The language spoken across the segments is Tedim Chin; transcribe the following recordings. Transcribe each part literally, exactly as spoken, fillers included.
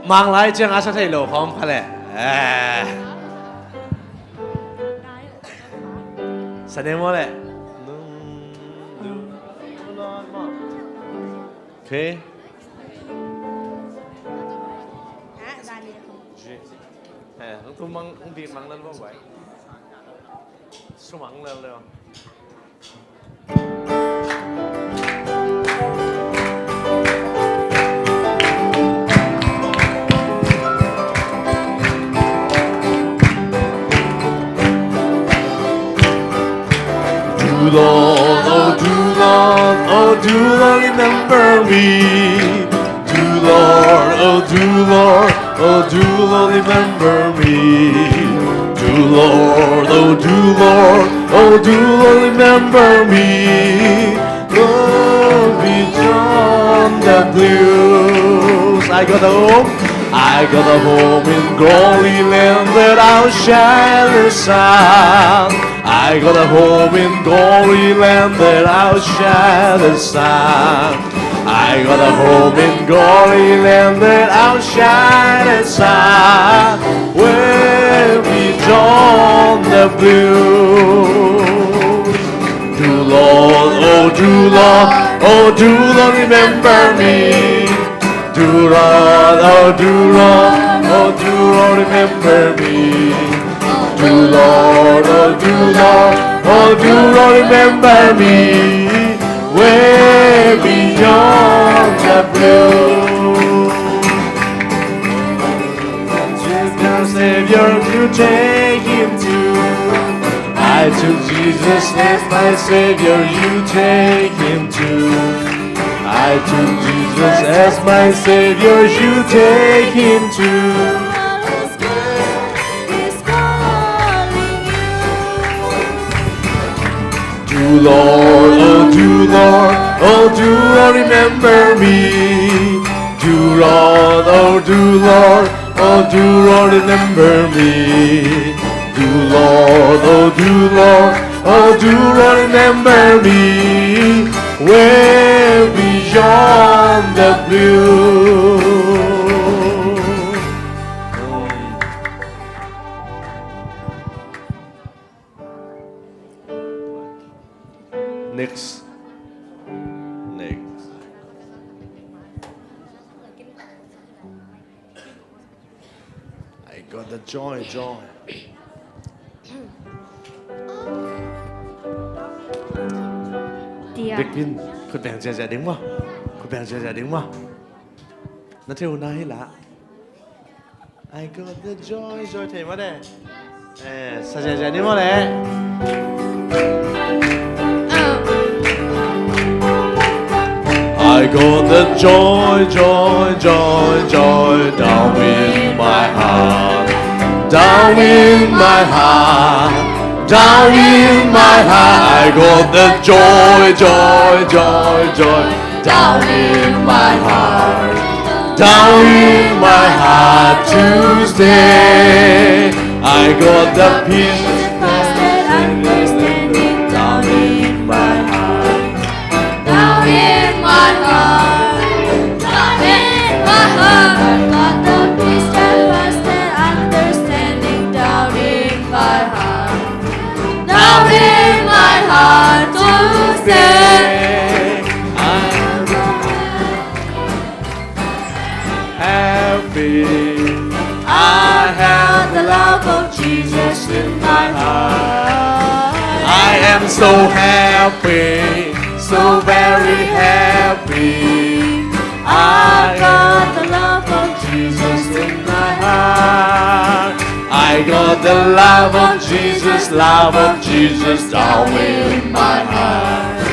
Mang lai ciang a sa thei lo khawm kha leh. Eh. Sa ne maw leh. Okay. Eh, hong tu mang, hong bik mang nan bawng guai. Sumang leuleu. Do Lord, oh do Lord, oh do Lord, remember me. Do Lord, oh do Lord, oh do Lord, remember me. Do Lord, oh do Lord, oh do Lord, remember me. Go beyond the blues. I got a home, I got a home in glory land that I'll share the sun. I got a home in glory land that I'll share the sun. I got a home in glory land that I'll shine and shine way beyond the blue. Do Lord, oh do Lord, oh do Lord, remember me. Do Lord, oh do Lord, oh do Lord, remember me. Do Lord, oh do Lord, oh do Lord, remember me. Way beyond the blue. Jesus, my Savior, you take him too. I took Jesus as my Savior, you take him too. I took Jesus as my Savior, you take him too. Do Lord, oh do Lord, oh do Lord, remember me. Do Lord, oh do Lord, oh do Lord, remember me. Do Lord, oh do Lord, oh do Lord, remember me. Way beyond the blue. Next. Next. I got the joy, joy. Tia. Biakinn, khut beng ziahziah ding maw. Khut beng ziahziah ding maw. Na thei uh na hi la. I got the joy, joy, thei maw le. Eh, sa ziahziah ni maw le. I got the joy, joy, joy, joy down in my heart, down in my heart, down in my heart. I got the joy, joy, joy, joy down in my heart, down in my heart to stay. I got the peace that passes understanding down in my heart, down in my heart, down in my heart. I got the peace that passes understanding down in my heart, down in my heart to stay. I'm happy. I have the love of Jesus in my heart. I am so happy, so very happy. I got the love of Jesus in my heart. I got the love of Jesus, love of Jesus down in my heart,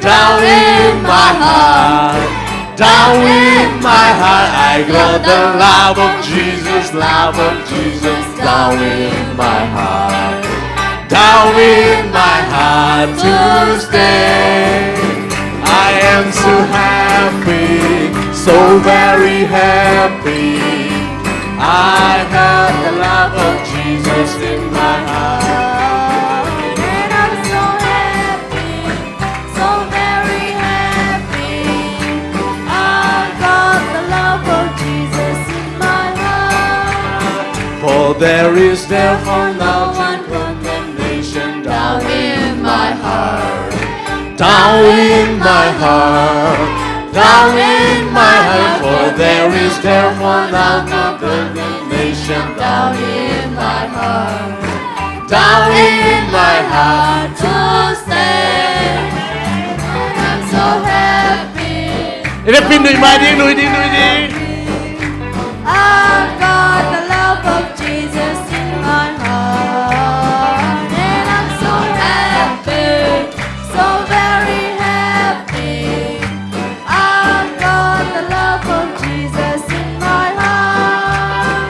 down in my heart, down in my heart. I got the love of Jesus, love of Jesus down in my heart, down in my heart to stay. I am so happy, so very happy. I have the love of Jesus in my heart. And I'm so happy, so very happy. I got the love of Jesus in my There is therefore now one condemnation down in my heart, down in my heart, down in my heart. For there is therefore now no condemnation down in my heart, down in my heart to stay. I'm so happy. Ina pin nui mai ding, nui ding, nui ding. I've got the love of Jesus in my heart, and I'm so happy, so very happy. I've got the love of Jesus in my heart.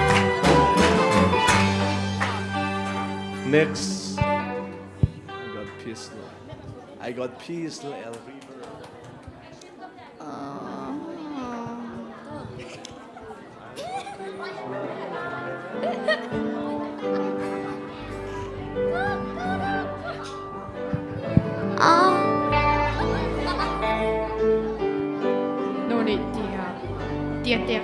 Next, I got peace, Lord. I got peace, Lord. No need, dear. Dear, dear.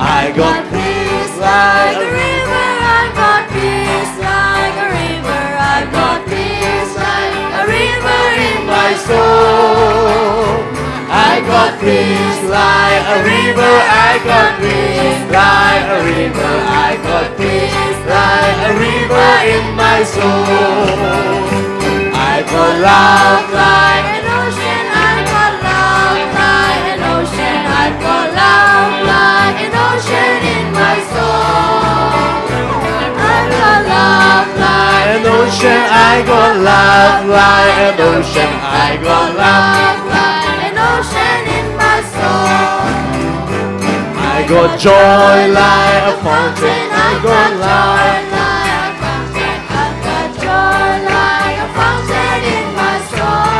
I got peace like a river, I got peace like a river, I got peace like a river in my soul. I got peace like a river, I got peace like a river, I got peace like a river in my soul. I got love like an ocean, I got love like an ocean, I got love like an ocean in my soul. I got love like an ocean, I got love like an ocean, I got love like an ocean in my soul. I got joy like a fountain, I got love like a fountain, I got joy like a fountain in my soul.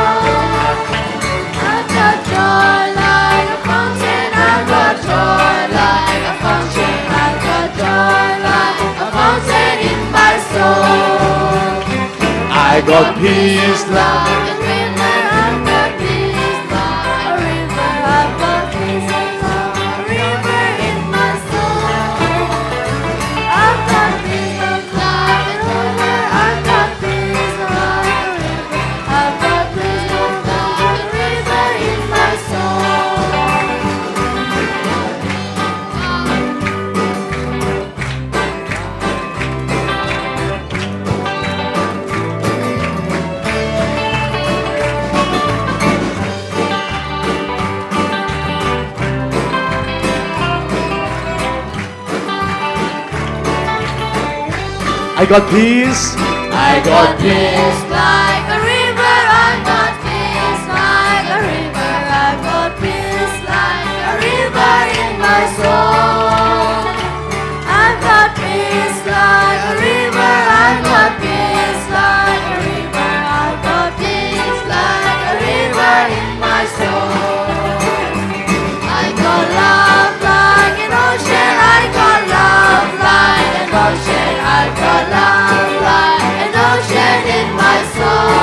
I got joy like a fountain, I got joy like a fountain, I got joy like a fountain in my soul. I got peace like a river, I got peace like a river, I got peace like a river in my soul. I got peace like a river, I got peace like a river, I got peace like a river in my soul. I got peace. I got peace like a river. I got peace like a river. I got peace like a river in my soul. I got peace like a river. I got peace like a river. I got peace like a river in my soul. I got love like an ocean. I got love like an ocean. I got love like an ocean in my soul.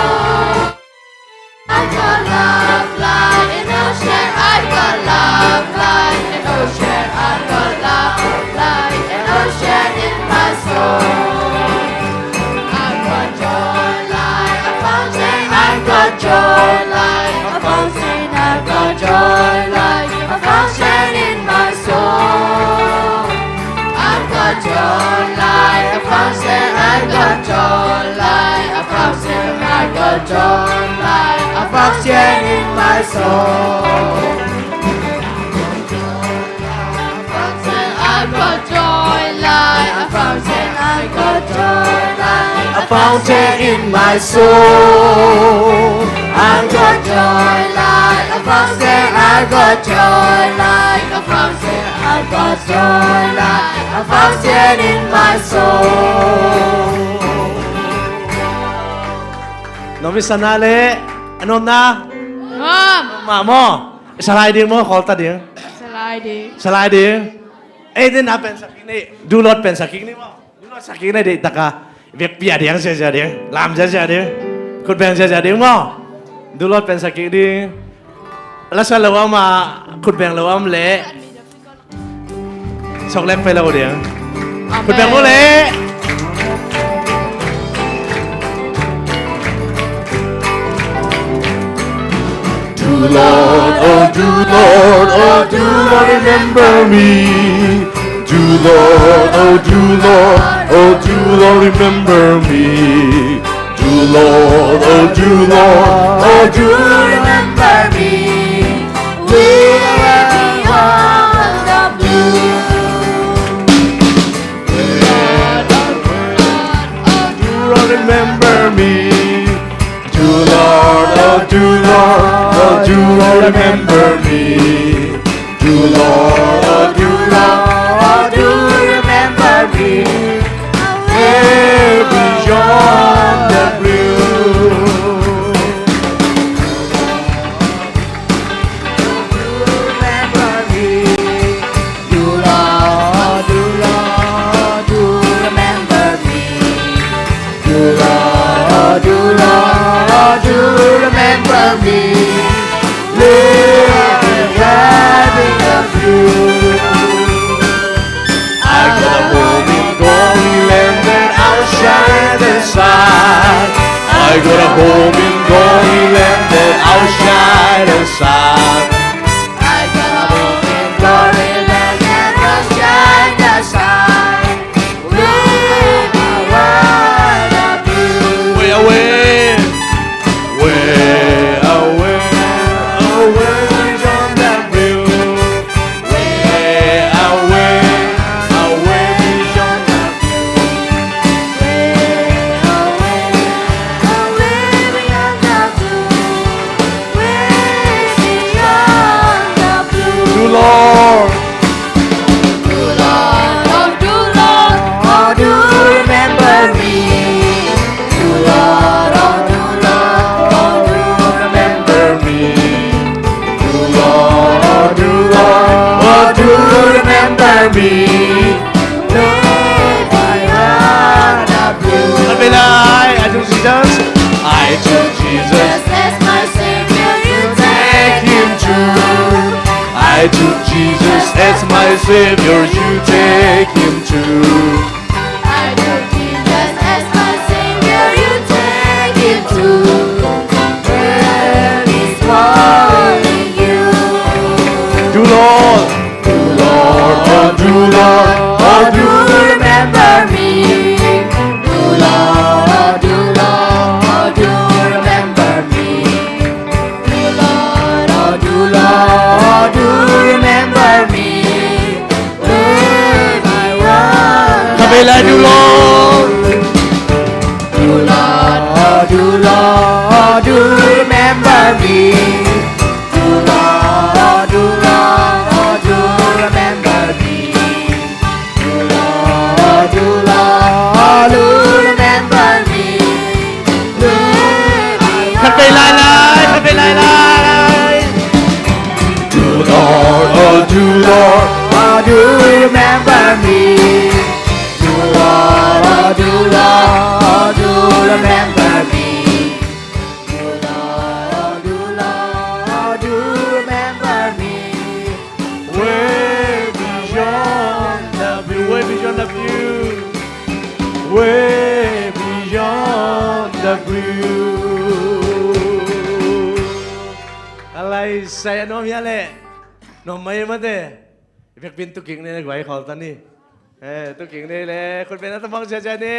I got love like an ocean. I got love like an ocean. I got love like an ocean in my soul. I got joy like a fountain. I got joy like a fountain. I got joy like a fountain in my soul. I got joy like a fountain. I got joy like a fountain. I got joy like a fountain in my soul. I got joy like a fountain. I got joy like a fountain in my soul. I got joy like a fountain. I got joy like a fountain. I got joy like a fountain in my soul. Pi Sana le a nuamna. Nuam. Mah maw. Salai ding maw, khawl ta ding. Salai ding. Salai ding. Ei, den a pen sak kik ni. Du Lord pen sak kik ni maw. Du Lord sak kik ni, deih taka. Vekpi a ding, ziazia ding. Lam ziazia ding. Khut beng ziazia ding maw. Du Lord pen sak kik ding. La sa lo a, khut beng lo a om leh. Sok lek pai lo ding. Amen. Khut beng maw leh. Do Lord, oh do Lord, oh do Lord, remember me. Do Lord, oh do Lord, oh do Lord, remember me. Do Lord, oh do Lord, oh do remember me. Way beyond the blue. Do Lord, remember me. Do Lord, oh do Lord, oh do Lord, remember me. Do Lord, oh do Lord, oh do remember me. Way beyond the blue. Remember me. Do Lord, do Lord, do remember me. Do Lord, do Lord, do remember me. Live in heaven of you. I got a home in Holy Land that outshine the sun. I got a home in Holy Land that outshine the sun. I got a home in Holy Land that outshine the sun. Way beyond the blue. Way away. Way away, away beyond the blue. Way away, away beyond the blue. Way away, away beyond the blue. Way beyond the blue. Do Lord. Do Lord, oh do Lord, oh do remember me. Do Lord, oh do Lord, oh do remember me. Do Lord, oh do Lord, oh do remember me. Way beyond the blue. Khat vei lai. I took Jesus. I took Jesus as my Savior, you take him too. I took Jesus as my Savior, you take him too. I took Jesus as my Savior, you take him too. Where is calling you? Do Lord. Do Lord, oh do Lord, oh do remember me. Do Lord, oh do Lord, oh do remember me. Do Lord, oh do Lord, oh do remember me. Where I was. Khat vei lai, do Lord. Do Lord, oh do Lord, oh do remember me. Do Lord, oh do Lord, oh do remember me. Do Lord, oh do Lord, oh do remember me. Khat vei lai lai, khat vei lai lai. Do Lord, oh do Lord, oh do remember me. Do Lord, oh do Lord, oh do remember me. Do Lord, oh do Lord, oh do remember me. Way beyond the blue, way beyond the blue, way beyond the blue. Alai, sai a nuam hia leh. Nuam mai mate. Vekpi in tu kik ni le, guai khawl ta ni. Eh, tu kik ni le, khut beng a ta bang cia cia ni.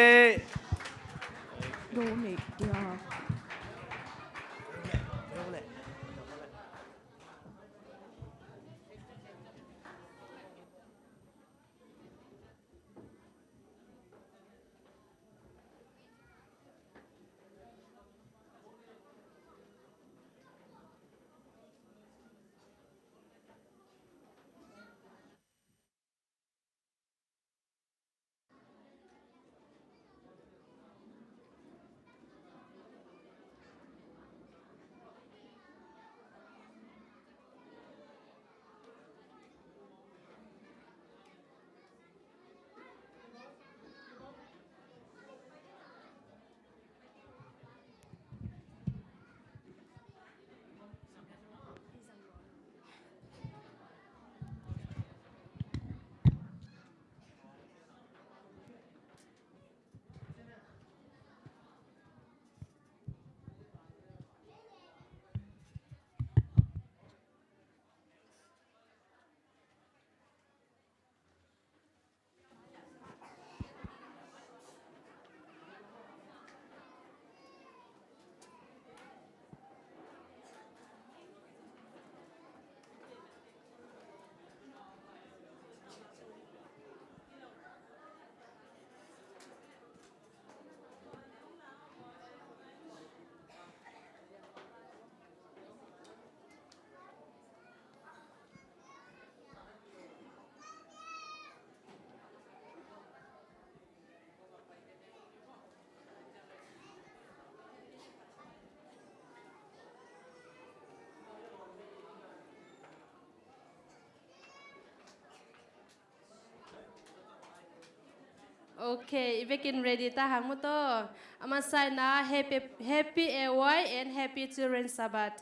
Ok, i vekin ready ta hang maw taw. A masa in ah happy, happy A Y and happy Children's Sabbath.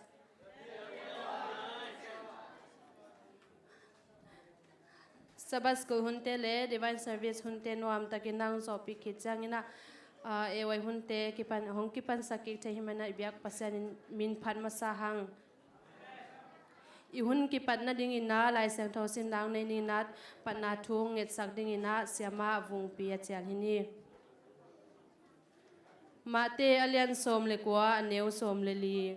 Sabbath School hunte le Divine Service hunte nuamtakin nang zawhpih khit ciangin ah, ah, A Y hunte kipan, hong kipansak kik thei hi manin ah i biak Pasian in min phat masa hang. I hun kipat nadingin ah Lai Siangtho simna nei ning in ah, patna thu ngetsak dingin ah Siama Vungpi a cial hi ni. Mate a lian sawm le kua, a neu sawm le li.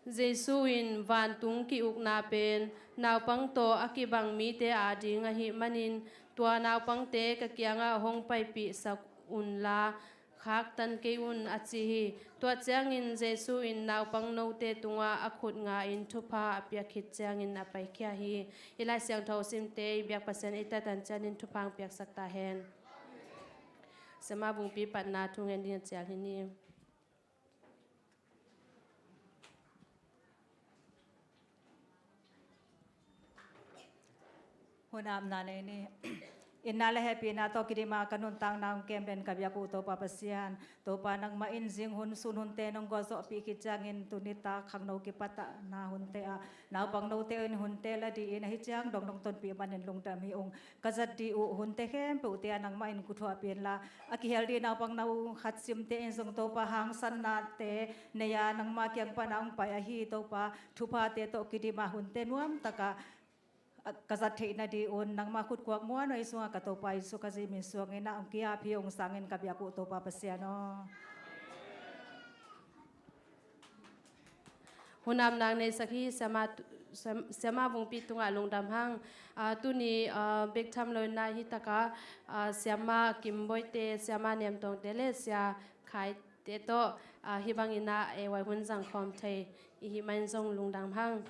Jesu in vantung ki-ukna pen naupang tawh a kibang mite ading ahih manin, tua naupangte ka kiangah hong paipihsak unla, khaktan kei un, a ci hi. Tua ciangin Jesu in naupang note tungah a khut nga-in thupha a piak khit ciangin a paikhia hi. Hih Lai Siangtho simte i biak Pasian ei tatan cianin thupha hong piaksak ta hen. Siama Vungpi patna thu ngen ding a cial hi ni. Hun apna nei ni. Itna le hehpihna tawh kidima ka nuntakna hong kem den ka biak uh Topa Pasian. Topa, nangmah in zing hun sun hunte nong gualzawhpih khit ciangin tuni tak khangno kipatna hunte ah naupang note in hunte la dih in, ahi ciang dong nong tonpih manin lungdam hi ung. Ka zat dih uh hunte khempeuhte ah nangmah in kuthuahpih inla, a kihel dih naupang no khat simte in zong Topa hangsannate nei a nangmah kiang pana hong pai ahi Topa, thuphate tawh kidima hunte nuamtaka ka zat theih nadih un nangmah khutkuak muanhuai sungah ka Topa Jesu Khazih min suangin ah hong ki-ap hi ung. Sangin ka biak uh Topa Pasian aw. Hun apna nang neisak hi, Siama, Siama Vungpi tungah lungdam hang. Ah, tuni, ah, bek tham lo in ah hi taka, ah, Siama Kim Boite, Siama Nem Tawngte le Sia Khaite tawh, ah, hih bangin ah A Y hun zangkhawm thei i hih manin zong lungdam hang.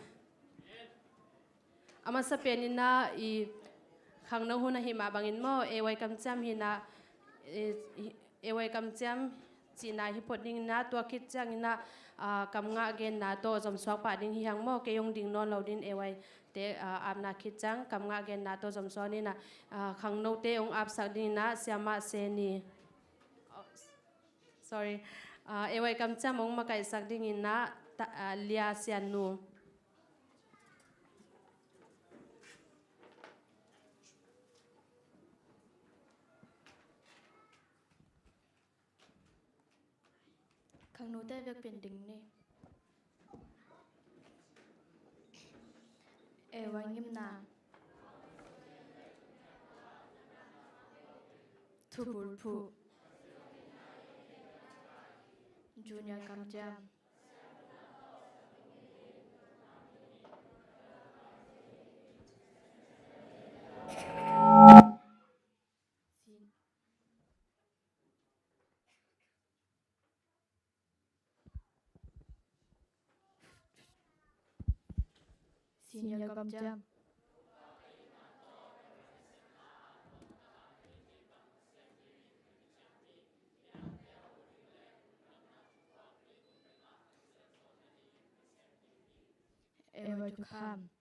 A masa penin ah i khangno hun ahih mah bangin maw, A Y kamciam hi in ah, i, i, A Y kamciam cihna hi phot dingin ah, tua khit ciangin ah, ah, kamngah genna tawh zomsuak pah ding hi hang maw, kei hong ding nawn lo dingin A Y te, ah, apna khit ciang kamngah genna tawh zomsuak dingin ah, ah, khangnote hong apsak dingin ah Siama Seni. Oh, sorry. Ah, A Y kamciam hong makaihsak dingin ah ta, ah, Lia Siannu. Khangnote vekpi in ding ni. A Y ngimna. Thubul phuh. Junior kamciam. Senior kamciam. A Y thukham.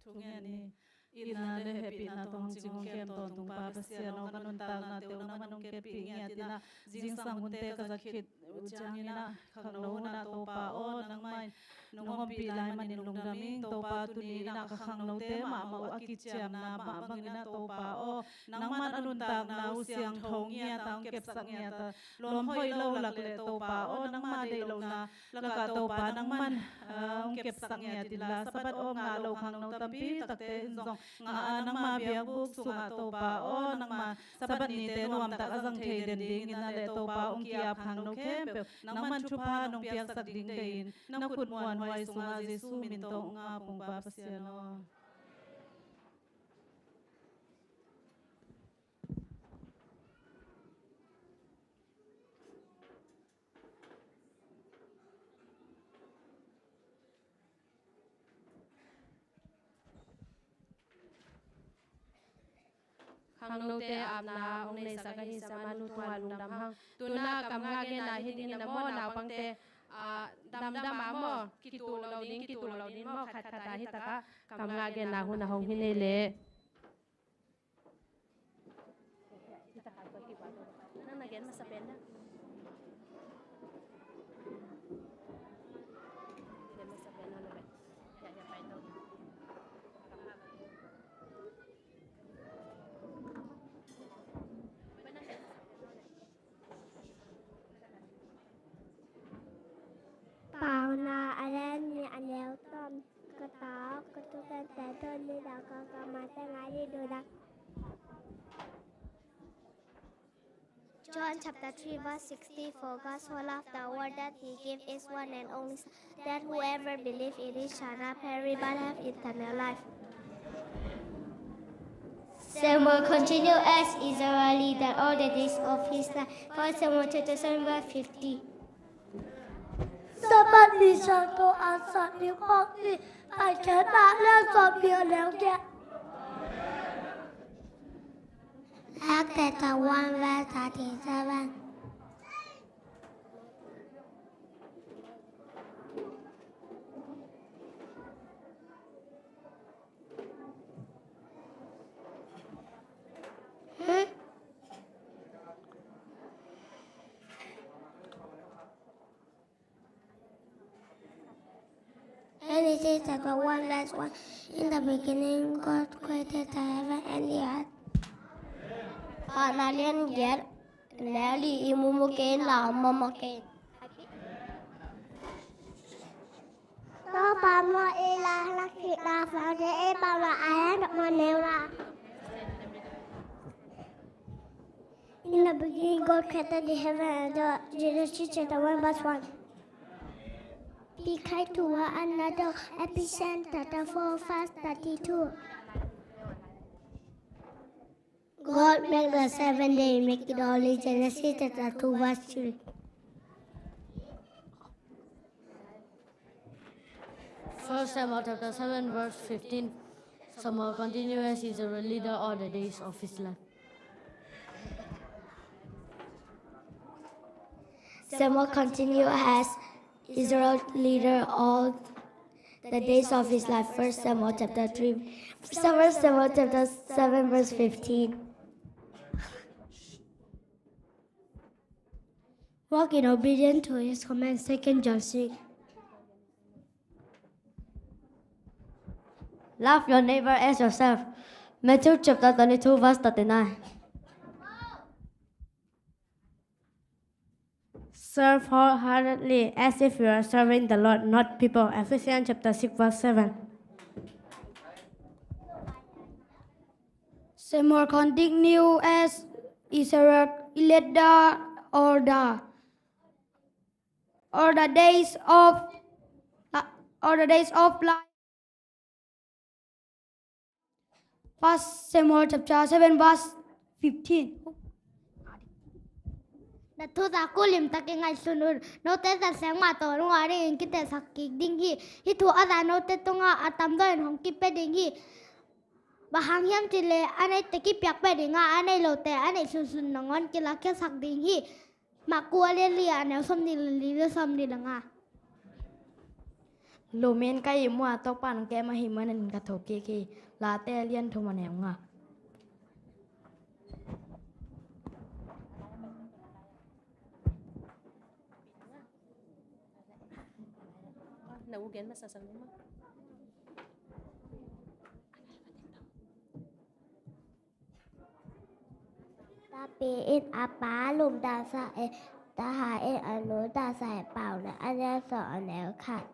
Thungen ni. Itna le hehpihna tawh hong cing hong kem tawntung Pa Pasian aw, ka nuntaknate uh nangman hong keppih ngiat in ah, zingsang hunte ka zat khit uh ciangin ah, khangno hun ah Topa aw, nangmah in nong ompih lai manin lungdam ing. Topa, tuni in ah ka khangnote mahmah uh a kiciamna mah bangin ah Topa aw, nangman a nuntakna uh siangtho ngiat a hong kepsak ngiat a, lawm hoih lo lak leh Topa aw, nangmah deih lohna lakah Topa nangman, ah, hong kepsak ngiat inla, Sabbath awng ngah lo khangno tampi takte in zong ngah a, nangma biakbuk sungah Topa aw, nangma Sabbath nite nuamtak a zang thei den dingin ah leh Topa hong ki-ap khangno khempeuh nangman thupha nong piaksak ding deih in, na khut muanhuai sungah Jesu min tawh hong ap ung Pa Pasian aw. Khangnote apna hong neisak ahi Samanu tungah lungdam hang. Tuna kam nga genna hi ding in a maw, naupangte, ah, damdam a maw, kituh lo ding, kituh lo ding maw, khat khat a hi taka kam nga genna hun a hong hi nei leh. Nang na gen masa pen na. Gen masa pen na na pen. Ya, ya, pai to. Pauna a lian nih a neu tom, ka tau, ka tu kan te to ni da ka ka ma te ngai di du da. John chapter three verse sixty, for God so loved the world that he gave his one and only Son, that whoever believe in him shall not perish but have eternal life. Samuel continued as Israel leader all the days of his life. First Samuel chapter seven verse fifty. Sabat ni sa to a sa ni pok ni, pai khe na le sa ni a leu khe. Acts chapter one verse thirty-seven. Hmm? Genesis chapter one verse one. In the beginning, God created the heaven and the earth. Pahna lian giat, neu li i mumu kei in la mama kei in. Topa maw, i la lak khitna fangte i pau la a hen dok maw neu la. In the beginning, God created the heaven and the earth. Genesis chapter one verse one. Be kind to one another. Ephesians chapter four verse thirty-two. God make the seven day, make it holy. Genesis chapter two verse three. First Samuel chapter seven verse fifteen. Samuel continued as Israel leader all the days of his life. Samuel continued as Israel leader all the days of his life. First Samuel chapter three. First Samuel chapter seven verse fifteen. Walk in obedience to his command. Second John six. Love your neighbor as yourself. Matthew chapter twenty-two verse thirty-nine. Serve wholeheartedly as if you are serving the Lord, not people. Ephesians chapter six verse seven. Samuel continued as Israel leader all the, all the days of, all the days of life. First Samuel chapter seven verse fifteen. Na thu za kulim tak i ngaihsun un. Note za seng mah tawh nung a ding in kitesak kik ding hi. Hih thu a za note tungah a tamzaw in hong kipia ding hi. Bang hang hiam cih leh a neite kipiak pia ding a, a nei lote a neih sunsun nangawn kilakkhiatsak ding hi. Marku a lian li a neu sawmnih le li le sawmnih le nga. Lum in ka ihmu a, Topa in hong kem ahih manin ka thokik hi. Late a lian thum a neu nga. Na u gen masa sa lum a. Tapi in a pa lum dasa e, taha in a nu dasa e, Paul na a nya so a neu khat.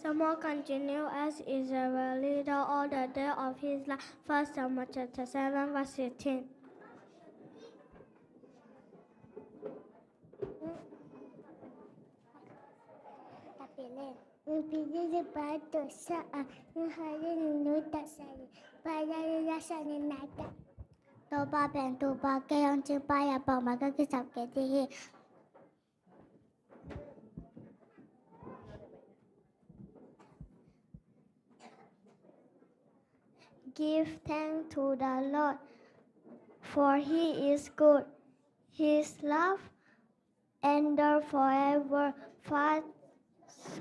Solomon continued as Israel's leader all the day of his life. First Samuel chapter seven, verse fifteen. Topa pen Topa kei hong cingpa a pau mah ka kisap kei ding hi. Give thanks to the Lord, for he is good. His love endure forever. First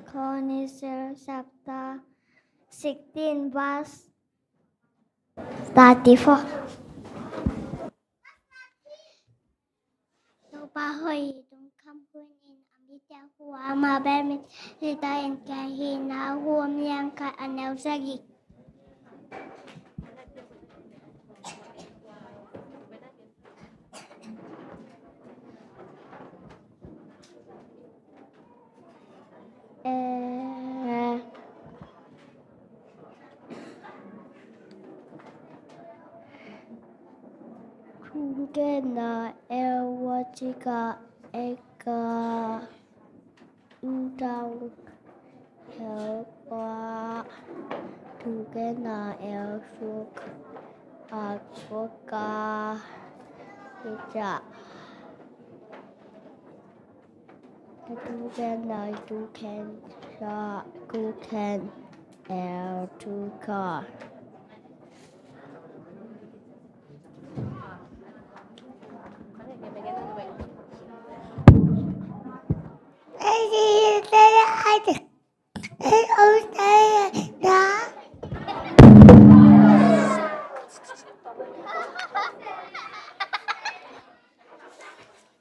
Chronicles chapter sixteen, verse thirty-four. Topa hoih hi, lungkham hun in a mite a hu a, amah bek mite in kiang hi, Nahum a lian khat, a neu sagih. Eh, kungkena ewa cika eka undang ewa tukena ewa suk akoka ija. Two can nine, two can shot, two can air, two car.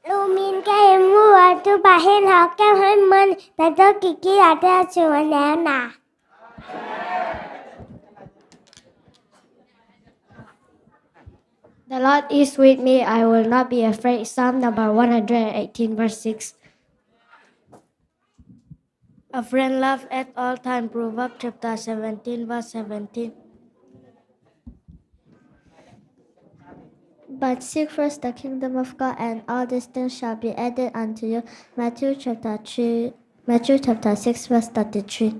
Lumin ke mu atu bahin hau ke hoi man tato kiki ate asu anena. The Lord is with me, I will not be afraid. Psalm number one hundred eighteen, verse six. A friend love at all time. Proverbs chapter seventeen, verse seventeen. But seek first the kingdom of God, and all these things shall be added unto you. Matthew chapter three, Matthew chapter six, verse thirty-three.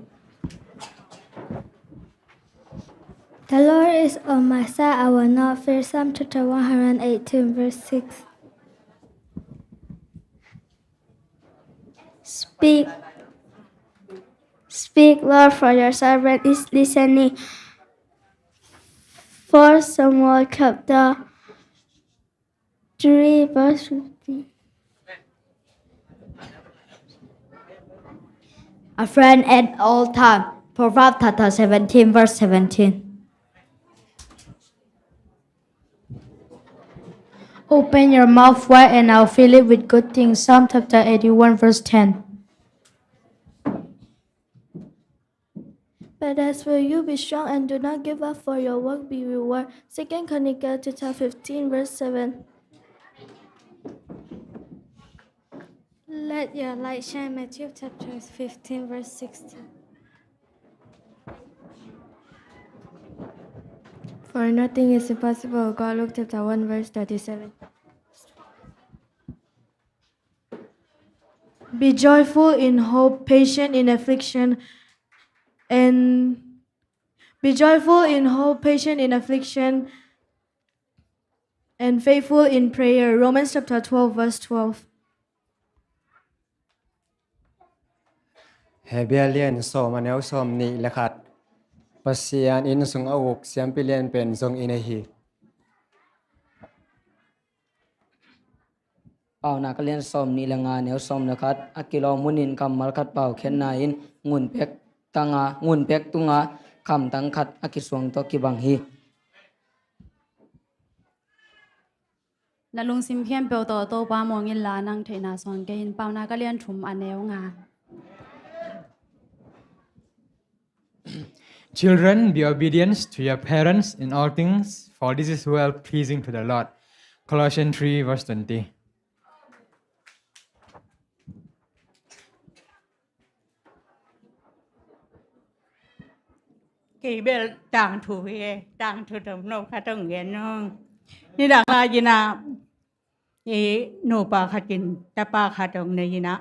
The Lord is on my side, I will not fear. Psalm chapter one hundred eighteen, verse six. Speak, speak, Lord, for your servant is listening. First Samuel chapter three, verse fifteen. A friend at all time. Proverbs chapter seventeen, verse seventeen. Open your mouth wide and I'll fill it with good things. Psalm chapter eighty-one, verse ten. But as for you, be strong and do not give up, for your work be reward. Second Chronicles chapter fifteen, verse seven. Let your light shine. Matthew chapter fifteen, verse sixteen. For nothing is impossible with God. Luke chapter one, verse thirty-seven. Be joyful in hope, patient in affliction, and be joyful in hope, patient in affliction, and faithful in prayer. Romans chapter twelve, verse twelve. Hebrew lian sawm, a neu sawmnih le khat. Pasian inn sung a uk siampi lian pen zong inn ahi. Paunak a lian sawmnih le nga, neu sawm le khat. A kilawm hunin kammal khat paukhiatna in ngun pek tanga, ngun pek tunga kamtang khat a kisuang tawh kibang hi. Na lungsim khempeuh tawh Topa muang inla, nang theihna suang kei in. Paunak a lian thum, a neu nga. Children, be obedient to your parents in all things, for this is well pleasing to the Lord. Colossians three, verse twenty. Kei bel tangthu hi e, tangthu tomno khat hong gen nung. Nidang lai-in ah, i nupa khat in tapa khat hong nei in ah,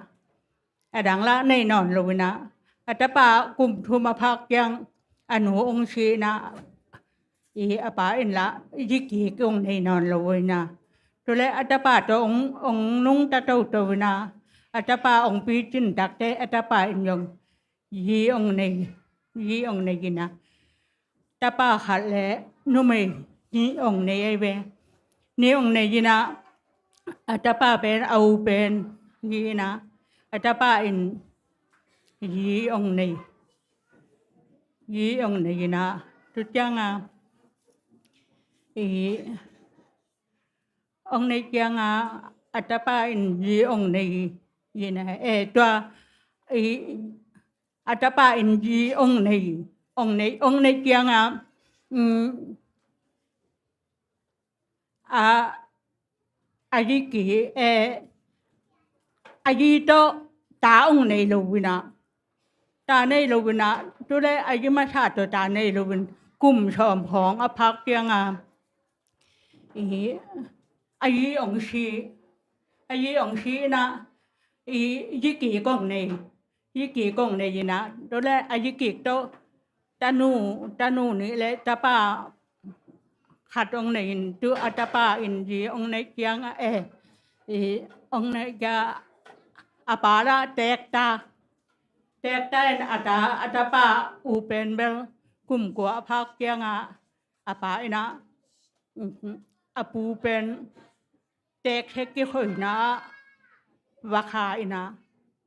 a dang lah nei nawn lo in ah, a tapa kum thum a phak ciang a nu hong si in ah, i a pa in lah zi kik hong nei nawn lo in ah, tu leh a tapa tawh hong, hong nungta toto in ah, a tapa hong picin takteh a tapa in zong zi hong nei, zi hong nei in ah, tapa khat leh numei nih hong nei ahi ve. Nih hong nei in ah, a tapa pen, a u pen zi in ah, a tapa in zi hong nei, zi hong nei in ah, tu ciang ah, i hong nei ciang ah, a tapa in zi hong nei in ah, eh, tua, i a tapa in zi hong nei, hong nei, hong nei ciang ah, um, a, a zi kik, eh, a zi tawh ta hong nei lo in ah, ta nei lo in ah, tu leh a zi masa tawh ta nei lo in, kum sawm khawng a phak ciang ah, i a zi hong si, a zi hong si in ah, i zi kik hong nei, zi kik hong nei in ah, tu leh a zi kik tawh tanu, tanu nih leh tapa khat hong nei in, tu a tapa in zi hong nei ciang ah, eh, i hong nei ciang ah, a pa lah teekta, teekta in a ta, a tapa u pen bel kum kua a phak ciang ah, a pa in ah, a pu pen teek he kikhoina ah va khak in ah,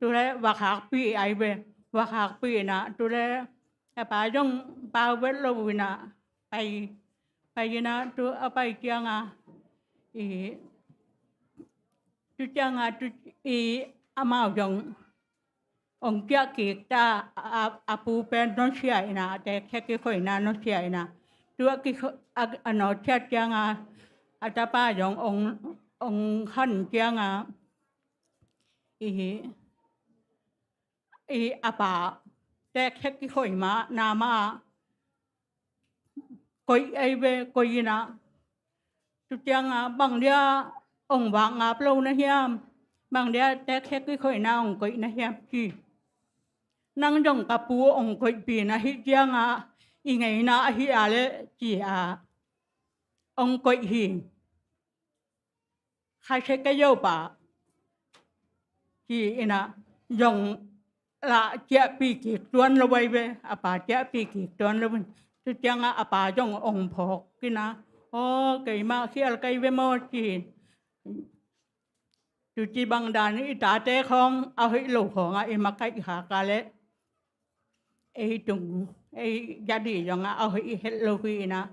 tu leh va khakpih ahi ve, va khakpih in ah, tu leh a pa zong pau vet lo in ah, pai, pai in ah, tu a pai ciang ah, i, tu ciang ah, tu, i, amau zong hong ciah kik ta, a, a pu pen nawsia in ah, teek he kikhoina nawsia in ah, tu a kikho-, a, a nawsia ciang ah, a tapa zong hong, hong khan ciang ah, i, i a pa teek he kikhoi ma, na ma, koih ahi ve, koih in ah, tu ciang ah, bang dia hong vak ngap lo na hiam, bang dia teek he kikhoina hong koih na hiam ci. Nang zong ka pu hong koihpih na hih ciang ah, i ngeina ahi a leh ci a, hong koih hi. Khasia ka yopa ci in ah, zong lah ciahpih kik tuan lo ahi ve, a pa ciahpih kik tuan lo in. Tu ciang ah a pa zong hong phawk in ah, aw, keimah khial ka hi ve maw ci. Tu ci bang dan i tate khawng a hoih lo khawng ah i makaih khak a leh, ei tung, ei jadi zong ah a hoih het lo hi in ah,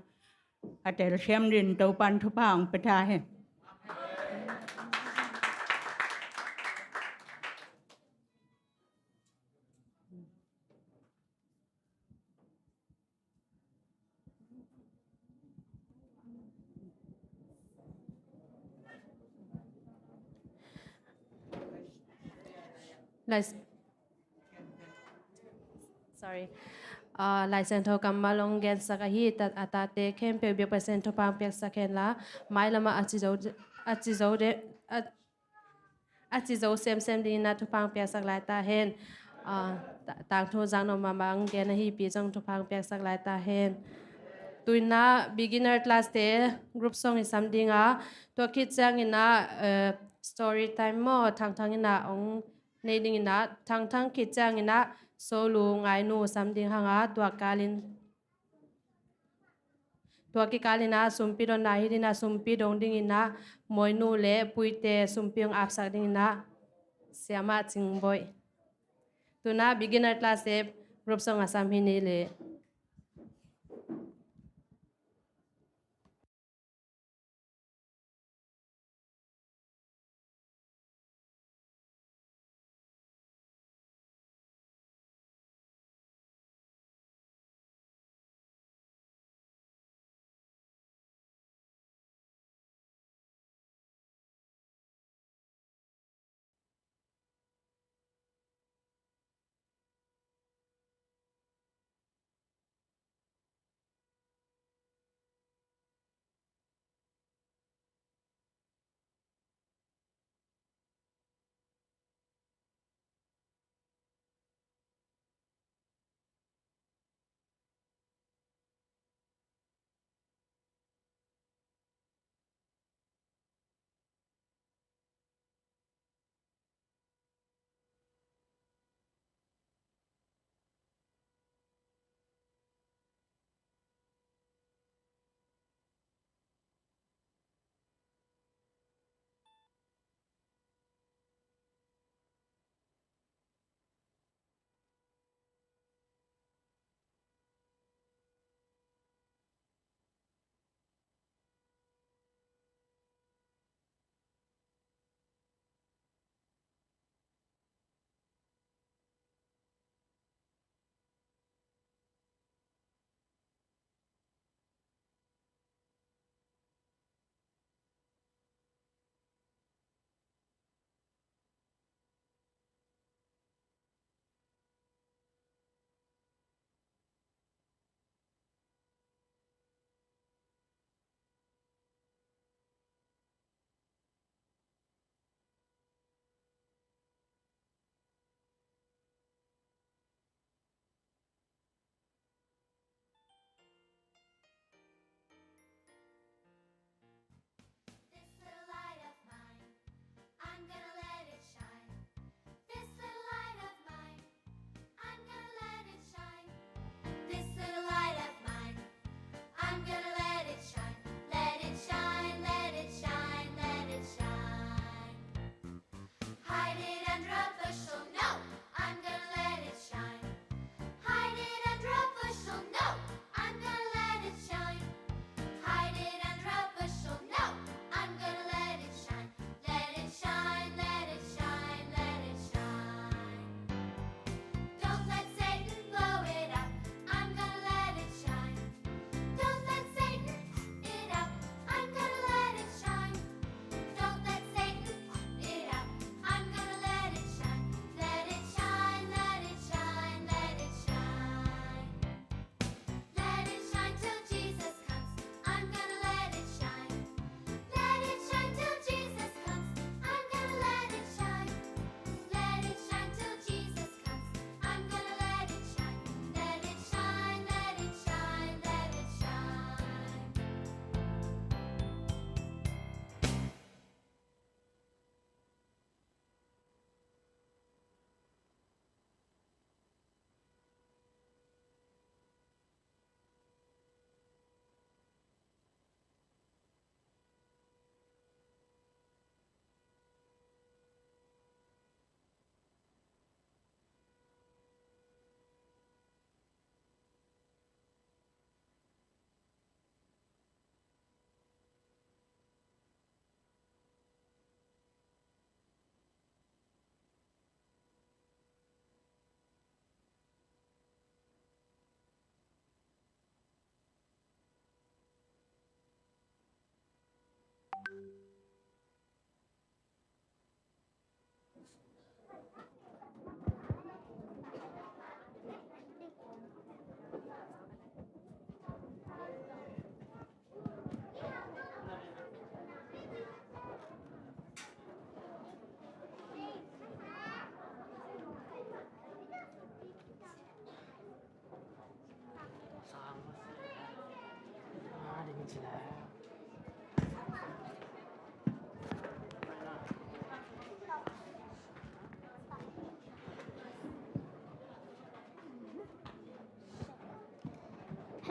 a telsiam dingin Topan thupha hong pia ta hen. Lai, sorry. Ah, Lai Siangtho kammal hong gensak ahi, ta-, a tate khempeuh biakpa Pasian thupha hong piaksak hen la, mailam ah a ci zo de, a ci zo de, a, a ci zo semsem dingin ah thupha hong piaksak lai ta hen. Ah, ta-, tangthu zaknop mahmah hong gen ahi pi zong thupha hong piaksak lai ta hen. Tu in ah beginner class te group song i sam ding a, tua khit ciangin ah, eh, story time maw, thangthang in ah hong nei ding in ah, thangthang khit ciangin ah Solu Ngainu sam ding hang a, tua kalin, tua kikalin ah sumpi donna hi ding ah, sumpi dong dingin ah Mawinu le Puite sumpi hong apsak dingin ah Siamah Cingboih. Tu in ah beginner class te group song a sam hi ni le.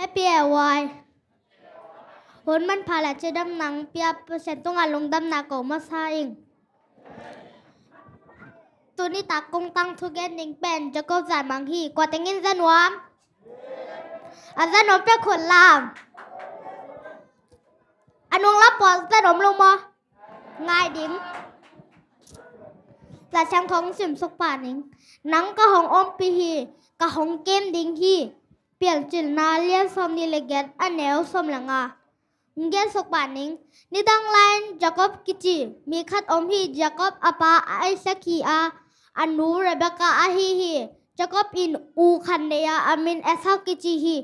Happy A Y. Hun manpha le cidam nang pia Pasian tungah lungdamna ko masa ing. Tuni tak kong tangthu gen ding pen Jacob zahmang hi. Kua tengin za nuam? A za nuam pia khut lam. A nung lam pawl za nuam lo maw? Ngai ding. Laisiangtho hong sim suk pah ning. Nang ka hong ompih hi, ka hong kem ding hi. Piancilna lian sawmnih le giat, a neu sawm le nga. Hong gen suk pah ning. Nidang lai-in Jacob kici mi khat om hi. Jacob a pa Isaac hi a, a nu Rebekah ahi hi. Jacob in u khat nei a, a min Esau kici hi.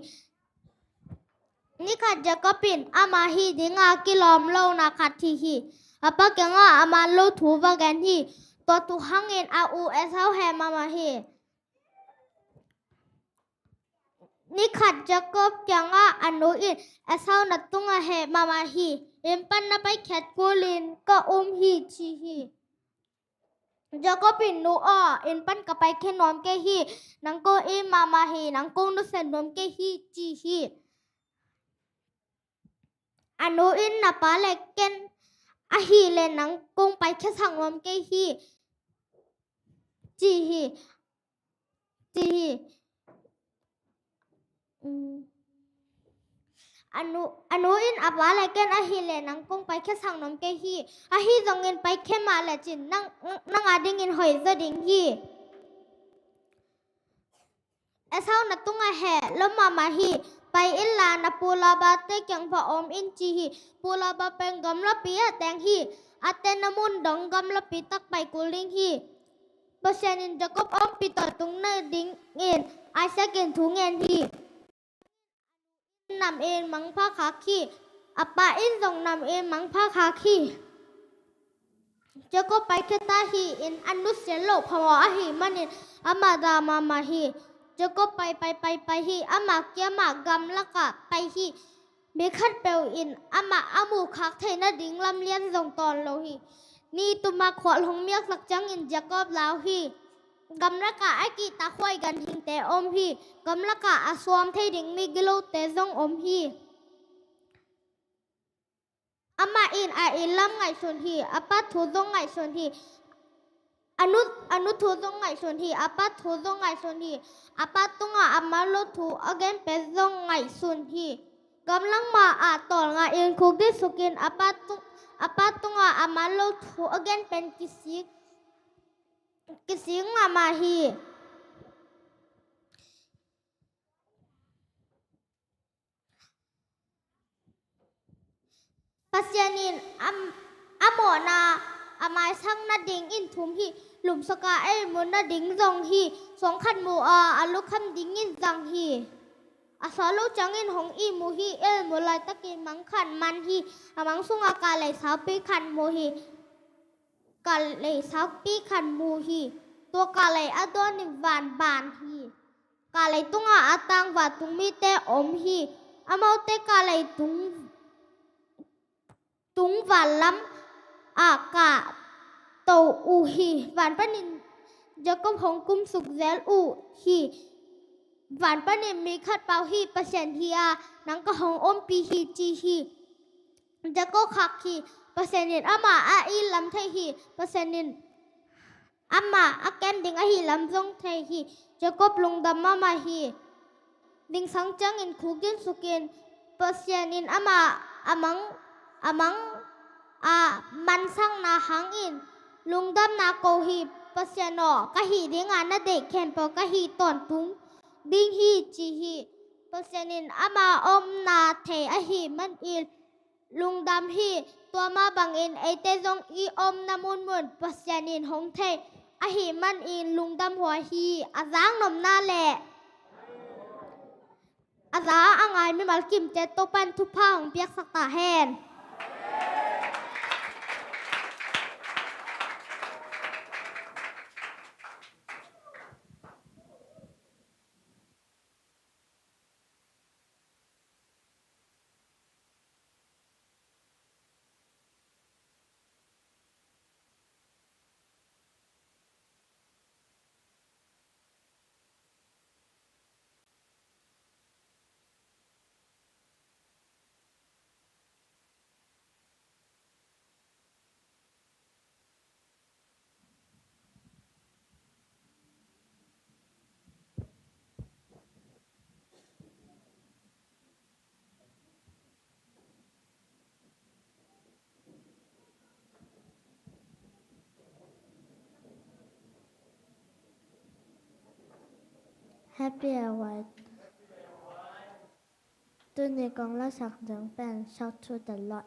Ni khat Jacob in ama hih dinga kilawm lona khat hih hi. A pa kiangah a man lo thu va gen hi. Tua thu hangin a u Esau heh mahmah hi. Ni khat Jacob kiangah a nu in, Esau na tungah heh mahmah hi. Inn pan na paikhiat kulin ka um hi, ci hi. Jacob in, nu aw, inn pan ka paikhia nuam kei hi. Nang kong it mahmah hi. Nang kong nusia nuam kei hi, ci hi. A nu in, na pa le ken ahih leh nang kong paikhiasak nuam kei hi, ci hi. Ci hi. Um, a nu, a nu in, a pa le ken ahih leh nang kong paikhiasak nuam kei hi. Ahi zongin paikhia mah lecin nang, nang a dingin hoih zaw ding hi. Esau na tungah heh lua mahmah hi. Pai inla na pu Laban te kiang va om in, ci hi. Pu Laban pen gamlapi a teng hi. A tenna mun dong gamlapi tak pai kul ding hi. Pasian in Jacob ompih tawntung nadingin Isaac in thu ngen hi. Nam in mangpha khak hi. A pa in zong nam in mangpha khak hi. Jacob paikhia ta hi. In a nusia loh phamawh ahih manin amah za mahmah hi. Jacob pai, pai, pai, pai hi. Amah kiamah gamlakah pai hi. Mi khatpeuh in amah a muhkhak theih nading lamlian zong tawn lo hi. Ni tum a khual hong miaksak ciangin Jacob lau hi. Gamlakah a kihtakhuai ganhingte om hi. Gamlakah a suam thei ding migilote zong om hi. Amah in a inn lam ngaihsun hi. A pa thu zong ngaihsun hi. A nu, a nu thu zong ngaihsun hi. A pa thu zong ngaihsun hi. A pa tungah a man lo thu a gen pen zong ngaihsun hi. Gamlak ma-ah tawlnga in khukdin sukin a pa tung, a pa tungah a man lo thu a gen pen kisik, kisik mahmah hi. Pasian in a, a mawhna a maisak nadingin thum hi. Lumsak a ei mu nading zong hi. Suang khat mu a, a lukham dingin zang hi. A sawt loh ciangin hong ihmu hi. Ei mu laitakin mang khat man hi. A mang sungah kalei saupi khat mu hi. Kalei saupi khat mu hi. Tua kalei a dawn in van ban hi. Kalei tungah a tang vantung mite om hi. Amaute kalei tung, tung van lamah kahto uh hi. Van panin Jacob hong kumsuk zel uh hi. Van panin mi khat pau hi. Pasian hi a, nang ka hong ompih hi, ci hi. Jacob khak hi. Pasian in amah a it lam thei hi. Pasian in amah a kem ding ahih lam zong thei hi. Jacob lungdam mahmah hi. Zingsang ciangin khukdin sukin Pasian in amah a mang, a mang a mansakna hangin lungdamna ko hi. Pasian aw, ka hih dinga na deih khempeuh ka hih tawntung ding hi, ci hi. Pasian in ama omna thei ahih manin lungdam hi. Tua mah bangin eite zong i omna munmun Pasian in hong thei ahih manin lungdam huai hi. A zak nopna le a za a ngai mimal kimte Topa'n thupha hong piaksak ta hen. Happy Away. Tuni kong lasak ding pen Shout to the Lord.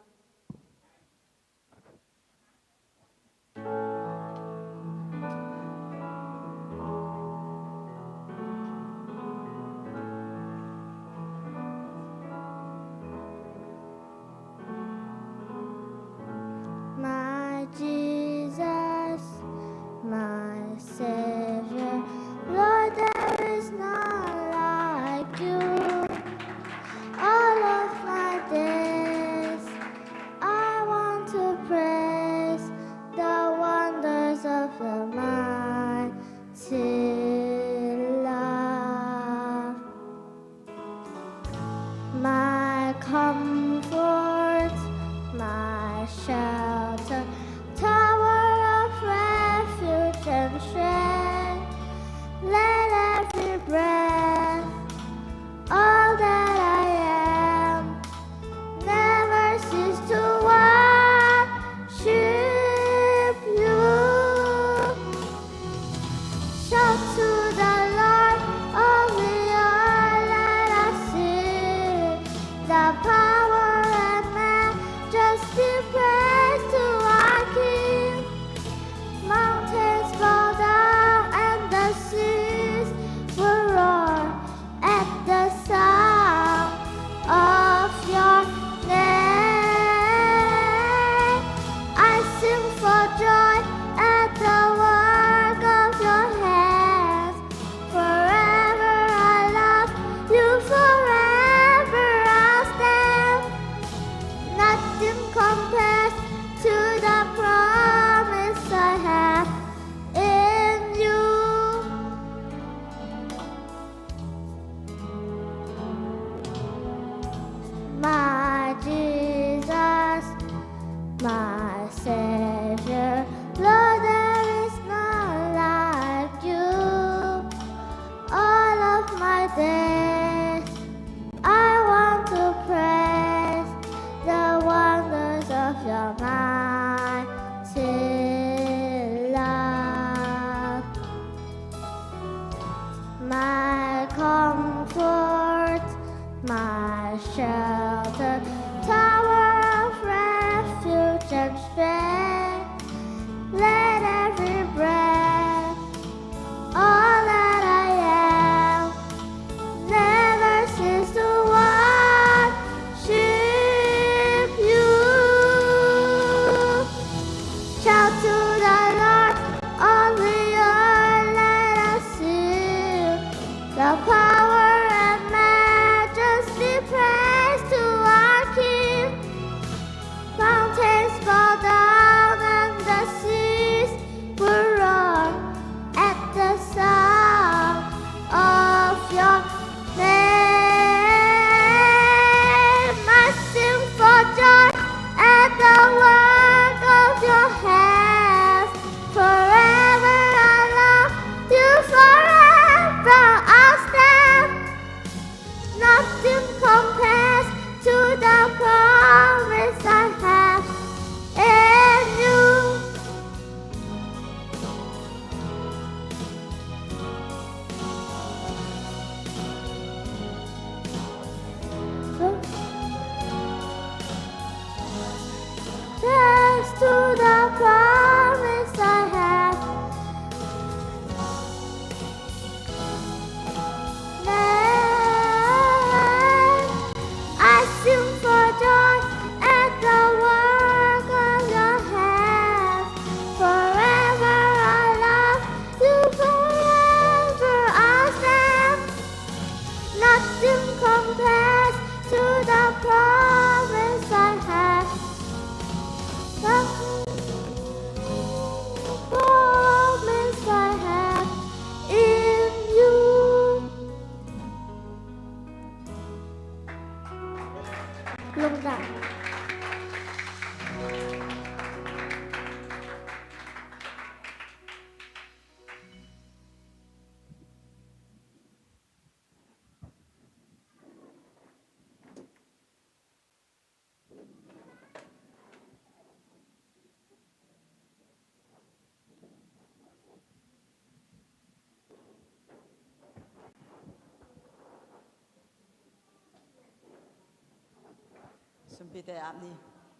My Jesus, my Savior, Lord, there is none like you. All of my days, I want to praise the wonders of your mighty love. My comfort, my shelter, tower of refuge and strength. Let every breath, all that I am, never cease to worship you. Shout to the Lord, all the earth, let us sing. The power and majesty, praise to our King. Mountains bow down and the seas will roar at the sound of your name. I sing for joy at the work of your hands. Forever I love you, forever I'll stand. Nothing compares to the promise I have in you. My Jesus, my Savior, Lord, there is none like you. All of my days, I want to praise the wonders of your mighty love. My comfort, my shelter, tower of refuge and strength. Let every breath, all that I am, never cease to worship you. Shout to the Lord, all the earth, let us sing. The power and majesty, praise to Pite ap ni.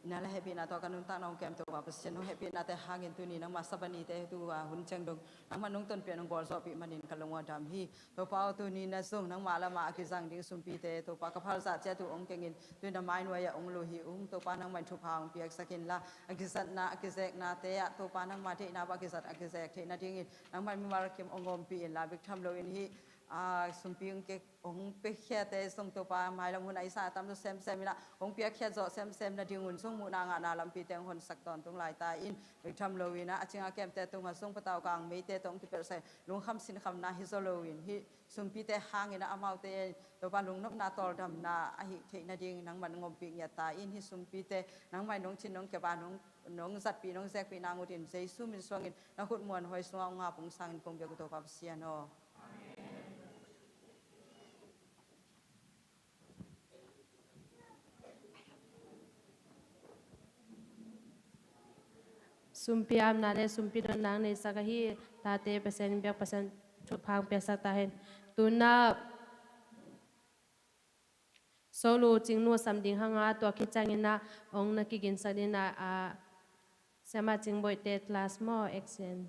Ina le hehpihna tawh ka nuntakna hong kem Topa Pasian, nong hehpihnate hangin tuni nangma Sabbath nite tu a hun ciang dong nangma nong tonpih nong gualzawhpih manin ka lung a dam hi. Topa aw, tuni na zong nangma lamah a kizang ding sumpite Topa ka phalzah ciat uh hong kengin tuni na mainuai ah hong luh hi ung. Topa nangmah in thupha hong piaksak inla, a kizatna a kizeknate ah Topa nangma deihna bang a kizat a kizek theih nadingin nangmah in mimal kim hong ompih inla, bek tham loin hih a sumpi hong kek hong piakkhiate zong Topa mailam hun a i sa a tamzaw semsem inah hong piakkhiat zawh semsem nadingun zong muhna ngahna lampite hong honsak tawntung lai ta in, bek tham loinah a cinga kemte tungah zong patau kang meite tawh hong kipelhsak lungkham sinkhamna hi zaw loin hih sumpite hanginah amaute Topa lungnopna tawldamna a hih theih nading nangman hong ompih ngiat ta in, hih sumpite nangmah in nong cin nong kep a nong, nong zatpih nong zekpih nang utin Jesu min suangin na khut muanhuai sungah hong ap hong sangin kong biak uh Topa Pasian aw. Sumpi apna le sumpi dotna hong neisak ahi tate Pasian in biak Pasian thupha hong piaksak ta hen. Tuna Solu Cingnu sam ding hanga, tua khit ciangin ah hong na kiginsak ding ah, Siama Cingboihte class maw, action.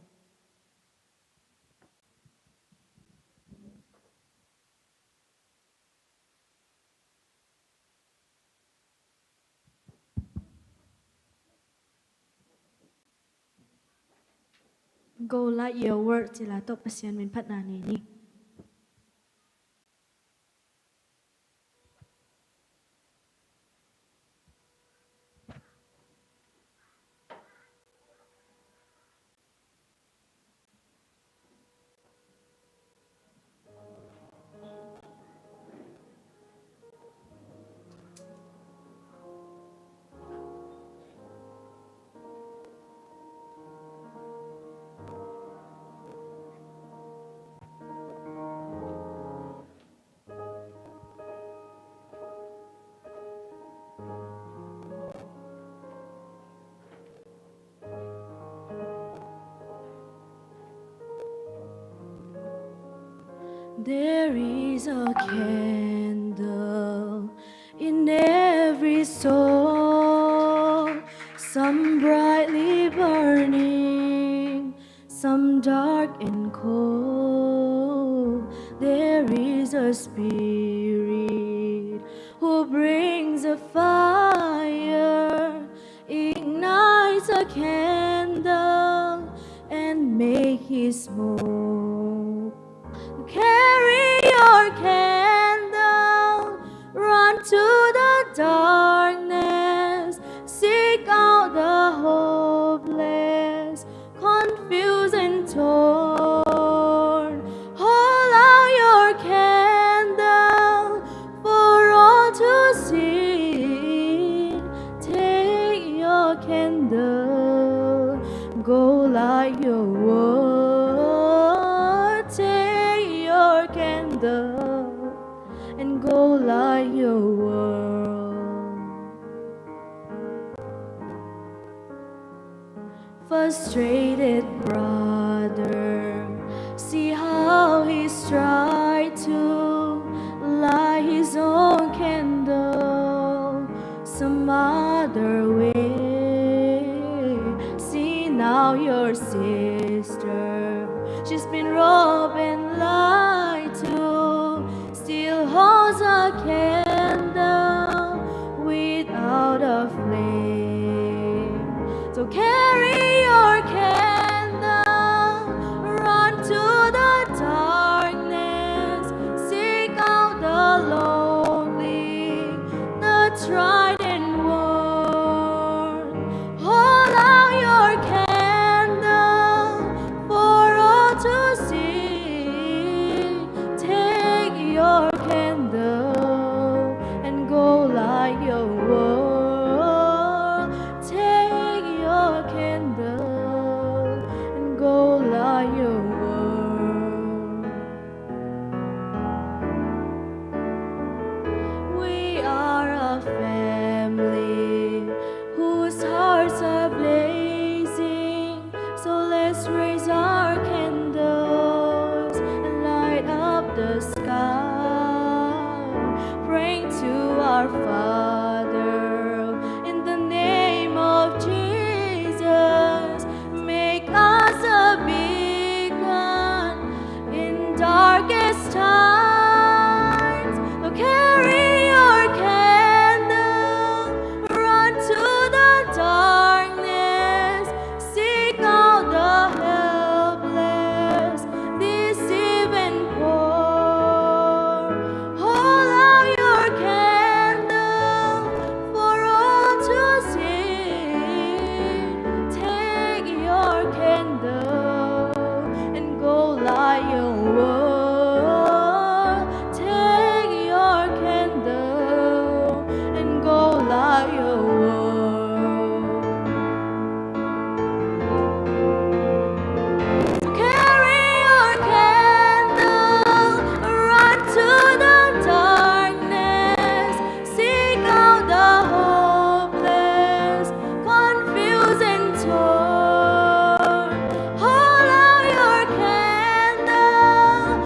Go like your world cila tawh Pasian min phatna nei ni. There is a candle in every soul, some brightly burning, some dark and cold. There is a spirit who brings a fire, ignites a candle, and make his smoke. Carry your candle, run to the darkness, seek out the hopeless, confused and torn. Hold out your candle for all to see. Take your candle, go light your world. Take your candle and go light your world. Frustrated brother, see how he's tried to light his own candle some other way. See now your sister, she's been robbed and lied to, still holds a candle without a flame. So carry your candle, run to the darkness, seek out the lonely, the tried and worn. Hold out your candle for all to see. Take your candle and go light your world. Take your candle your world. Take your candle and go light your world. Carry your candle, run to the darkness, seek out the hopeless, confused and torn. Hold out your candle,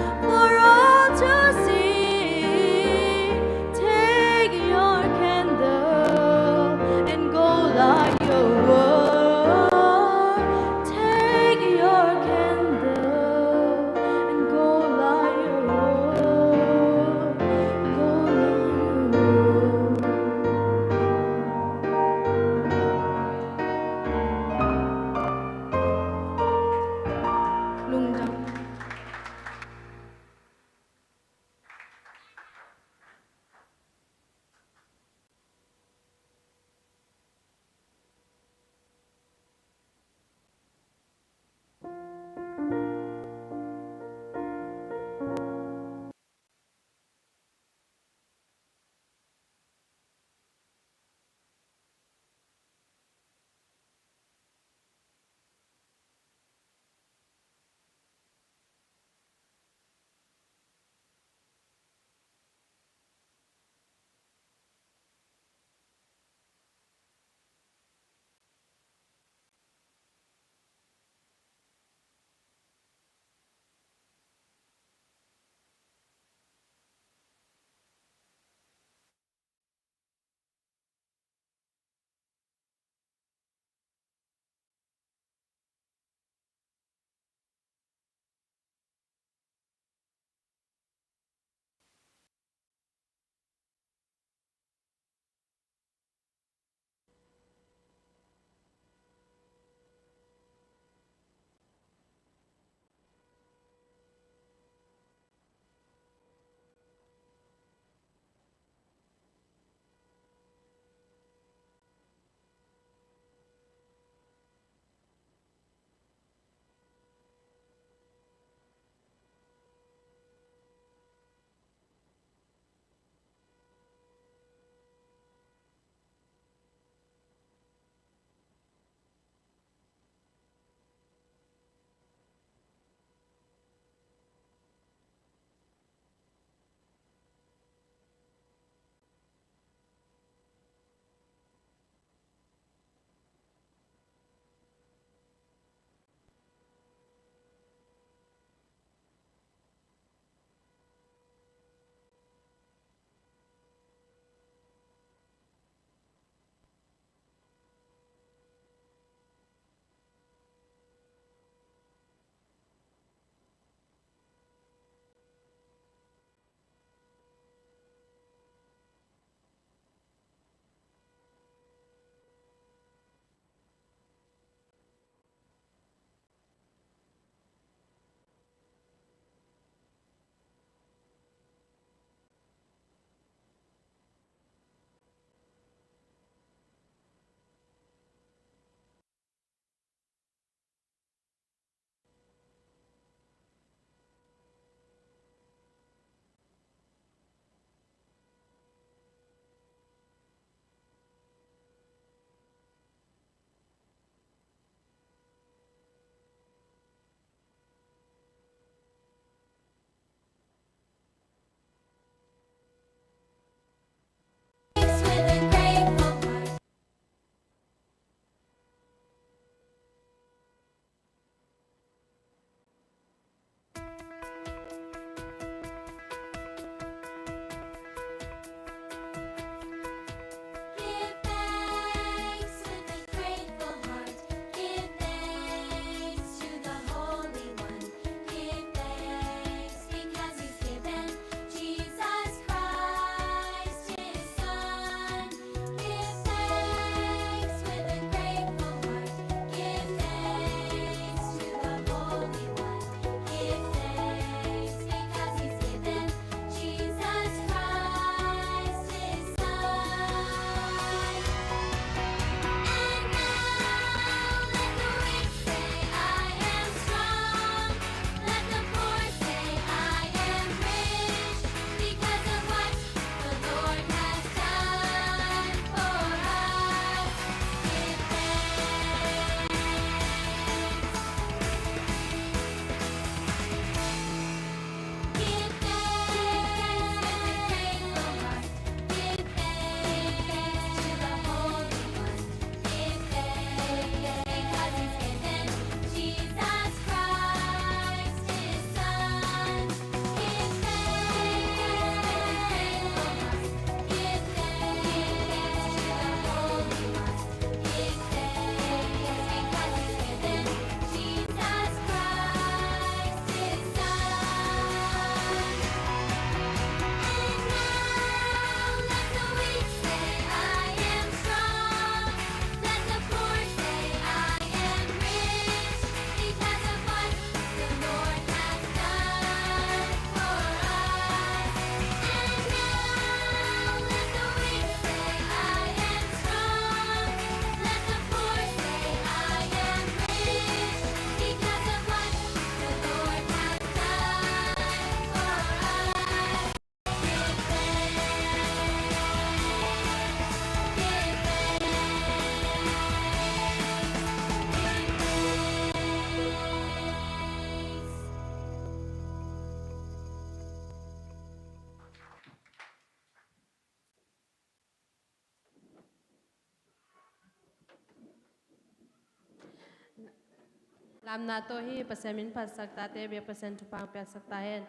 Lamna tawh hi. Pasian min phatsak ta, te bia Pasian thupha piaksak ta hen.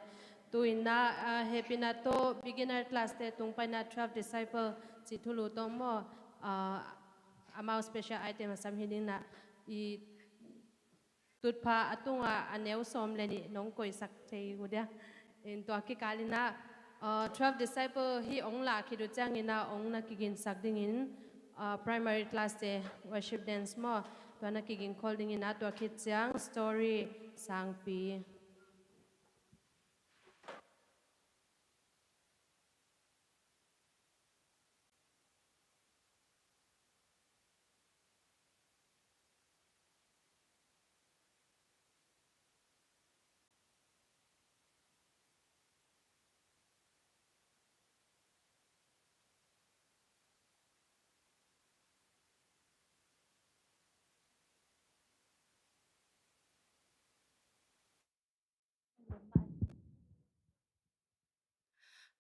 Tu-in ah, ah, hehpihna tawh beginner class te tung paina twelve disciple cih thulu tawh maw, ah, amau special item a sam hi ding in ah, i tutphah a tungah a neu sawm le nih nong koihsak thei uh dia. In tua kikal in ah, ah, twelve disciple hih ong lah khit uh ciangin ah ong na kiginsak dingin, ah, primary class te worship dance maw, tua na kigin khol dingin ah, tua khit ciang story sangpi.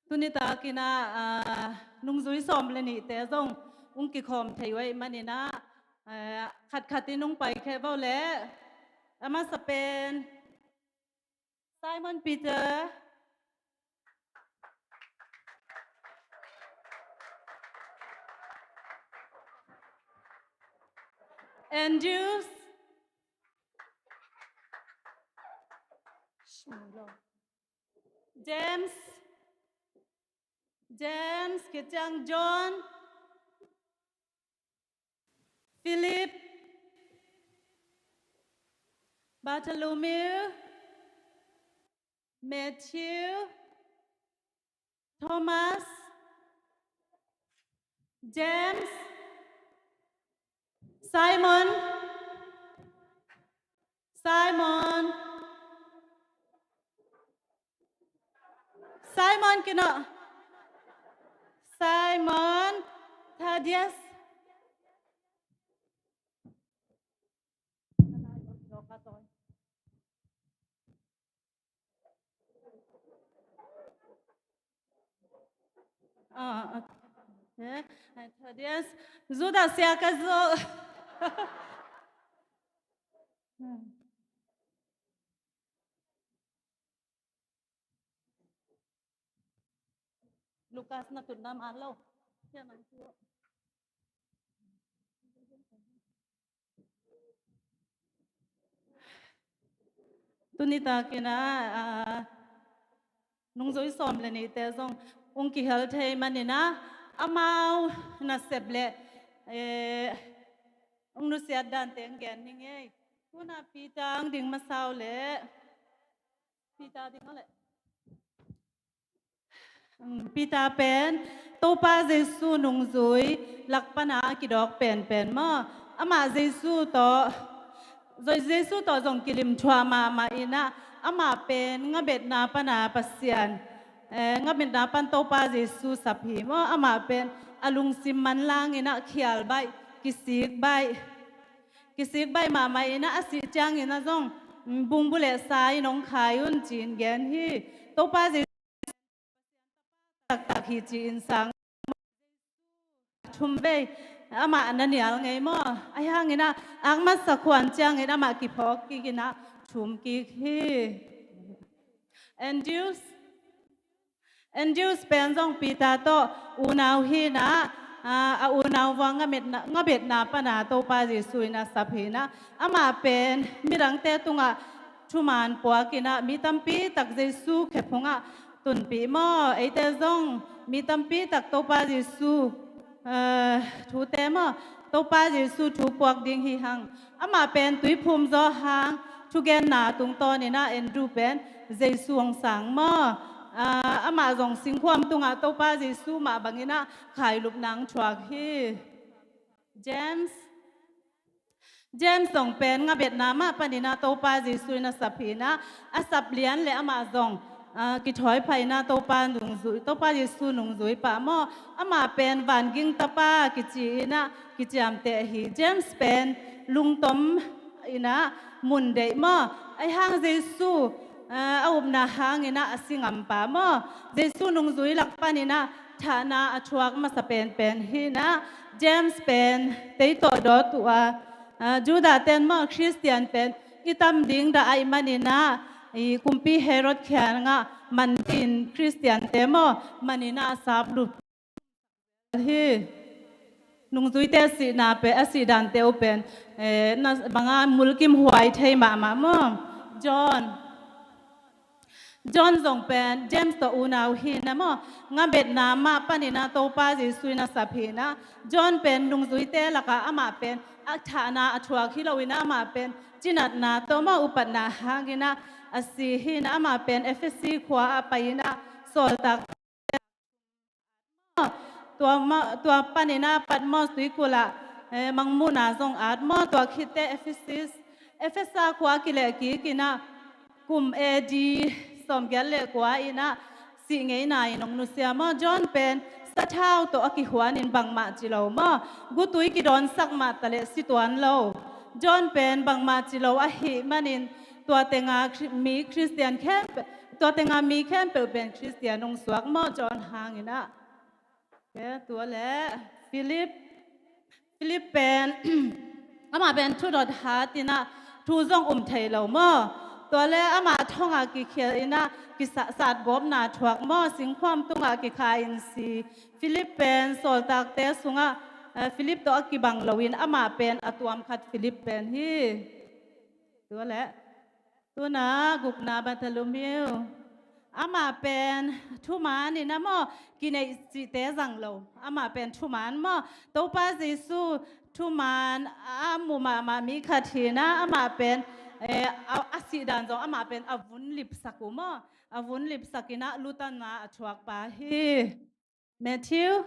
Tuni takin ah, ah, nungzui sawm le nihte zong ung kikhawm thei uh ahih manin ah, ah, khatkhat in ung paikhia vo leh. A masa pen Simon Peter, Andrews, James, James, khit ciang John, Philip, Bartholomew, Matthew, Thomas, James, Simon, Simon, Simon kino, Simon, Thaddeus. Ah, okay. Eh, Thaddeus, Judas Iskariot. Lukas na tutna man lo. Tuni takin ah, ah, nungzui sawm le nihte zong ung kihel thei manin ah, amau nasep le, eh, ung nusiat dante ung gen ning ei. Tu-in ah Peter ung ding masa uh leh. Peter ding uh leh. Peter pen Topa Jesu nungzui lak pana a kidawk penpen maw. Amah Jesu tawh, Jesu tawh zong kilimthuah mahmah in ah, amah pen ngabetna pana Pasian, eh, ngabetna pan Topa Jesu sap hi maw. Amah pen a lungsim manlang in ah khial baih, kisik baih, kisik baih mahmah in ah, a sih ciangin ah zong, mm, bungbu le sa in hong khai un ci-in gen hi. Topa Jesu taktak hi ci-in sang thum vei amah na nial ngei maw. Ahi hangin ah, akmasa khuan ciangin amah kiphawk kik in ah thum kik hi. Andrews, Andrews pen zong Peter tawh unau hi in ah, a, a unau vua ngabetna, ngabetna pana Topa Jesu in a sap hi in ah, amah pen midangte tungah thuman puak in ah, mi tampi tak Jesu khephungah tunpih maw. Eite zong mi tampi tak Topa Jesu, eh, thute maw, Topa Jesu thu puak ding hi hang. Amah pen tuiphum zaw hang, thugenna tungtawn in ah Andrew pen Jesu hong sang maw. Ah, amah zong singkhuam tungah Topa Jesu mah bangin ah khailupna hong thuak hi. James, James zong pen ngabetna mah panin ah Topa Jesu in a sap hi in ah, a sap lian le amah zong, ah, kithawi pha in ah Topa nungzui, Topa Jesu nungzui pah maw. Amah pen vanging tapa kici in ah kiciamteh hi. James pen lungtom in ah mun deih maw. Ahi hang Jesu, ah, a upna hangin ah a si ngampa maw. Jesu nungzui lak panin ah thahna a thuak masa penpen hi in ah, James pen tei tawh dawt uh a, ah, Judah ten maw, Khristian pen kitam ding dah ahih manin ah, i kumpi Herod kiangah man dingin Khristiante maw, man in ah a sap lut hi. Nungzuite sihna pen, a sih dante uh pen, eh, na bangah mulkimhuai thei mahmah maw. John, John zong pen James tawh unau hi in ah maw, ngabetna mah panin ah Topa Jesu in a sap hi in ah, John pen nungzuite lakah amah pen a thahna a thuak hi lo in ah, amah pen cinatna tawh maw, upatna hangin ah a si hi in ah, amah pen Efesi khua ah pai in ah sawltak tua, ma, tua panin ah Patmos tuikulh ah, eh, mangmuhna zong at maw. Tua khit teh Efesis, Efesa khua kileh kik in ah kum A D sawmgiat le kua in ah sih ngeina in hong nusia maw. John pen sathau tawh a kihuan in bangmah ci lo maw, gutui kidawnsak mah taleh si tuan lo. John pen bangmah ci lo ahih manin tua tenga Khri-, mi Khristian khempeuh, tua tenga mi khempeuh pen Khristian hong suak maw, John hangin ah. Tua leh Philip, Philip pen amah pen thudot hat in ah, thu zong um thei lo maw. Tua leh amah thong ah kikhial in ah, kisat gawpna thuak maw, singkhuam tungah kikha in si. Philip pen sawltakte sungah, eh, Philip tawh a kibang lo in, amah pen a tuam khat Philip pen hi. Tua leh, tu-in ah gukna Bartholomew. Amah pen thuman in ah maw, kineih cihte zang lo. Amah pen thuman maw, Topa Jesu thuman a mu mahmah mi khat hi in ah, amah pen, eh, a, a sih dan zong amah pen a vun lipsak uh maw. A vun lipsak in ah lutanna a thuak pa hi. Matthew.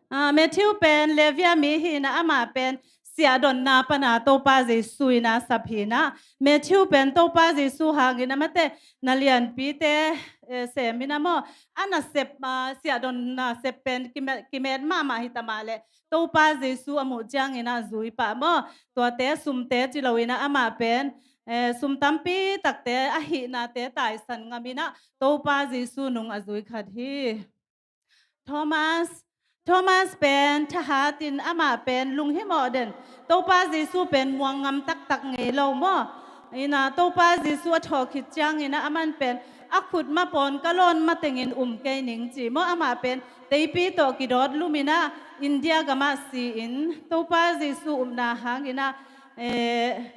Ah, Matthew pen Levi a mi hi in ah, amah pen siahdonna pana Topa Jesu in ah sap hi in ah. Matthew pen Topa Jesu hangin ah, amaute na lianpite, eh, sem in ah maw, a nasep, ah, siahdonna sep pen kimet, kimet mahmah hi ta mah leh, Topa Jesu a muh ciangin ah zui pah maw. Tuate sumte ci lo in ah, amah pen, eh, sum tampi takte, a hihnate taisan ngam in ah Topa Jesu nung a zui khat hi. Thomas, Thomas pen thahat in, amah pen lunghimawh den, Topa Jesu pen muang ngam taktak ngei lo maw. In ah Topa Jesu a thawh khit ciangin ah, aman pen a khut mapawn ka lawn matengin um kei ning ci maw. Amah pen teipi tawh kidawt lum in ah India gamah si in, Topa Jesu upna hangin ah, eh,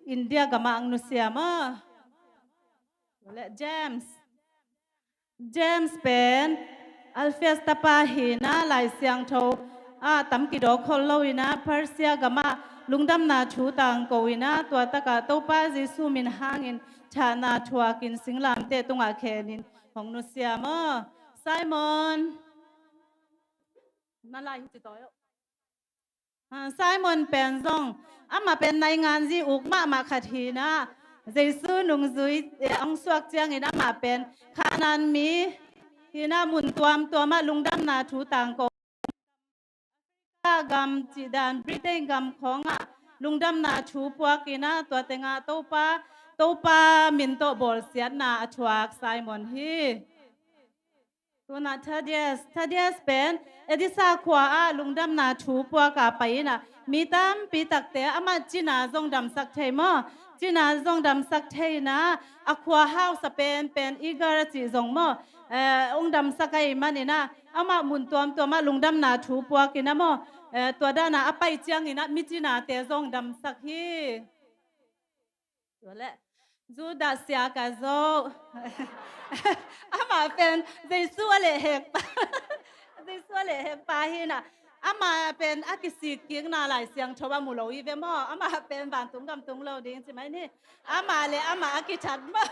India gamah ang nusia maw. James. James pen Alphaeus tapa hi in ah, Lai Siangtho ah tam kidawk khol lo in ah, Persia gamah lungdamna thu tangko in ah, tua takah Topa Jesu min hangin thahna thuakin singlamteh tungah khenin hong nusia maw. Simon. Na lai hi ci tawi aw. Ah, Simon pen zong, amah pen nainganzi uk mahmah khat hi in ah, Jesu nungzui, eh, hong suak ciangin amah pen Kanaan mi hi in ah, mun tuamtuam ah lungdamna thu tangko. America gam cih dan, Britain gam khawngah lungdamna thu puak in ah, tua tengah Topa, Topa min tawh bawlsiatna a thuak Simon hi. Tu-in ah Thaddeus, Thaddeus pen Edessa khua ah lungdamna thu puak a pai in ah, mi tampi takte, amah cina zong damsak thei maw, cina zong damsak thei in ah, a khua hausa penpen Igor a cih zong maw, eh, hong damsak ahih manin ah, amah mun tuamtuam ah lungdamna thu puak in ah maw, eh, tua dan ah a pai ciangin ah mi cinate zong damsak hi. Tua leh Judas Iskariot. Amah pen Jesu a lehhek pa. Jesu a lehhek pa hi in ah. Amah pen a kisik kikna Lai Siangtho ah mu lo hi ve maw. Amah pen vantung gam tung lo ding ci mai ni. Amah le amah a kithat maw.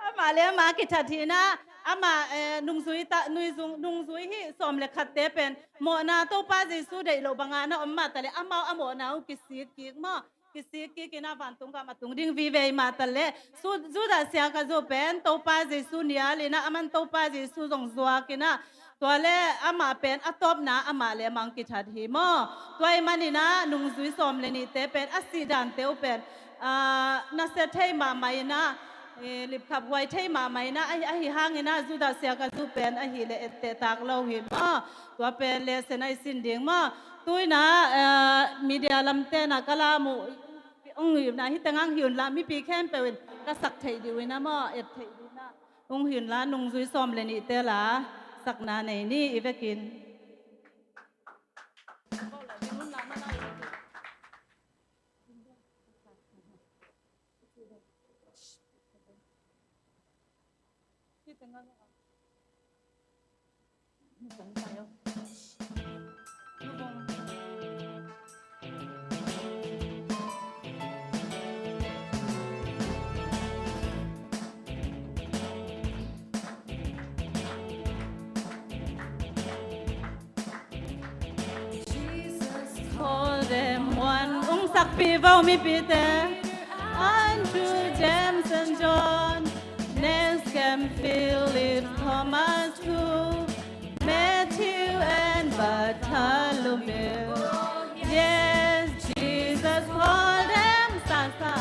Amah le amah a kithat hi in ah. Amah, eh, nungzui ta, nungzui, nungzui hi sawm le khatte pen mawhna, Topa Jesu deih loh bangah na om mah taleh, amau a mawhna uh kisik kik maw. Kisik kik in ah vantung gam a tung ding vive mah taleh, Judas Iskariot pen Topa Jesu nial in ah, aman Topa Jesu zong zuak in ah, tua leh amah pen a tawpna amah le amah kithat hi maw. Tua ahih manin ah nungzui sawm le nihte pen a sih dante uh pen, ah, nasia thei mahmah in ah, eh, lipkhap huai thei mahmah in ah, ahi, ahi hangin ah Judas Iskariot pen ahih leh etteh tak lo hi maw. Tua pen lesson ahi sin ding maw. Tu in ah, eh, media lamte in ah ka lam uh, hong hi un la, hih teng hong hi un la, mipi khempeuh in ka sak theih ding uh in ah maw, et theih ding uh in ah. Hong hi un la, nungzui sawm le nihte la sakna nei ni, i vekin. Call them one. Hong sakpih vo mipite. Andrew, James and John. Next came Philip, Thomas too. Matthew and Bartholomew. Yes, Jesus called them. Sa, sa.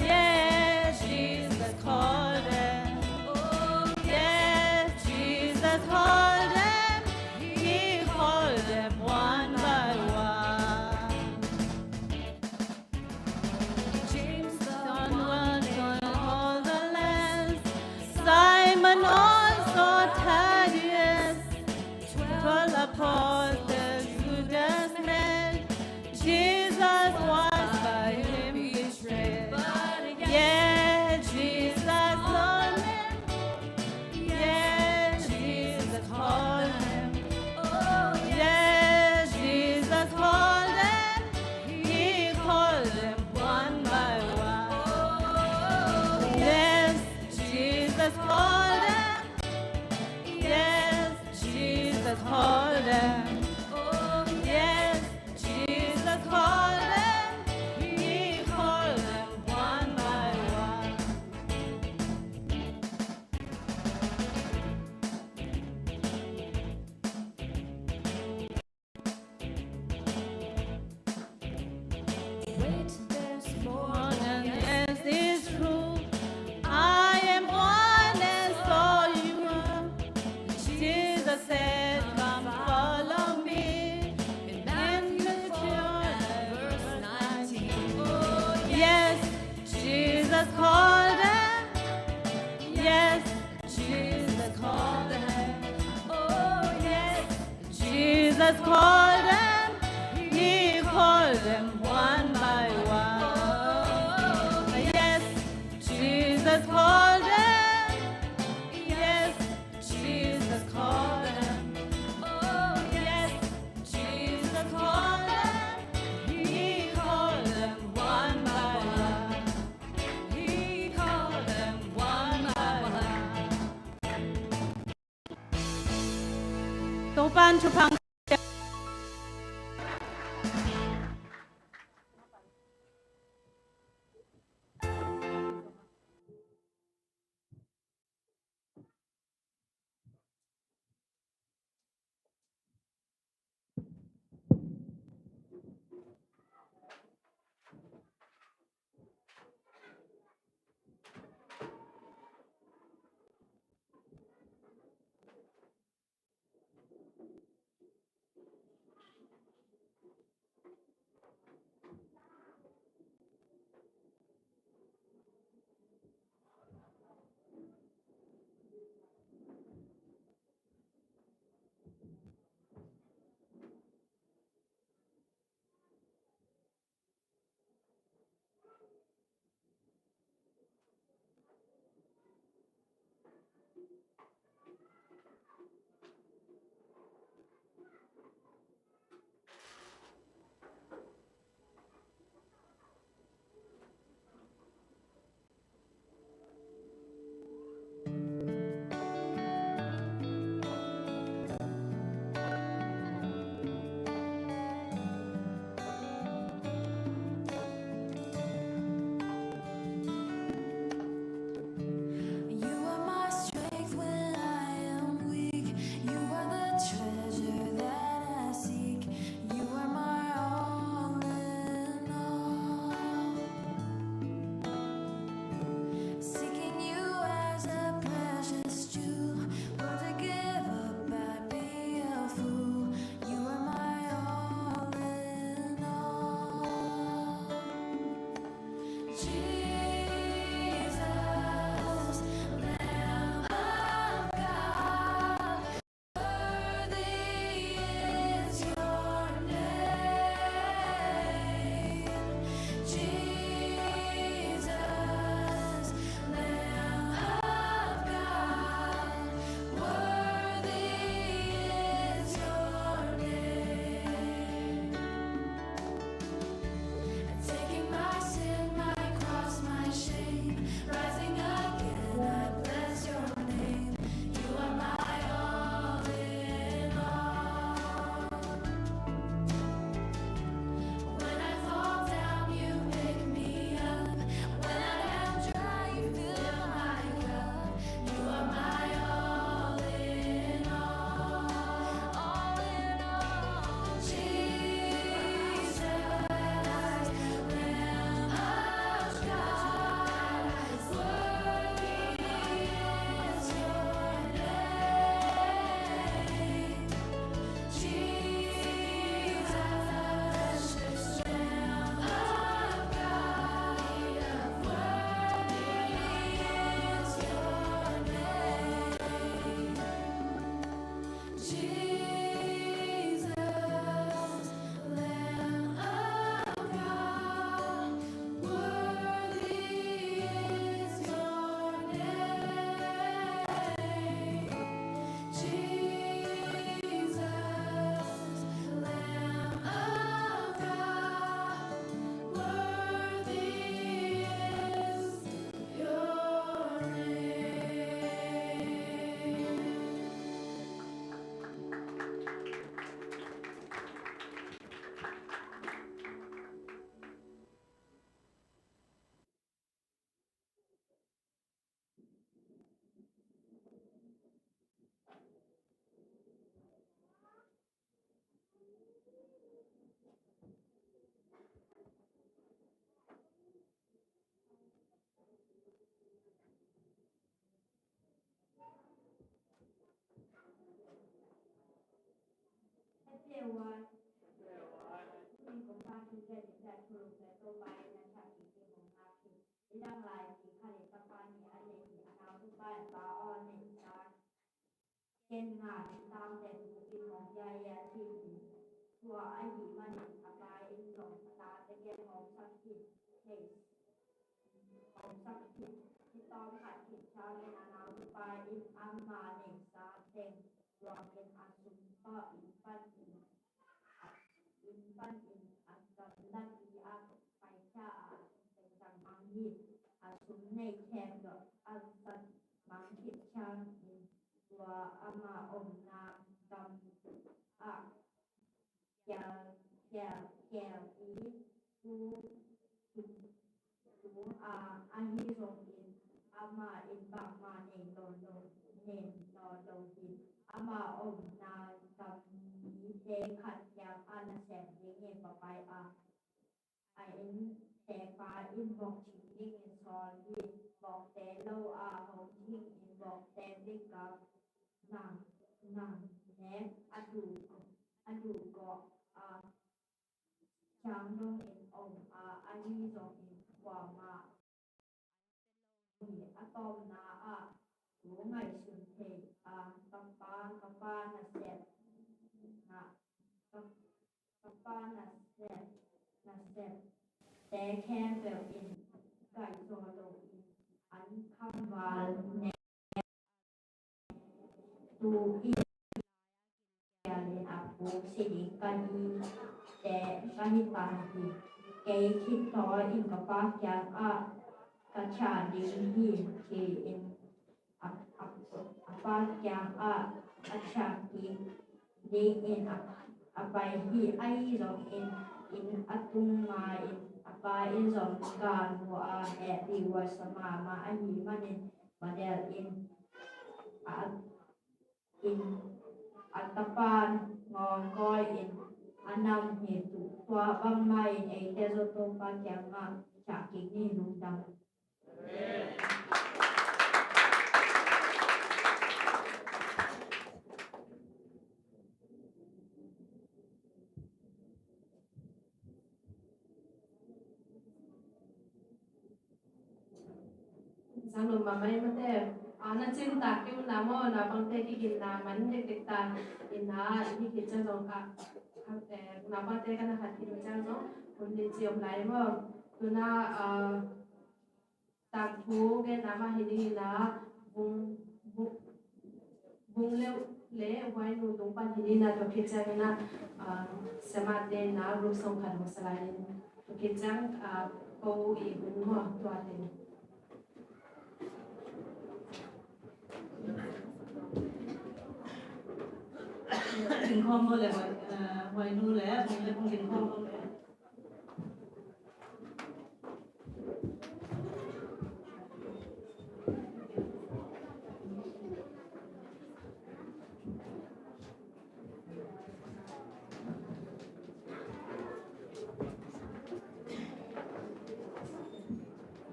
Yes, Jesus called them. Yes, Jesus called them. He called them one by one. James, the one called all the less. Simon also Thaddeus. Twelve apostles Judas made. Jesus was by him betrayed. Yet Jesus called them. Yes, Jesus called them. Oh, yes, Jesus called them. He called them one by one. Yes, Jesus called them. Yes, Jesus called them. Oh, yes, Jesus called them. He called them one by one. Wait, there's more. More than this is true. I am one and so you are. Jesus said, "Come follow me." In Matthew twelve, verse nineteen. Oh, yes, Jesus called them. Yes, Jesus called them. Oh, yes, Jesus called them. He called them one by one. Yes, Jesus called them. Yes, Jesus called them. Oh, yes, Jesus called them. He called them one by one. He called them one by one. Topa'n thupha Everyone. Tunin kong tangthu kei ding pen thulu pen Topa in a tha kik ding hong ngak hi. Nidang lai ni khat in tapa nih a nei hi. A nau tupa in pa aw nei sa. Ken nga in tangte tu in hong ya ya ci hi. Tua ahih manin a pa in zong a tate ken hong sak hi. Nei Hong sak hi. Hi tawm khat khit ciangin a nau tupa in ama neihsa teng luangin a sum tawh inn panin, inn panin a gamlapi ah paikhia a, a sum teng zang mang hi. A sum nei khempeuh a zang mang khit ciangin tua ama omna gam ah kial, kial, kial i tu, tu, tu a, ahi zongin ama in bangmah nei nawn lo, nei nawn lo hi. Ama omna gam mite khat kiangah nasem dingin va pai a, a innteekpa in vok thing dingin sawl hi. Vokte lo a hong thingin vokte bek a nang, nang nek a duh, a duh gawh a, ciang dongin om a, ahi zongin kuamah hi. A tawpna ah thu ngaihsun thei a, ka pa, ka pa nasep, na, ka, ka pa nasep, nasepte khempeuh in kaih zaw loin an khamval ne tu in kialin a puk si ding ka hi te, ka hi ta hi. Kei khit thaw in ka pa kiangah ka thia ding hi, ci-in a, a, a pa kiangah a thia kik dingin a, a pai hi. Ahi zongin inn a tung ma-in a pa in zong ganhua a hehpih huasa mahmah ahih manin model in a in a tapa ngawngkawi in a nam hi. Tua bangmah in eite zong Topa kiangah khiah kik ni. Lungdam. Sang lo mamai mate, a, na cin ta kiu na mo, na bangte kigin na man dek dek ta in na, ni ki cang zong ka, ka, eh, na bangte ka na khat kigin cang zong, kun ni ci om lai mo, tu na, a, tak bu gen na ma hi ding na, bung, bu, Bung leuh le huainu tung pan hi ding na, tua khit ciangin ah, ah, siamate na group song khat hong sa lai in, tua khit ciang, ah, ko i hun maw, tua te. Kin khawm bo le huai, ah, huainu le bung le bung kin khawm bo le.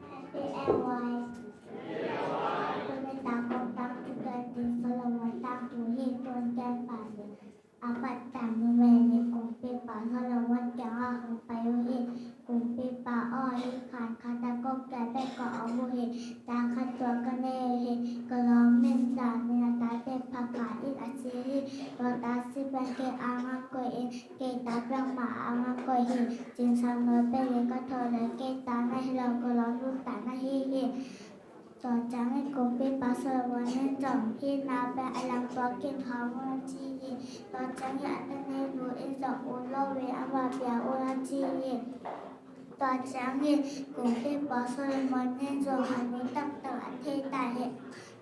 Happy Airways. Tuni tangkong tangthu tua ding Solomon tangthu hi. Tun ken pa ding. A phat tang numei nih kumpipa Solomon kiangah hong pai uh hi. Kumpipa aw, hih khan khat ah kong kial bek ka om uh hi. Tang khat tua ka nei uh hi. Ka lawm min Zan in a tate Phakha in a ci hi. Tua ta si pen kei a ngak koih in, kei ta bangmah a ngak koih hi. Cingsang nawi pen in ka thaw leh kei ta na hi lo, ka lawm nu ta na hi hi. Tua ciangin kumpipa Solomon in zong hih na pen a langtuak in khawm un a ci hi. Tua ciangin a tanei nu in zong ut lo in amah bia un a ci hi. Tua ciangin kumpipa Solomon in zong a nu taktak a thei ta hi.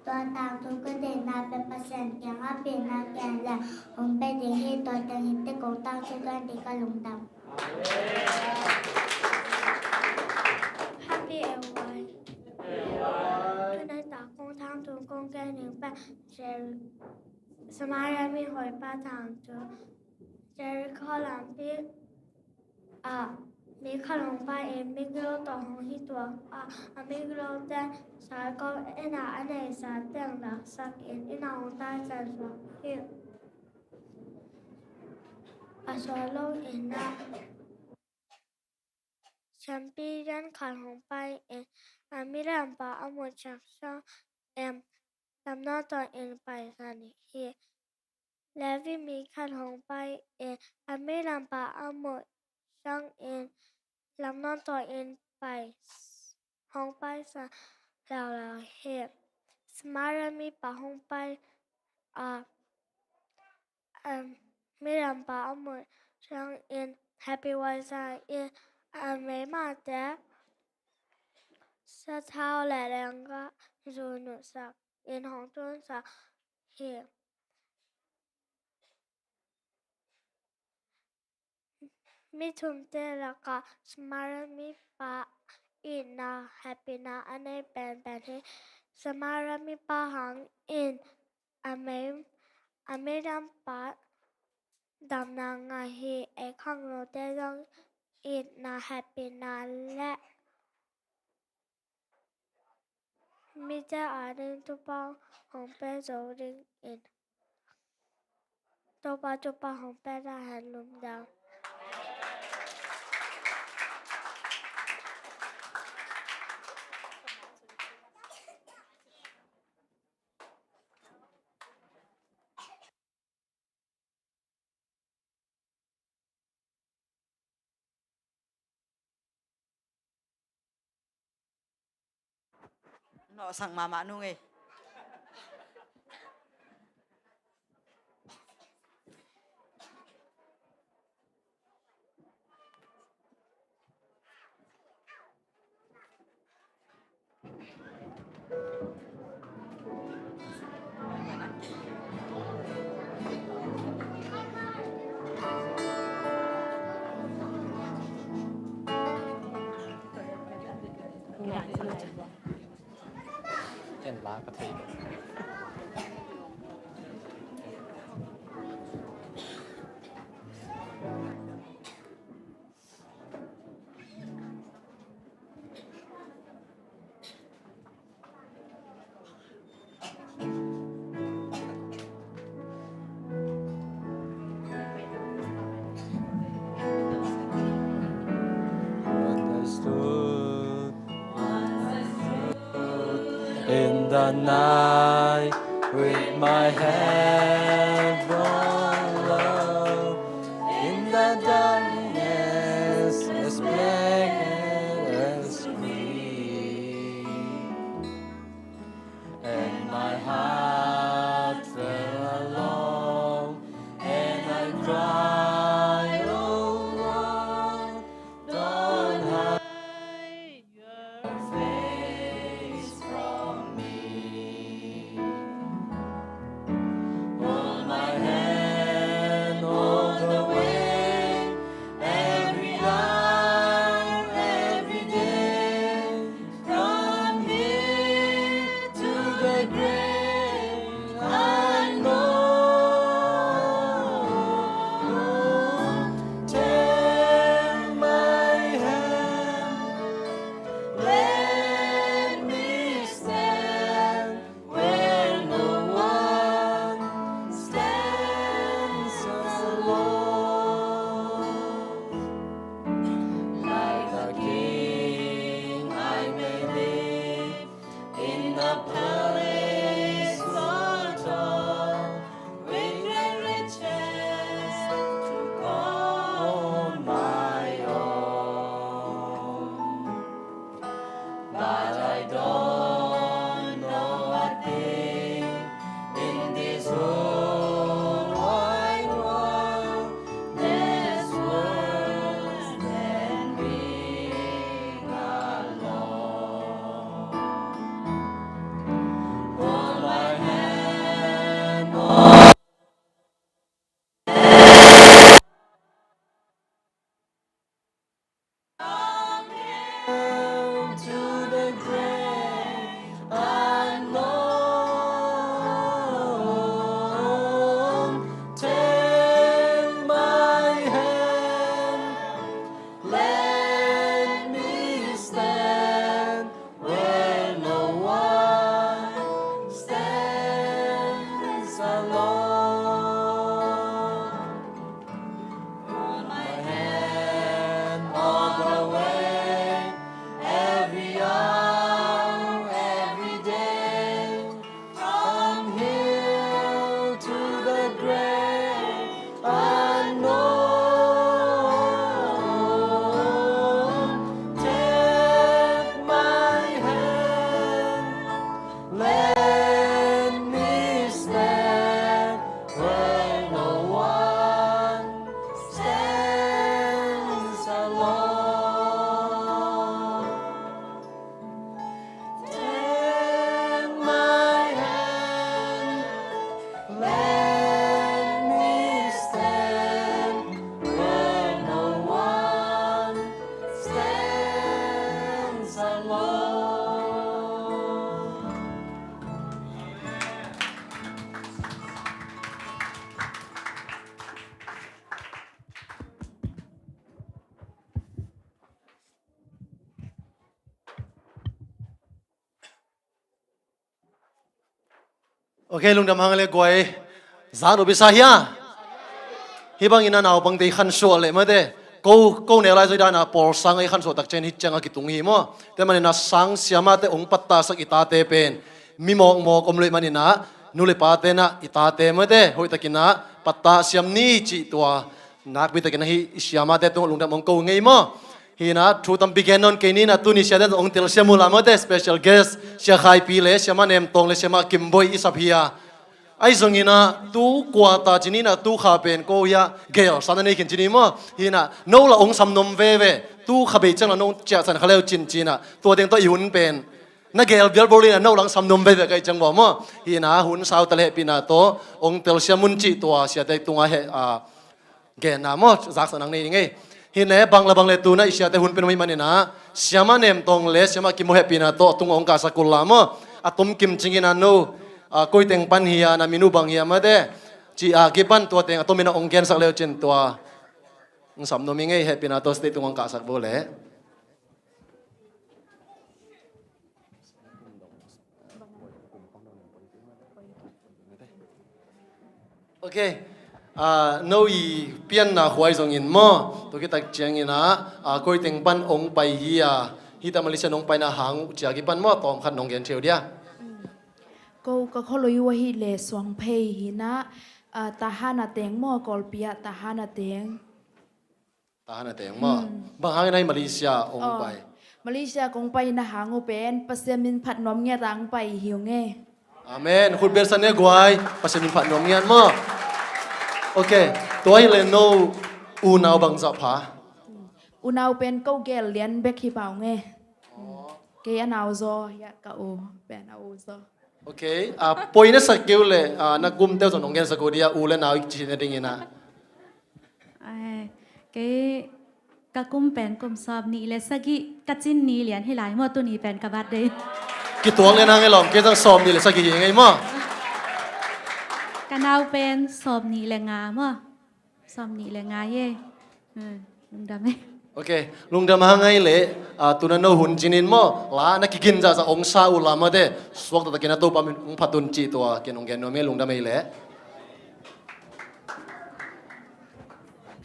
Tua tangthu ka deihna pen Pasian kiangah pilna gen leh hong pia ding hi. Tua ciangin te kong tangthu tuan ding ka lungdam. Happy Airways. Tuni tangkong tangthu kong gen ding pen Jer-, Samaria mihoipa tangthu. Jericho lampi ah mi khat hong pai in, migilo tawh hong hi tuak a, a migilote saikawm inn ah a neihsa teng laksak in, inn ah hong taisan suak hi. a suak lo in ah, siampi lian khat hong pai in, a midampa a muh ciang sang in, lamdang tawh in paisan hi. Levi mi khat hong pai in, a midampa a muh ciangin lamdang tawh in pai, hong paisan leuleu hi. Samaria mipa hong pai a, a midampa a muh ciangin hehpihhuai sa in, a meimahte sathau le lenggah zu nutsak in hong tunsak hi. Mi thumte lakah Samaria mipa itna hehpihna a nei penpen hi. Samaria mipa hangin a mei, a midampa damna ngah hi. Ei khangnote zong itna hehpihna le mite ading Topa hong pia zo dingin, Topa, Topa hong pia ta hen. Lungdam. Nawhsak mahmah nung ei. Understood. In the night, with my head bowed low, in the darkness, as black as grief, and my heart felt alone, and I cried, "Oh Lord, don't hide your face from me." Hold my hand all the way, every hour, every day, from here to the grave, I know. Take my hand, let me stand where no one stands alone. Like a king, I may live in the palace so tall, with great riches to call my own. But I don't know a thing in this whole wide world that's worse than being alone. Ok, lungdam hang le guai. Zan upisa hia. Hih bangin a naupangte i khansuah leh mate, ko, ko neu lai zoi dana pawlsang a i khansuah tak ciang hih ciang a kitung hi maw. Tua manin a sang siamate hong pattahsak i tate pen mi mawkmawk om leh manin a nu le pate na i tate mate hoihtakin a pattah siam ni cih tua nakpi takin a hih i siamate tungah lungdam hong ko ngei maw. Hi na, thu tampi gen nawn kei ni na, tuni siate hong telsiam uh la mate, special guest Sia Khai Pi le Siama Nem Tawng le Siama Kim Bawi i sap hi a. Ahi zongin a, tu quarter ci ni na, tu kha pen ko hi a, gel sa na nei khin ci ni maw. Hi na, no la hong sam nuam veve, tu kha bei ciang la no ciahsan kha leu cin ci na, tua teng tawh i hun pen na gel bialbol in a, no la hong sam nuam veve ka hih ciang bua maw. Hi na, hun sau ta le hehpihna tawh hong telsiam un cih tua siate tungah heh, a, genna maw, zaksa nang nei ding ei. Hi ne, bang la bang le tu na i siate hun pen om ahih manin a, Siama Nem Tawng le Siama Kim Bawi hehpihna tawh a tung hong kahsak un la maw. A tom kim cingin a no, a, koi teng pan hi a, na min uh bang hi a mate, ci a kipan tua teng a tomin a hong gensak leu cin tua hong sam nuam hi ngei, hehpihna tawh stage tung hong kahsak bo le. Ok. Ah, no i pianna khua ahi zongin maw, tua khit tak ciangin a, ah, koi teng pan hong pai hi a, hih ta Malaysia hong paina hang uh ci a kipan maw, tawmkhat nong gen thei uh dia. Ko ka khualui uh ahih leh Suangphei hi na, ah, Tahan a teng maw, Kawlpi ah Tahan a teng. Tahan a teng maw. Hmm. Bang hangin a hih Malaysia hong pai? Malaysia kong paina hang uh pen Pasian min phat nuam ngiat a hong pai hi ung e. Amen. Khut beng sa ne guai. Pasian min phat nuam ngiat maw. Ok. Tua hi le no unau bangzah pha? Unau pen ko gel lian bek hi pah ung e. Kei a nau zaw, hiah ka u pen a u zaw. Ok, ah, poi na sak kei uh leh, ah, na kum teu zong nong gen sak uh dia, u le nau i cih na dingin ah. Ai, kei ka kum pen kum sawm nih le sagih, ka cin ni lian hi lai maw, tuni pen ka birthday. Kituak le nang e lawm, kei zong sawm nih le sagih hi ngei maw. Ka nau pen sawm nih le nga maw. Sawm nih le nga ye. Eh, lungdam e. Ok, lungdam hang ei le, ah, tuna no hun cinin maw, la na kigin zahzah hong sa uh la mate, suak taktakin a Topa min hong phat un cih tua ken hong gen nuam e, lungdam ei le.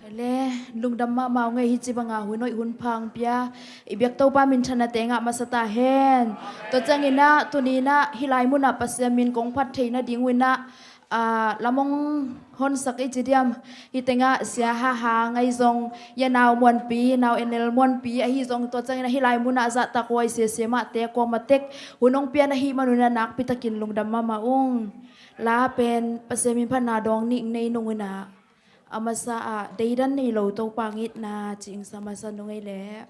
Kei le, lungdam mahmah ung ei, hih ci banga hun hoih hun pha hong pia i biak Topa minthanna tengah masa ta hen. Tua ciangin ah, tuni in ah, hih lai munah Pasian min kong phat theihna ding uh in ah, ah, lam hong honsak i ci diam. Hih tengah Sia Ha Hang ahi zong, i a nau Muanpi, nau Enel Muanpi ahi zong, tua ciangin ahi lai munah zahtak huai sia sia mahte kuamah tek hun hong pian ahih man un a nakpi takin lungdam mahmah ung. La pen Pasian min phatna dawng nih nei nung un ah, a masa ah deidan nei lo Topa ngitna cih hong sa masa nung ei leh.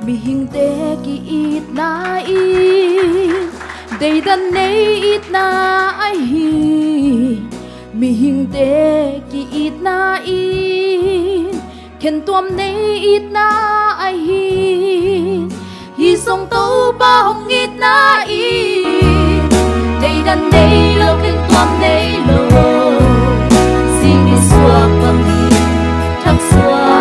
Mihingte ki-itna in deidan nei itna ahi. Mihingte ki-itna in khentuam nei itna ahi. Hih zong Topa hong itna in deidan nei lo, khentuam nei lo. Sing i suak bangin thak suak.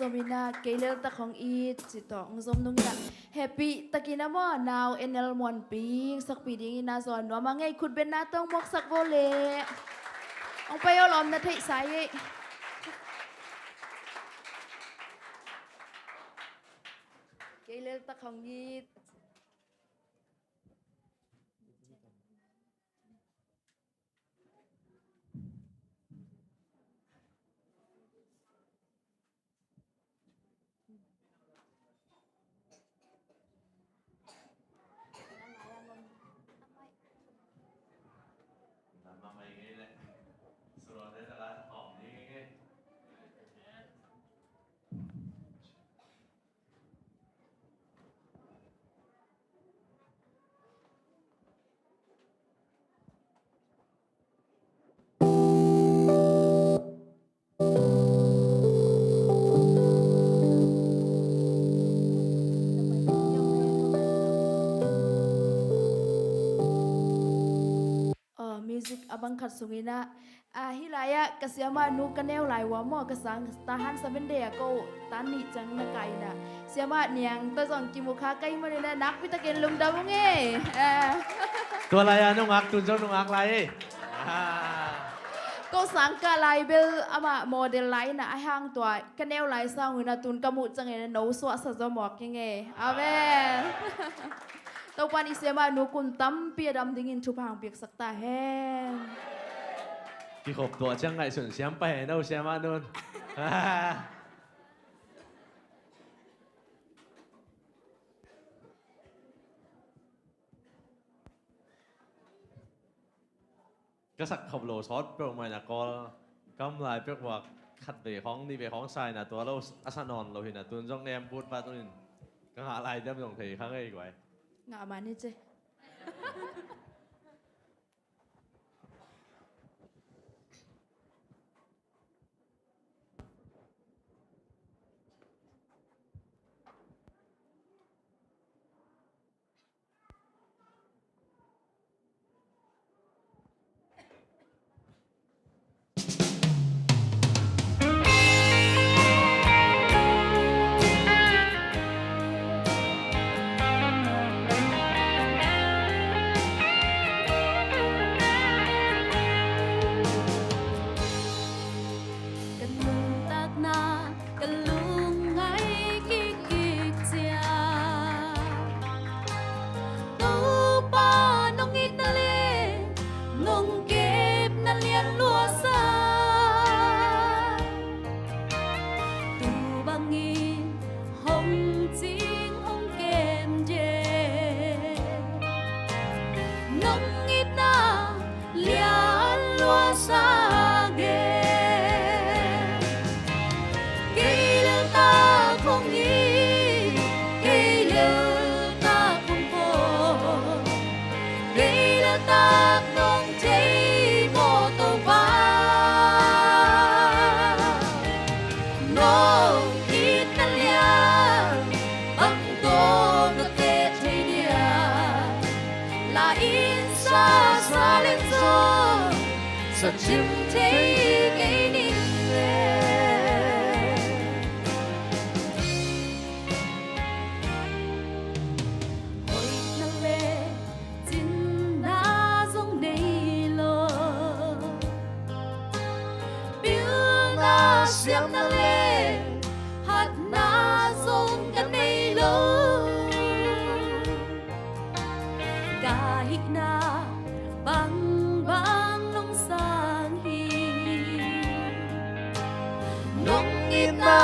Zom in ah, kei leltak hong it ci tawh hong zom nung in ah, happy takin ah maw, nau N L Muanping sakpi dingin ah zawn nuam a, ngei khut benna tawh hong muaksak vo leh. Hong pai aw lawm, na theihsa ei. Kei leltak hong it. Aw, music a bang khat sungin ah, a, hih lai-ah ka siamah nu ka neu lai uh a maw, ka sang Tahan Seven Day ah ko tan nih ciang na kai in ah, siamah Niang tawh zong kimu kha ka hih manin ah, nakpi takin lungdam ung ei. A. Tua lai-ah nungak, tun zong nungak lai ei. A. Ko sang kah lai bel amah model lai in ah, ahih hang tua ka neu lai sang uh in ah, tun ka muh ciangin ah no suahsa zaw mawk ing ei. Amen. Topa'n i siamah nu kum tampi a dam dingin thupha hong piaksak ta hen. Kikhop tuah ciang ngaihsun siam pah hen aw, siamah nun. Ka sak khop lo sawt peuhmah in ah, Kawl kam lai pek uh ah khat vei khawng, nih vei khawng sa in ah, tua lo a sa nawn lo hi in ah, tun zong nem put pah tunin ka ngah lai diam zong thei kha ngei guai. Ngah mah ni ci. Ka nuntakna ka lungngaih kikkik ciang, Topa nong itna le nong kepna lian luasa. Tu bangin hong cing hong kem de, nong itna lian luasa nge. Kei leltak hong it, kei leltak hong pawt, kei leltak nong thei maw Topa. Nong itna lian bang tawh ka teh thei dia, la in sa sa leng zong sa cim thei kei ning e. Hoihna le cinna zong nei lo, pilna siamna le hatna zong ka nei lo. Ka hihna bangbang nong sang hi, nong itna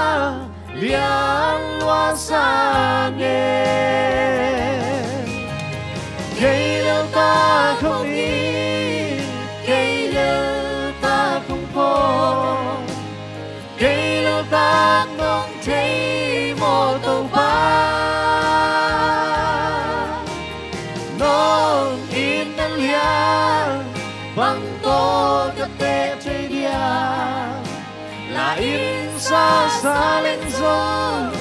lian luasa nge. Kei leltak hong it, kei leltak hong pawt, kei leltak nong thei maw Topa. Nong itna lian bang tawh ka teh thei dia, la in sa sa leng zong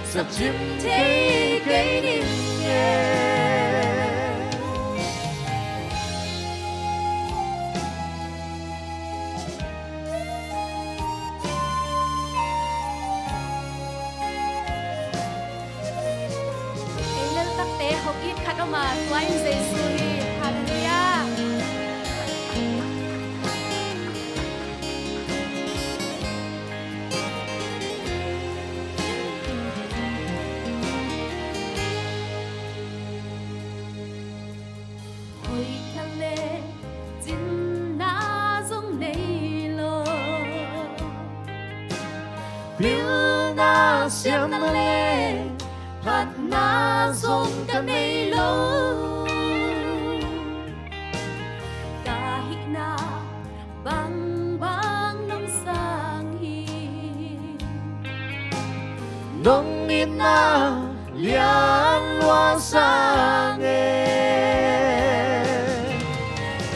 sa cim thei kei ning e. It khat om a, tua in Jesu hi. Halleluiah. Hoih khat le cinna zong nei lo, pilna siamna le phatna zong ka nei lo. Ka hihna bangbang nong sang hi. Nong itna lian lua sang e.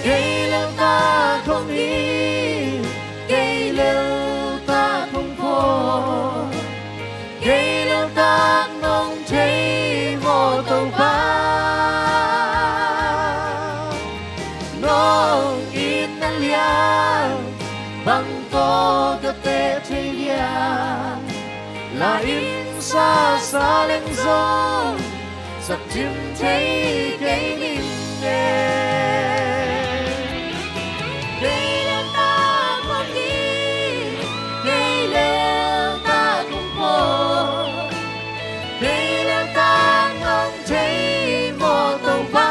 Kei lel tak hong it, kei lel tak hong pho, kei lel tak nong thei maw Topa. Nong itna lian bang tawh ka teh thei dia. La in sa sa leng zong, sa thim thei kei ning e. Kei lel tak hong it, kei lel tak hong pho, kei lel tak nong thei maw Topa.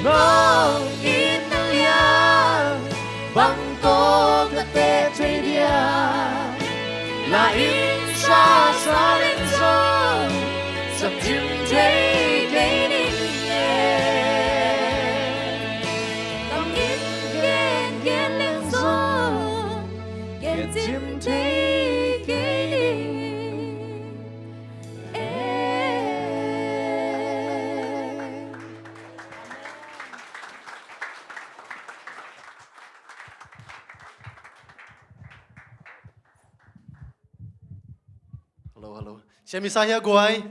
Nong itna lian bang tawh ka teh thei dia. La in sa sa leng zong, sa thim thei kei ning e. Kam in gen gen leng zong, gen thim thei kei ning e. Hello, hello. Siam i sa hia guai?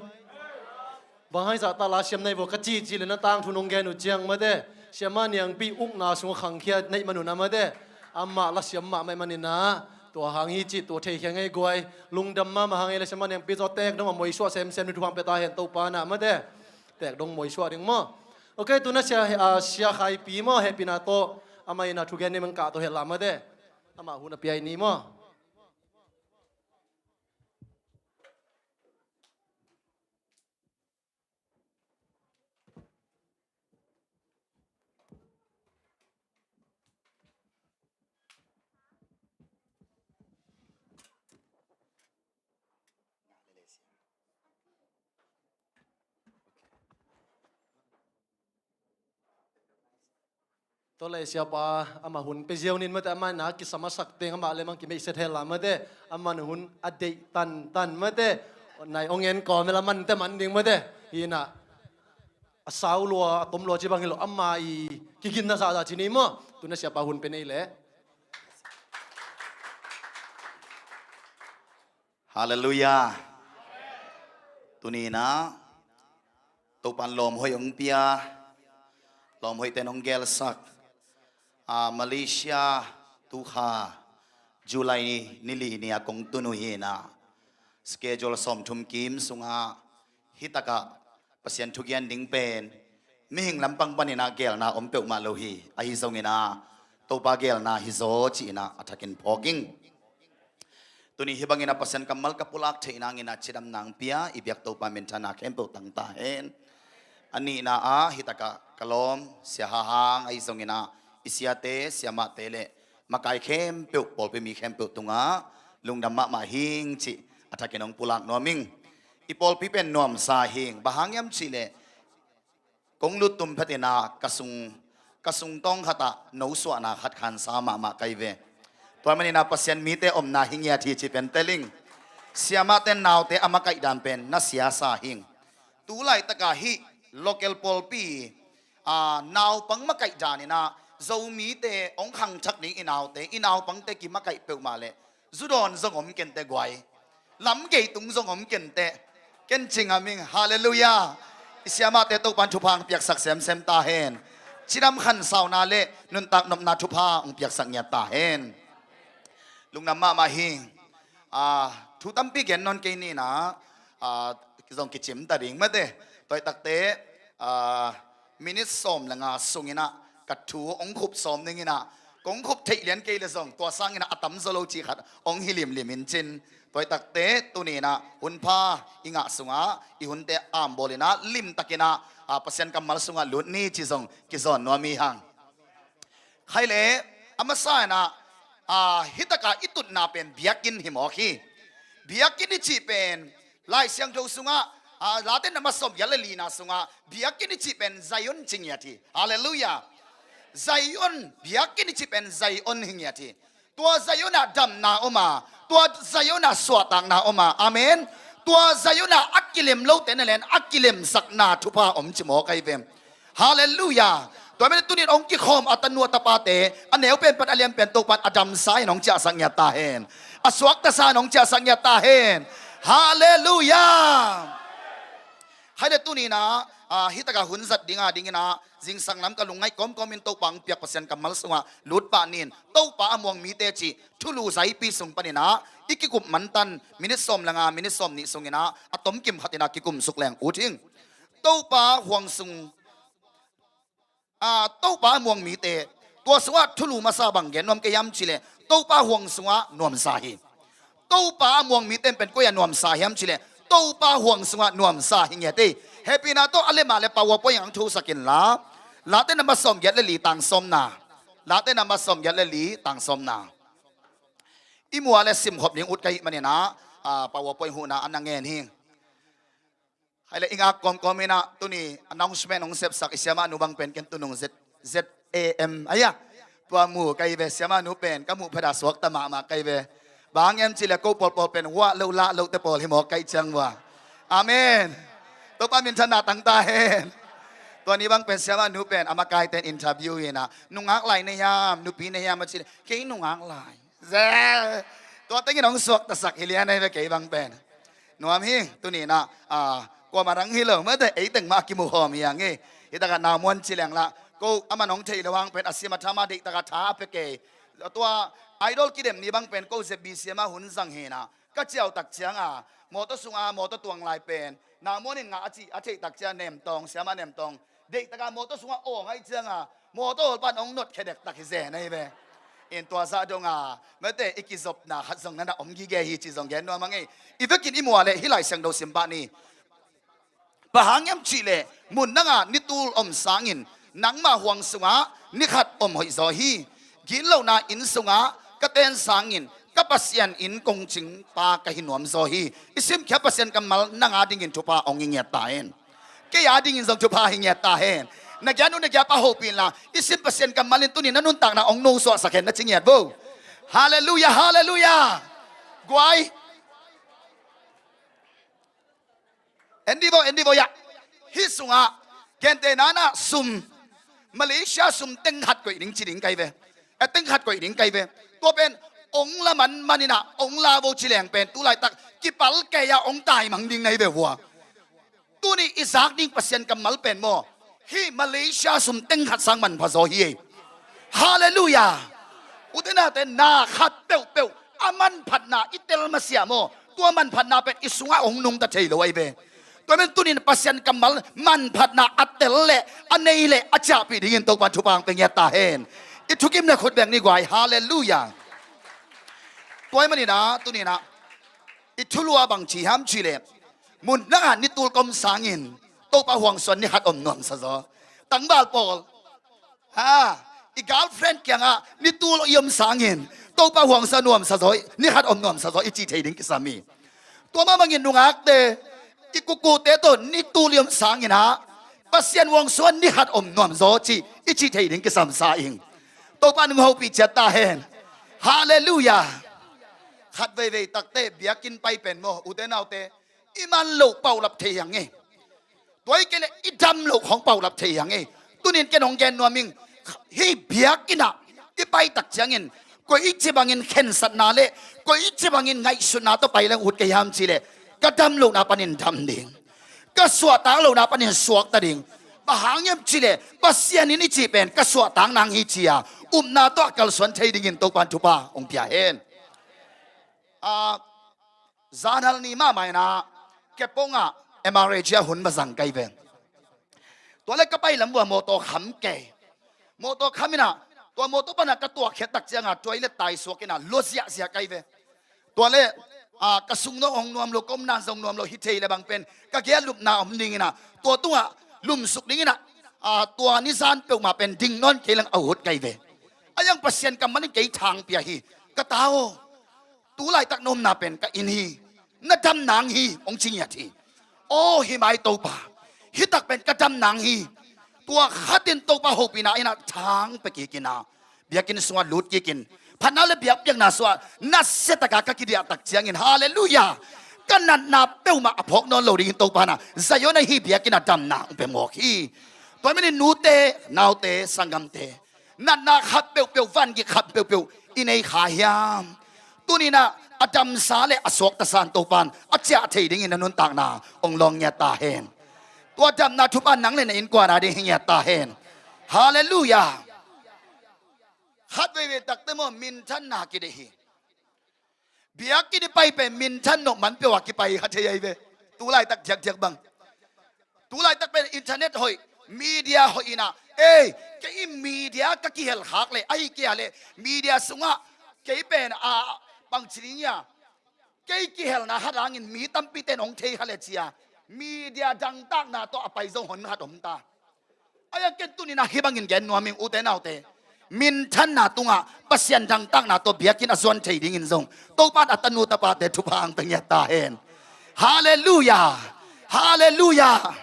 Bang hang zahta la siam nai vo ka ci ci le na tangthu nong gen uh ciang mate. Siama Niangpi ukna sung khangkhia neih manun a mate. Amah la siam mahmah manin a tua hang hi ci tua theikhia ngei guai. Lungdam mahmah hang ei le Siama Niangpi zaw tek dong a moisuah semsem ni thuphang pia ta hen Topa na mate. Tek dong moisuah ding maw. Ok, tuna sia, ah, sia Khaipi maw hehpihna tawh amah ina thugen ni mangkah tawh hehlah mate. Amah hun a piai ni maw. Tua leh siapa amah hun pia ziau nin mate amah na kisam a sak teng amah le mang kimeih set hela mate amah na hun a deih tantan mate nai ong en kawm hela mante man ding mate hina a sau lua a tom lua ci bang hi lo amah i kiginna zahzah ci ni maw tuna siapa hun pia nei leh. Halleluiah. Tuni-in ah Topa'n lawmhoih hong pia, lawmhoih ten hong gelsak. A, Malaysia tukha July ni, ni li ni a kong tun uh hi-in ah schedule sawmthum kim sungah hitakah Pasian thugen ding pen mihing lampang panin ah gelna om peuhmah lo hi. Ahi zongin ah Topa gelna hi zaw ci-in ah a thakin phawk ing. Tuni hi bangin ah Pasian kammal ka pulak theih nangin ah cidamna hong pia i biak Topa minthanna khempeuh tang ta hen. A nihna ah hitakah ka lawm Sia Hahang ahi zongin ah i siate siamahte le makai khempeuh pawlpi mi khempeuh tungah lungdam mahmah hing cih a thakin hong pulak nuam ing. I pawlpi pen nuamsa hing bang hang hiam cih leh kong lut tum phetin ah ka sung, ka sung tawng khatah no suahna khat khansa mahmah ka hi ve. Tua manin ah Pasian mite omna hi ngiat hi ci pen tel ing. Siamahte naute a makaih dan pen na siasa hing. Tu laitakah hih local pawlpi a, naupang makaih danin ah Zomite hong khangthak ding i naute i naupangte kimakaih peuhmah leh zu dawn zong om kenteh guai. Lam gei tung zong om kenteh. Ken cing a ming halleluiah. I siamahte Topa'n thupha hong piaksak semsem ta hen. Cidam khansauna le nuntak nopna thupha hong piaksak ngiat ta hen. Lungdam mahmah hi. A, thu tampi gen nawn kei ni-in ah, ah, zong kicim ta ding mate. Tua hi takte, ah, minit sawm le nga sungin ah ka thu hong khup sawm dingin ah, kong khup theih lian kei le zong tua sangin ah a tamzaw lo cih khat hong hi limlim in cin. Tua hi takte tuni-in ah hunpha i ngah sungah i hunte ambawl in ah limtakin ah, ah, Pasian kammal sungah lut ni ci zong kizawn nuam hi hang. Khai le, a masa in ah, ah, hi takah i tutna pen biakinn hi mawk hi. Biakinn i cih pen Lai Siangtho sungah, ah, Late na masa sawm giat le lina sungah biakinn i cih pen Zion ci ngiat hi. Halleluiah. Zion, biakinn i cih pen Zion hi ngiat hi. Tua Zion ah damna om a, tua Zion ah suahtakna om a. Amen. Tua Zion ah a kilem lote na len a kilemsakna thupha om ci mawk ahi ve. Halleluiah. Tua mene tunin hong kikhawm a tanu a tapate, a neu pen pan a lian pen Topan a damsa in hong ciahsak ngiat ta hen. A suaktasa in hong ciahsak ngiat ta hen. Halleluiah. Khai le tuni-in ah, ah, hi takah hun zat dinga dingin ah zingsang lam ka lungngaih kawmkawmin Topa hong piak Pasian kammal sungah lut pah nin. Topa a muang mite cih thulu zaipi sung panin ah i kikup mantan minit sawm le nga, minit sawm nih sungin ah a tomkim khatin ah kikumsuk leng ut hing. Topa huang sung, ah, Topa a muang mite, tua sungah thulu masa bang gen nuam ka hiam cih leh Topa huang sungah nuamsa hi. Topa a muang mite pen koi-ah nuamsa hiam cih leh Topa huang sungah nuamsa hi ngiat hi. Hehpihna tawh a lem ah le PowerPoint hong thusak inla, Late na masa sawm giat le li tang sawmna. Late na masa sawm giat le li tang sawmna. I mu a le simkhop ding ut ka hih manin ah, ah, PowerPoint huhna a na ngen hi. Hai le i ngak kawmkawm in ah tuni announcement hong sepsak i siamahnu bang pen ken tunung Z, Z A M ahi a. Tua mu ka hi ve, siamahnu pen ka muh phet a suakta mahmah ka hi ve. Bang hang hiam cih leh ko pawlpawl pen huah lo lah lote pawl hi mawk ka hih ciang uh a. Amen. Topa minthanna tang ta hen. Tua ni bang pen siamahnu pen a makaite in interview in ah, nungak lai na hiam, nupi na hiam a cih leh kei nungak lai. Ze. Tua tengin hong suaktasak hi lian ahi ve kei bang pen. Nuam hi, tuni-in ah, ah, kuamah dang hi lo, mate, ei teng mah a kimuhawm hi hang hi. Hi takah namuan ci leng lah, ko aman hong theih loh hang pen a sim a tham a deih takah tha a pia kei. Tua Idol kidem ni bang pen ko Z B C M ah hun zang hi in ah, ka ciautak ciang a, mawtaw sungah mawtaw tuang lai pen namuan in ngah a cih a theih tak ciang Nem Tawng, siamah Nem Tawng, deih takah mawtaw sungah awng ahih ciang a, mawtaw hawlpa in hong notkhia dektak hi zen ahi ve. In tua zah dong a, mate, i kizopna khat zong na na om gige hi cih zong gen nuam hang ei. I vekin i mu a leh hih Lai Siangtho sim pah ni. Bang hang hiam cih leh mun dang a ni tul om sangin nangmah huang sungah ni khat om hoih zaw hi. Ginlohna inn sungah ka ten sangin ka Pasian inn kong cingpa ka hi nuam zaw hi. I simkhia Pasian kammal nang a dingin thupha hong hi ngiat ta hen. Kei a dingin zong thupha hi ngiat ta hen. Na giat nu na giat pa hopih inla, i sim Pasian kammal in tuni na nuntakna hong nosuahsak hen na ci ngiat vo. Halleluiah, halleluiah. Guai. En dih vo, en dih vo, ya. Hih sungah gentehna in ah sum, Malaysia sum teng khat koih ding ci ding ka hi ve. Eh, teng khat koih ding ka hi ve. Tua pen hong la manman in ah hong la vo ci leng pen tu laitak kipal kei a hong taimang ding na hi ve hua. Tuni i zak ding Pasian kammal pen maw, hih Malaysia sum teng khat sang manpha zaw hi ei. Halleluiah. Ute naute, na khat peuhpeuh a manphatna i tel masiah maw, tua manphatna pen i sungah hong nungta thei lo ahi ve. Tua men tunin Pasian kammal manphatna a tel leh a nei leh a ciahpih dingin Topa thupha hong pia ngiat ta hen. I thukim le khut beng ni guai. Halleluiah. Tua ahih manin ah tunin ah i thulu ah bang ci hiam cih leh, mun dang a ni tul ka om sangin Topa huang sungah ni khat om nuamsa zaw. Tangval pawl, ha, i girlfriend kiangah ni tul i om sangin Topa huang sungah nuamsa zaw, ni khat om nuamsa zaw i cih thei ding kisam hi. Tua mah bangin nungakte, i kukute tawh ni tul i om sangin ah Pasian huang sungah ni khat om nuam zaw cih i cih thei ding kisamsa ing. Topa nung hopih ciat ta hen. Halleluiah. Khat veivei takte biakinn pai pen maw, ute naute, i man loh paulap thei hi hang ei. Tua hi kei leh i dam loh khawng paulap thei hi hang ei. Tunin ken hong gen nuam ing, hih biakinn ah i pai tak ciangin koi ci bangin khensatna leh koi ci bangin ngaihsutna tawh pai leng ut ka hiam cih leh, ka dam lohna panin dam ding, ka suahtak lohna panin suakta ding. Bang hang hiam cih leh Pasian in i cih pen ka suahtak nang hi ci-a upna tawh a kalsuan thei dingin Topan thupha hong pia hen. Ah, zanhal ni mahmah in ah Kepong ah M R A G ah hun va zang ka hi ve. Tua le ka pai lam vua mawtaw kham kei. Mawtaw kham inah, tua mawtaw panah ka tuakkhiat tak ciangah toilet tai suak inah lua ziahziah ka hi ve. Tua le, ah, ka sung zong hong nuam lo, ka omna zong nuam lo, hi thei le bang pen ka gei ah lupna om ding inah, tua tungah lumsuk ding inah, ah, tua nizan peuhmah pen ding nawn kei leng a ut ka hi ve. A iang Pasian kammal in kei thang pia hi. Ka ta aw, tu laitak na omna pen ka inn hi, na dam nang hi, hong ci ngiat hi. Aw, hi mai Topa, hi tak pen ka dam nang hi. Tua khatin Topa hopihna inah thang pia kik inah, biakinn sungah lut kikin, phatna le biakpiakna sungah nasia taka ka kidiah tak ciangin, halleluiah, ka natna peuhmah a phawk nawn lo dingin Topa na Zion ah hih biakinn ah damna hong pia mawk hi. Tua manin nute, naute, sanggamte, natna khat peuhpeuh, vangik khat peuhpeuh i nei kha hiam? Tuninah a damsa le a suaktasan Topan a ciah thei dingin na nuntakna hong lawng ngiat ta hen. Tua damna thupha nang le na innkuan a ding hi ngiat ta hen. Halleluiah. Khat veivei takte maw, minthanna kideih hi. Biakinn i pai pen minthan nop man peuh a kipai kha thei ahi ve. Tu laitak diakdiak bang, tu laitak pen internet hoih, media hoih inah, ei, kei i media ka kihel khak le, ahi kei a le, media sungah kei pen a, bangci ding ia, kei kihelna hat hangin mi tampite in hong thei kha le cia, media dangtakna tawh a pai zong hon khat om ta. Aia ken tuninah hih bangin gen nuam ing, ute naute. Minthanna tungah Pasian dangtakna tawh biakinn a zuan thei dingin zong Topan a tanu tapate thupha ang pia ngiat ta hen. Halleluiah. Halleluiah.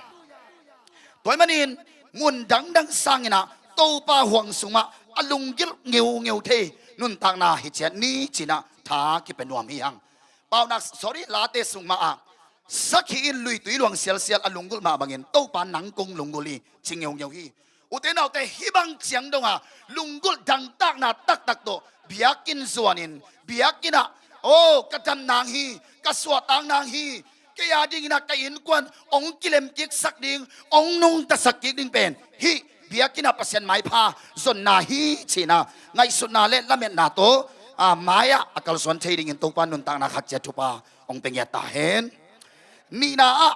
Tua ahih manin mun dangdang sanginah Topa huang sungah a lunggulh ngeungeu thei nuntakna hi ciat ni cinah tha kipia nuam hi hang. Paunak, sorry, Late sung mah ah sakhi in luitui luang sialsial a lunggulh mah bangin Topa nang kong lunggulh hi ci ngeungeu hi. Ute naute, hih bang ciang donga lunggulh dangtakna taktak tawh biakinn zuanin, biakinn ah, aw, ka dam nang hi, ka suahtak nang hi, kei a dinginah ka innkuan hong kilemkiksak ding, hong nungtasak kik ding pen hih biakinn ah Pasian maipha zonna hi cinah ngaihsutna le lametna tawh, a, mai-ah a kalsuan thei dingin Topa nuntakna khat ciat thupha hong pia ngiat ta hen. Nihna ah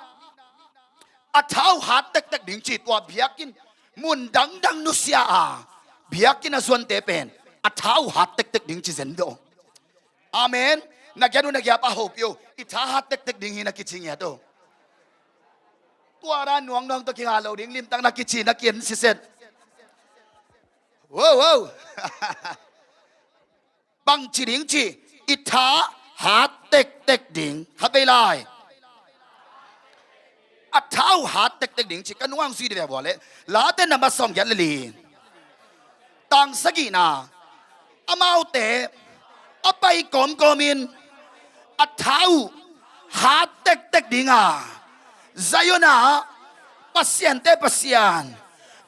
a thau hat tektek ding ci, tua biakinn mun dangdang nusia a biakinn a zuante pen a thau hat tektek ding ci zen ve aw. Amen. Na gen uh na giapa hopih uh, i tha hat tektek ding hi na kici ngiat uh. Tua ra nuangnuang tawh kinga lo ding, limtak na kici na kian siset. Wo, wo. Bangci ding ci, i tha hat tektek ding. Khatvei lai. A thau hat tektek ding ci, ka nungah zui dih ve vua le. Late namba sawm giat le li. Tang sagihna, amaute a pai kawmkawmin a thau hat tektek dinga Zion ah Pasiante Pasian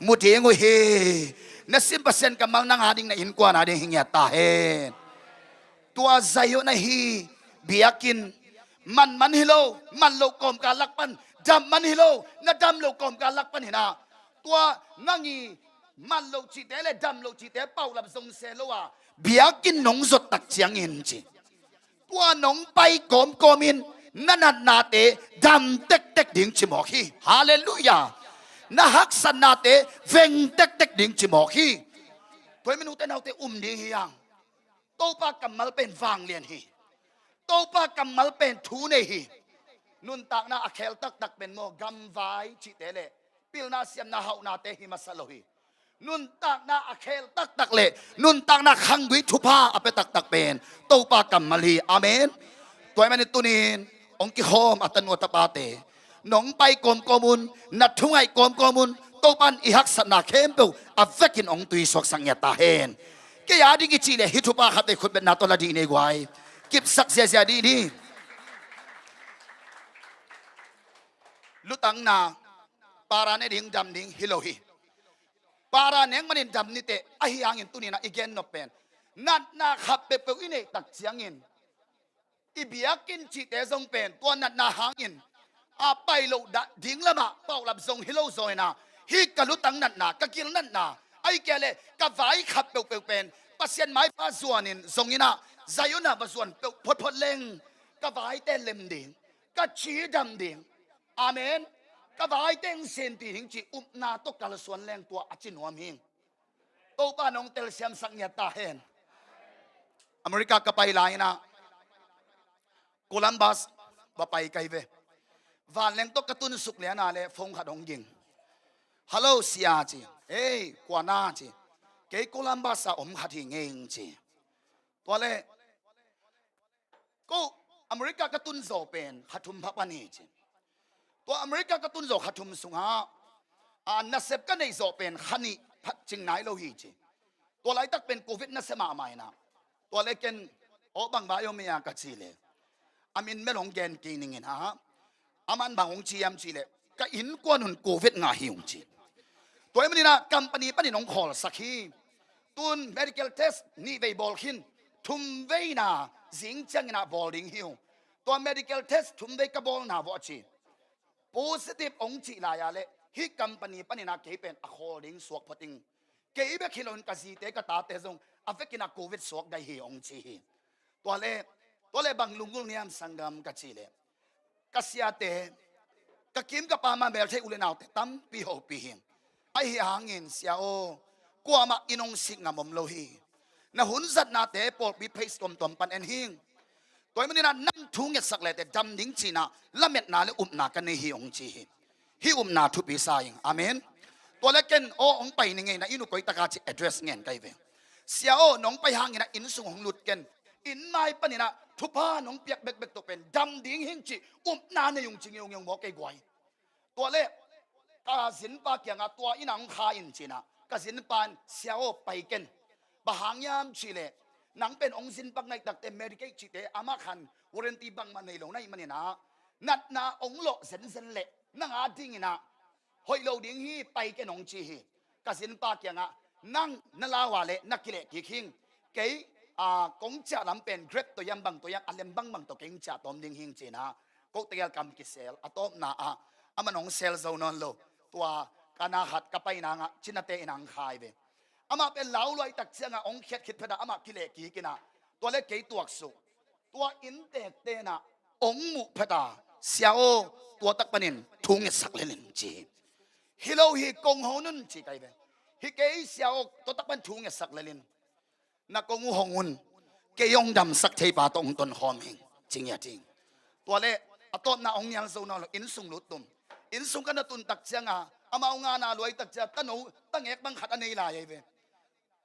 mu ding uh hi. Na sim Pasian kammal nang a ding, na innkuan a ding hi ngiat ta hen. Tua Zion ahi biakinn, man man hi lo, man lo kawmkal lak pan, dam man hi lo, na dam lo kawmkal lak pan hinah, tua nang i man lo cihte le dam lo cihte paulap zong se lo a biakinn nong zot tak ciangin ci, tua nong pai kawmkawmin na natnate dam tektek ding ci mawk hi. Halleluiah. Na haksatnate veng tektek ding ci mawk hi. Tua hi minute naute um ding hi hang. Topa kammal pen vanglian hi. Topa kammal pen thu nei hi. Nuntakna a khel taktak pen maw, gamvai cihte le pilna siamna hauhnate hi masa lo hi. Nuntakna a khel taktak le nuntakna khanggui thupha a pia taktak pen Topa kammal hi. Amen. Tua ahih manin tunin hong kikhawm a tanu a tapate, nong pai kawmkawm un, na thungaih kawmkawm un, Topan i haksatna khempeuh a vekin hong tuisuaksak ngiat ta hen. Kei a ding i cih le hih thupha khatvei khutbetna tawh la dih ni guai. Kipsak ziazia dih ni. Lutangna, para ne ding, dam ding hi lo hi. Para neng manin dam niteh, ahi hangin tuninah i gen nop pen natna khat peuhpeuh i neih tak ciangin i biakinn cihte zong pen tua natna hangin a pai loh dah ding lamah paulap zong hi lo zaw inah, hih ka lutang natna, ka gil natna, ahi kei leh ka vai khat peuhpeuh pen Pasian maipha zuanin zong inah, Zion ah va zuan peuh photphot leng ka vaite lem ding, ka ci dam ding. Amen. Ka vaite hong sem ding hi ing ci upna tawh kalsuan leng tua a ci nuam hi ing. Topa nong telsiamsak ngiat ta hen. America ka pai lai-in ah Columbus va pai ka hi ve. Vanleng tawh ka tun suk lian a leh phone khat hong ging. "Hello, sia," ci. "Hei, kua na?" ci. "Kei Columbus ah om khat hi ing ei," ci. Tua leh, "Ko America ka tun zawh pen kha thum pha pan hi," ci. "Tua America ka tun zawh kha thum sungah, a, nasep ka neih zawh pen kha nih pha cing nai lo hi," ci. Tua laitak pen Covid nasia mahmah in ah. Tua leh ken, "Aw, bang vai om hia?" ka cih leh, "A min bel hong gen kei ning in ah, aman bang hong ci hiam cih leh, ka innkuan un Covid ngah hi," hong ci. Tua ahih manin ah company panin hong khawlsak hi. Tun medical test nih vei bawl khin, thum vei na zing ciangin ah bawl ding hi ung. Tua medical test thum vei ka bawlna vawh ci, positive hong cih lai a leh hih company panin ah kei pen a khawl ding suak phot ing. Kei bek hi loin ka zite ka tate zong a vekin ah Covid suak dai hi, hong ci hi. Tua leh, tua leh bang lunggulh na hiam sanggam ka cih leh, ka siate, ka kim ka pam a mel thei u le naute tampi hopih hi ing. Ahih hangin sia aw, kuamah inn hong sik ngam om lo hi. Na hun zatnate pawlpi phase tuamtuam pan en hi ing. Tua ahih manin ah nang thu ngetsak leh teh dam ding ci-in ah lametna le upna ka nei hi, hong ci hi. Hih upna thupi sa ing. Amen. Tua leh ken, "Aw, hong pai ning ei, na inn uh koi tak a?" ci address ngen ka hi ve. "Sia aw, nong pai hangin ah inn sung hong lut ken. Inn mai panin ah thupha nong piak bekbek tawh pen dam ding hi ing," ci upna nei ung ci ngeungeu maw kei guai. Tua leh ka zinpa kiangah, "Tua inn ah hong kha in," ci-in ah, ka zinpa in, "Sia aw, pai ken. Bang hang hiam cih leh nang pen hong zin pak nai takte Medicaid cihte amah khan warranty bangmah nei lo na hih manin ah natna hong lawh zenzen leh nang adingin ah hoih lo ding hi, pai ken," hong ci hi. Ka zinpa kiangah, "Nang na lau a leh na kileh kik hi ing. Kei, a, kong ciah lam pen grape tawh hiam bang tawh hiam a lem bangbang tawh kei hong ciah tawm ding hi ing," ci-in ah, ko tegel kam kisel. A tawpna ah aman hong sel zo nawn lo. Tua ka na khat ka pai nangah Cinate in ah hong kha hi ve. Amah pen lau luai tak ciangah hong khiat khit phet ah amah kileh kik in ah, tua leh kei tuaksuk. Tua inntekte in ah hong muh phet a, "Sia aw, tua tak panin thu ngetsak lel in," ci hi. "Hi lo hi, kong hong un," ci ka hi ve. "Hi kei sia aw, tua tak pan thu ngetsak lel in. Na kong uh hong un. Kei hong damsak thei pa tawh hong tonkhawm hi ing," ci ngiat hi ing. Tua leh a tawpna hong nial zo nawn lo, inn sung lut tum. Inn sung ka na tun tak ciangah amau ngana luai tak ciang tano, tangek bang khat a nei lai ahi ve.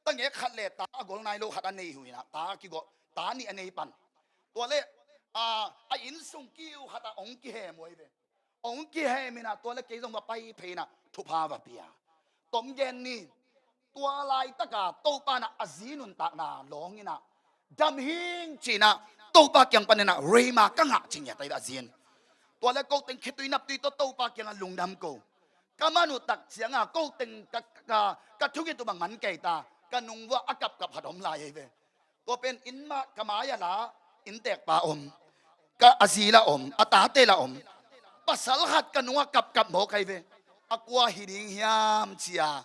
Tangek khat leh ta a gol nai lo khat a nei uh in ah, ta a kigolh, ta nih a nei pan. Tua leh, a, a inn sung kiu khat ah hong kihem uh ahi ve. Hong kihem in ah, tua leh kei zong va pai phei in ah thupha va pia. Tom gen ni, tua laitak a Topa in ah a zi nuntakna lawng in ah, "Dam hi ing," ci-in ah Topa kiang panin ah rhema ka ngah ci ngiat ahi ve a zi in. Tua leh ko teng khitui naptui tawh Topa kiangah lungdam ko. Ka man uh tak ciangah ko teng ka, ka, ka thunget uh bang man kei ta, ka nung vuah a kapkap khat om lai ahi ve. Tua pen inn mah ka mai-ah la inntekpa om, ka a zi la om, a tate la om. Pasal khat ka nungah kapkap mawk ahi ve. "A kua hi ding hiam?" ci-a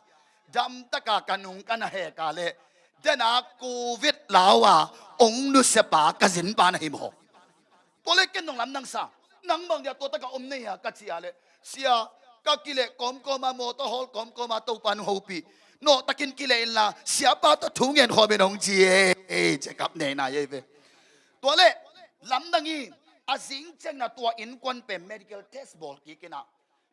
damtak a ka nung ka na hek a leh, "Dena Covid lau a hong nusia pa ka zinpa na hi mawk." Tua leh ken nong lamdang sa, "Nang bang dia tua tak a om na hia?" ka cih a leh, "Sia, ka kileh kawmkawm a, mawtaw hawl kawmkawm a, Topa in hong hopih. Nawh takin kileh inla, siapa tawh thu ngen khawm in," hong ci hi. Ei, ci-a kap neinai ahi ve. Tua leh lamdang hi. A zing ciangin ah tua innkuan pen medical test bawl kik in ah,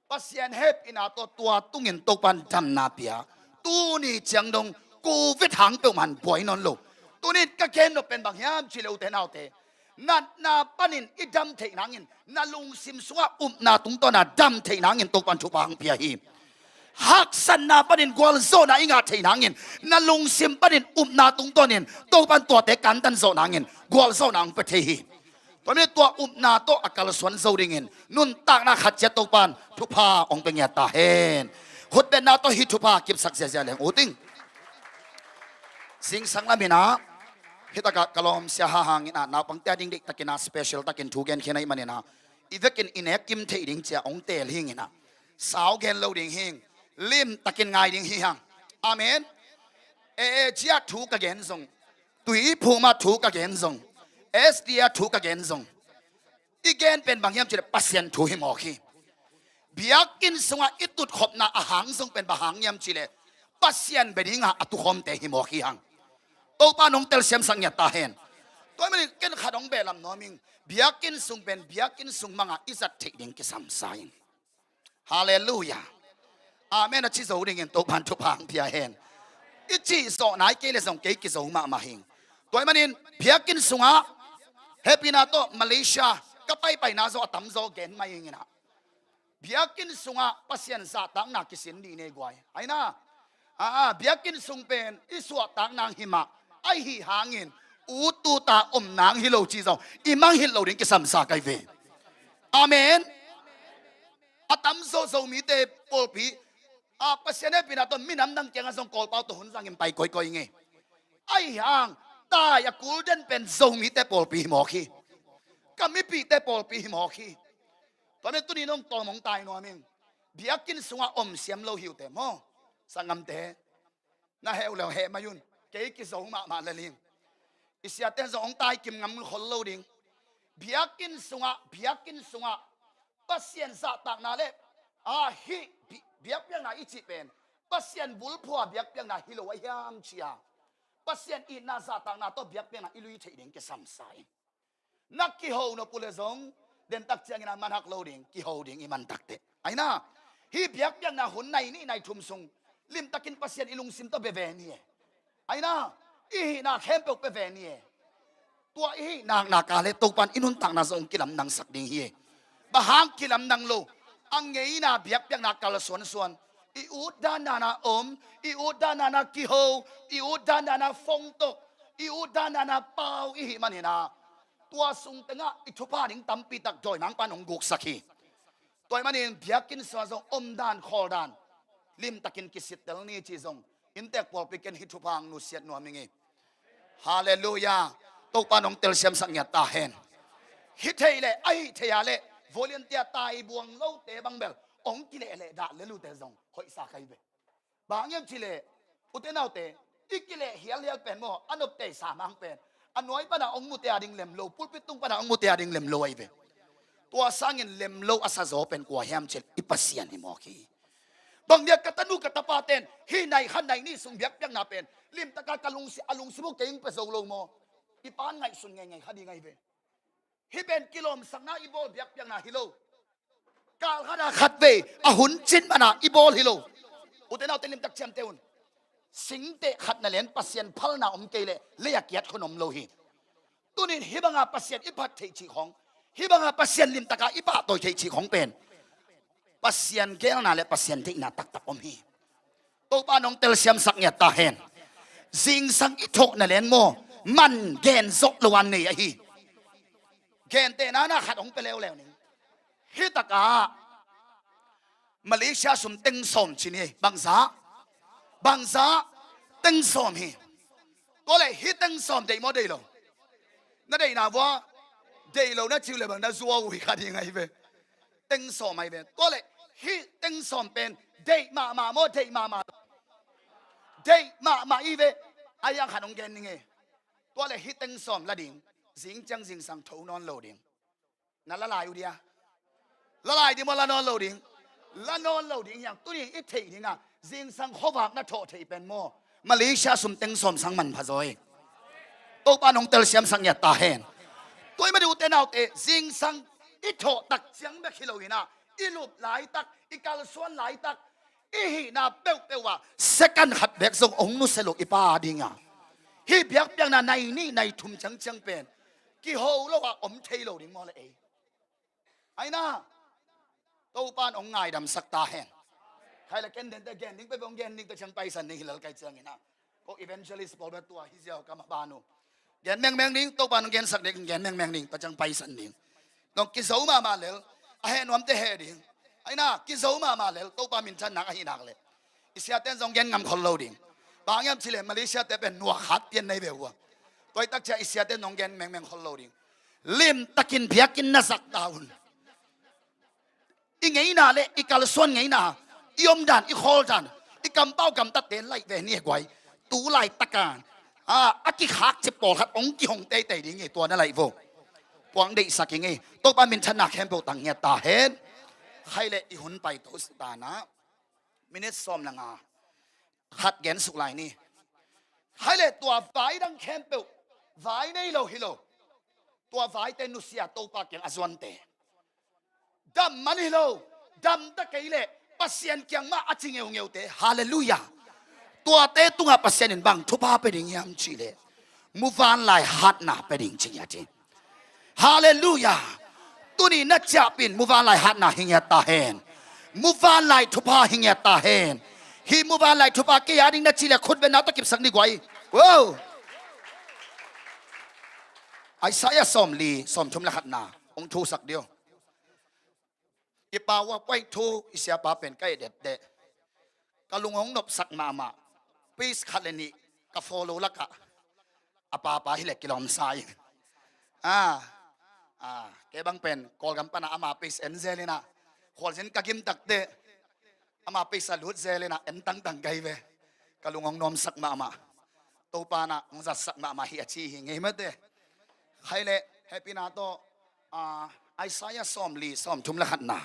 Pasian hehpihna tawh tua tungin Topa in damna pia. Tuni ciang dong Covid hang peuhmah in buai nawn lo. Tuni-in ka gen nop pen bang hiam cih leh, ute naute, natna panin i dam theih nangin, na lungsim sungah upna tungtawn a dam theih nangin Topa in thupha hong pia hi. Haksatna panin gualzawhna i ngah theih nangin, na lungsim panin upna tungtawnin Topa in tuate kantan zawh nangin gualzawhna hong pia thei hi. Tua manin tua upna tawh a kalsuan zo dingin nuntakna khat ciat Topa in thupha hong pia ngiat ta hen. Khutbetna tawh hih thupha kipsak ziahziah leng ut ing. Zingsang lamin ah hih takah ka lawm Sia Ha Hang in ah naupangte a ding deihtakin ah special takin thu genkhiatna ahih manin ah, i vekin i nek kim theih ding ci-a hong teel hi ing in ah, sau gen lo ding hi ing. Limtakin ngai ding hi hang. Amen. A A G ah thu ka gen zong, Tuiphum ah thu ka gen zong, S D A thu ka gen zong, I gen pen bang hiam cih leh Pasian thu hi mawk hi. Biakinn sungah i tutkhopna a hang zong pen bang hang hiam cih leh Pasian bia dingah a tukhawmte hi mawk hi hang. Topa nong telsiamsak ngiat ta hen. Tua ahih manin ken khat hong beh lam nuam ing. Biakinn sung pen biakinn sung bangah i zat theih ding kisam sa ing. Halleluiah. Amen a ci zo dingin Topa'n thupha hong pia hen. I cih zawh nai kei leh zong kei kizo mahmah hi ing. Tua ahih manin biakinn sungah, hehpihna tawh Malaysia ka paipaina zaw a tamzaw gen mai ing in ah. Biakinn sungah Pasian zahtakna kisin dih ni ei guai. Aina, a, a, biakinn sung pen i suahtak nang hi mah, ahih hangin ut ut a om nang hi lo cih zong i mangngilh loh ding kisam sa ka hi ve. Amen. A tamzaw Zomite pawlpi, a, Pasian hehpihna tawh minam dang kiangah zong Kawlpau tawh hun zangin pai kawikawi ing ei. Ahih hang tai a kul den pen Zomite pawlpi hi mawk hi. Ka mipihte pawlpi hi mawk hi. Tua ahih manin tuni in hong tawm hong tai nuam ing. Biakinn sungah om siam lo hi uh teh maw, sanggamte. Na heh uh leh heh mai un. Kei kizo mahmah lel ing. I siate'n zong hong tai kim ngam khol lo ding. Biakinn sungah, biakinn sungah Pasian zahtakna leh, a, hih bi-, biakpiakna i cih pen Pasian bulphua biakpiakna hi lo a hiam ci a, Pasian itna zahtakna tawh biakpiakna i lui theih ding kisam sa ing. Na kiho nop uh leh zong, dentak ciangin a man hak lo ding, kiho ding i man tak teh. Aina, hih biakpiakna hun nai nih nai thum sung limtakin Pasian i lungsim tawh bia ve ni e. Aina, i hihna khempeuh pia ve ni e. Tua i hih naknak a leh Topa'n i nuntakna zong kilamdangsak ding hi e. Bang hang kilamdang lo? A ngeina biakpiakna kal suansuan. I ut dandan a om, i ut dandan a kiho, i ut dandan a fongtok, i ut dandan a pau i hih manin ah, tua sung tengah i thupha ding tampi tak dawimangpa'n hong guksak hi. Tua ahih manin biakinn sungah zong omdan khawldan limtakin kisittel ni cih zong inntek pawlpi ken hih thupha hong nusiat nuam ing ei. Halleluiah. Topa'n hong telsiamsak ngiat ta hen. Hi thei leh, ahih thei a leh volunteer taibuang lote bang bel hong kilehleh dah lel uh teh zong hoihsa ka hi ve. Bang hang hiam cih leh, ute naute, i kileh hialhial pen maw, a nopte sa mang pen a nuai pan a hong mute a ding lem lo, pulpit tung pan a hong mute a ding lem lo ahi ve. Tua sangin lem lo a sa zaw pen kua hiam cih leh i Pasian hi mawk hi. Bang dia ka tanu ka tapate'n hih nai khat nai nih sung biakpiakna pen limtak a ka lungsi-, a lungsim uh kei hong pia zo lo maw? I pa'n ngaihsun ngeingei kha ding ahi ve. Hih pen kilawmsakna i bawl biakpiakna hi lo. Kal khat a khatvei a hun cin man a i bawl hi lo. Ute naute, limtak ciamteh un. Singteh khat na lian Pasian phalna om kei leh lei a kiat khun om lo hi. Tuni in hih banga Pasian i phat theih cih khawng, hih banga Pasian limtak a i pahtawi theih cih khawng pen Pasian geelna leh Pasian deihna taktak om hi. Topa'n hong telsiamsak ngiat ta hen. Zingsang i thawh na lian maw, man gen zawh lo a nei ahi. Gentehna na khat hong pia leuleu ning. Hih takah Malaysia sum teng sawm ci ni. Bangzah? Bangzah? Teng sawm hi. Tua leh hih teng sawm deih maw deih lo? Na deihna vua, deih lo na ci uh leh bang na zuau uh hi kha ding ahi ve. Teng sawm ahi ve. Tua leh hih teng sawm pen deih mahmah maw, deih mahmah lo? Deih mahmah hi ve. Ahi hang khat hong gen ning e. Tua leh hih teng sawm la ding, zing ciang zingsang tho nawn lo ding. Na la lai uh dia? La lai ding maw, la nawn lo ding? La nawn lo ding hi hang. Tuni i theih ding a, zingsang khuavak na thawh theih pen maw, Malaysia sum teng sawm sang manpha zaw hi. Topa'n hong telsiamsak ngiat ta hen. Tua ahih manin ute naute, zingsang i thawh tak ciang bek hi lo in ah, i lup laitak, i kalsuan laitak, i hihna peuhpeuh ah second khat bek zong hong nusia lo i Pa a ding a, hih biakpiakna nai nih nai thum ciangciang pen kiho lo a om thei lo ding maw leh ei? Aina, Topa'n hong ngaidamsak ta hen. Khai leh ken dente gen ding, peuhpeuh hong gen ding, tua ciang paisan ding hi lel kai ciangin ah. Ko evangelist pawl bek tua hi ziau ka mah ban uh. Gen mengmeng ding, Topa'n hong gensak ding, gen mengmeng ding, tua ciang paisan ding. Nong kizo mahmah lel, a heh nuamte heh ding. Aina, kizo mahmah lel, Topa minthanna ahi nak leh, i siate'n zong gen ngam khol lo ding. Bang hang hiam cih leh Malaysia te pen nuak khat pian na hi ve uh a. Tua hi tak ciang i siate'n zong gen mengmeng khol lo ding. Limtakin biakinn na zat ta un. I ngeina leh i kalsuan ngeina, i omdan, i khawldan, i kampau gamtatte laih ve ni e guai. Tu laitak a, a, a kikhakcip pawlkhat hong kihong teitei ding hi, tua na laih vo. Puang deihsak ing ei. Topa minthanna khempeuh tang ngiat ta hen. Khai le i hun pai to sutana. Minute sawm le nga khat gen suk lai ni. Khai le tua vai dang khempeuh, vai nei lo hi lo, tua vaite nusia Topa kiang a zuante. Dam man hi lo, dam ta kei leh Pasian kiang mah a ci ngeungeute. Halleluiah. Tuate tungah Pasian in bang thupha pia ding hiam cih leh muvanlai hatna pia ding ci ngiat hi. Halleluiah. Tuni na ciahpih in muvanlai hatna hi ngiat ta hen. Muvanlai thupha hi ngiat ta hen. Hih muvanlai thupha kei a ding na cih leh khutbetna tawh kipsak ni guai. Wow. Isaiah sawmli sawmthum le khatna hong thusak dih uh. I pau a paithu i siapa pen ka et etteh. Ka lung hong nopsak mahmah. Page khat le nih ka follow lakah a papa hi leh kilawm sa ing. Ah, ah, kei bang pen Kawlgam pana ama page en zel inah, khualzin ka gim takteh ama page a lut zel inah en tangtang ka hi ve. Ka lung hong nuamsak mahmah. Topa nah hong zatsak mahmah hi a ci hi ngei mate. Khai le hehpihna tawh, ah, Isaiah sawmli sawmthum le khatna.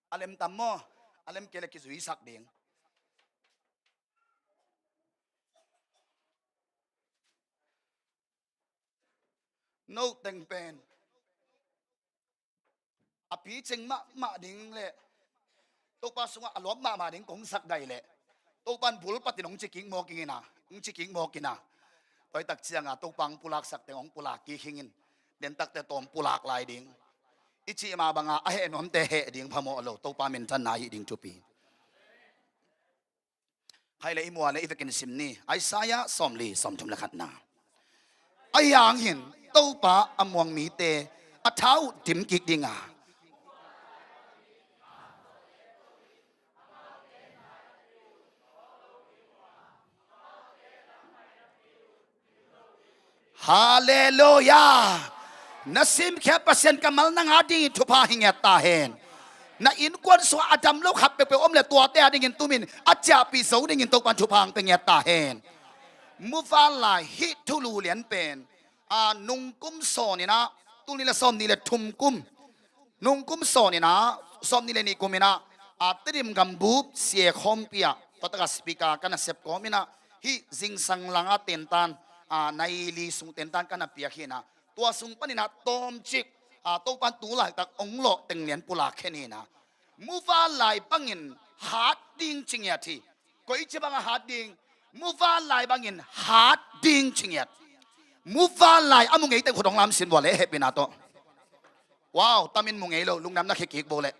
A lem tam maw? A lem kei le kizuisak ding. No teng pen a picing mahmah ding le Topa sungah a lawp mahmah ding kong sak dai leh Topa in bul patin hong cikik mawk ing ina, hong cikik mawk ina. Toitak cianga Topa hong pulaksak teng hong pulak kik hingin, den takte tawm pulak lai ding. I cih mah banga a heh nuamte heh ding phamawh lo, Topa minthanna hih ding thupi. Khai le i mual le i vekin sim ni. Isaiah sawmli sawmthum le khatna. Ahi hangin Topa a muang mite a tha uh dim kik dinga. Halleluiah. Na simkhiat Pasian kammal nang a dingin thupha hi ngiat ta hen. Na innkuan sungah a dam lo khat peuhpeuh om le tuate a dingin tumin a ciahpih zo dingin Topan thupha hong pia ngiat ta hen. Muvanlai hih thulu lian pen, a, nungkum sawn inah, tul nih le sawm nih le thum kum, nungkum sawn inah, sawm nih le nih kum inah, a, Tedim gambup sia khawmpi ah, tua takah speaker ka na sep kawm inah, hih zingsang langa tentan, a, nai li sung tentan ka na piak hi inah, tua sung pan inah tawmcik, a, Topan tu laitak hong lawh teng lian pulak khen hi inah, muvanlai bangin hat ding ci ngiat hi. Koici banga hat ding? Muvanlai bangin hat ding ci ngiat. Muvanlai a mu ngei teng khut hong lamsin vua le hehpihna tawh. Wow, tamin mu ngei lo, lungdam na khekik bo leh.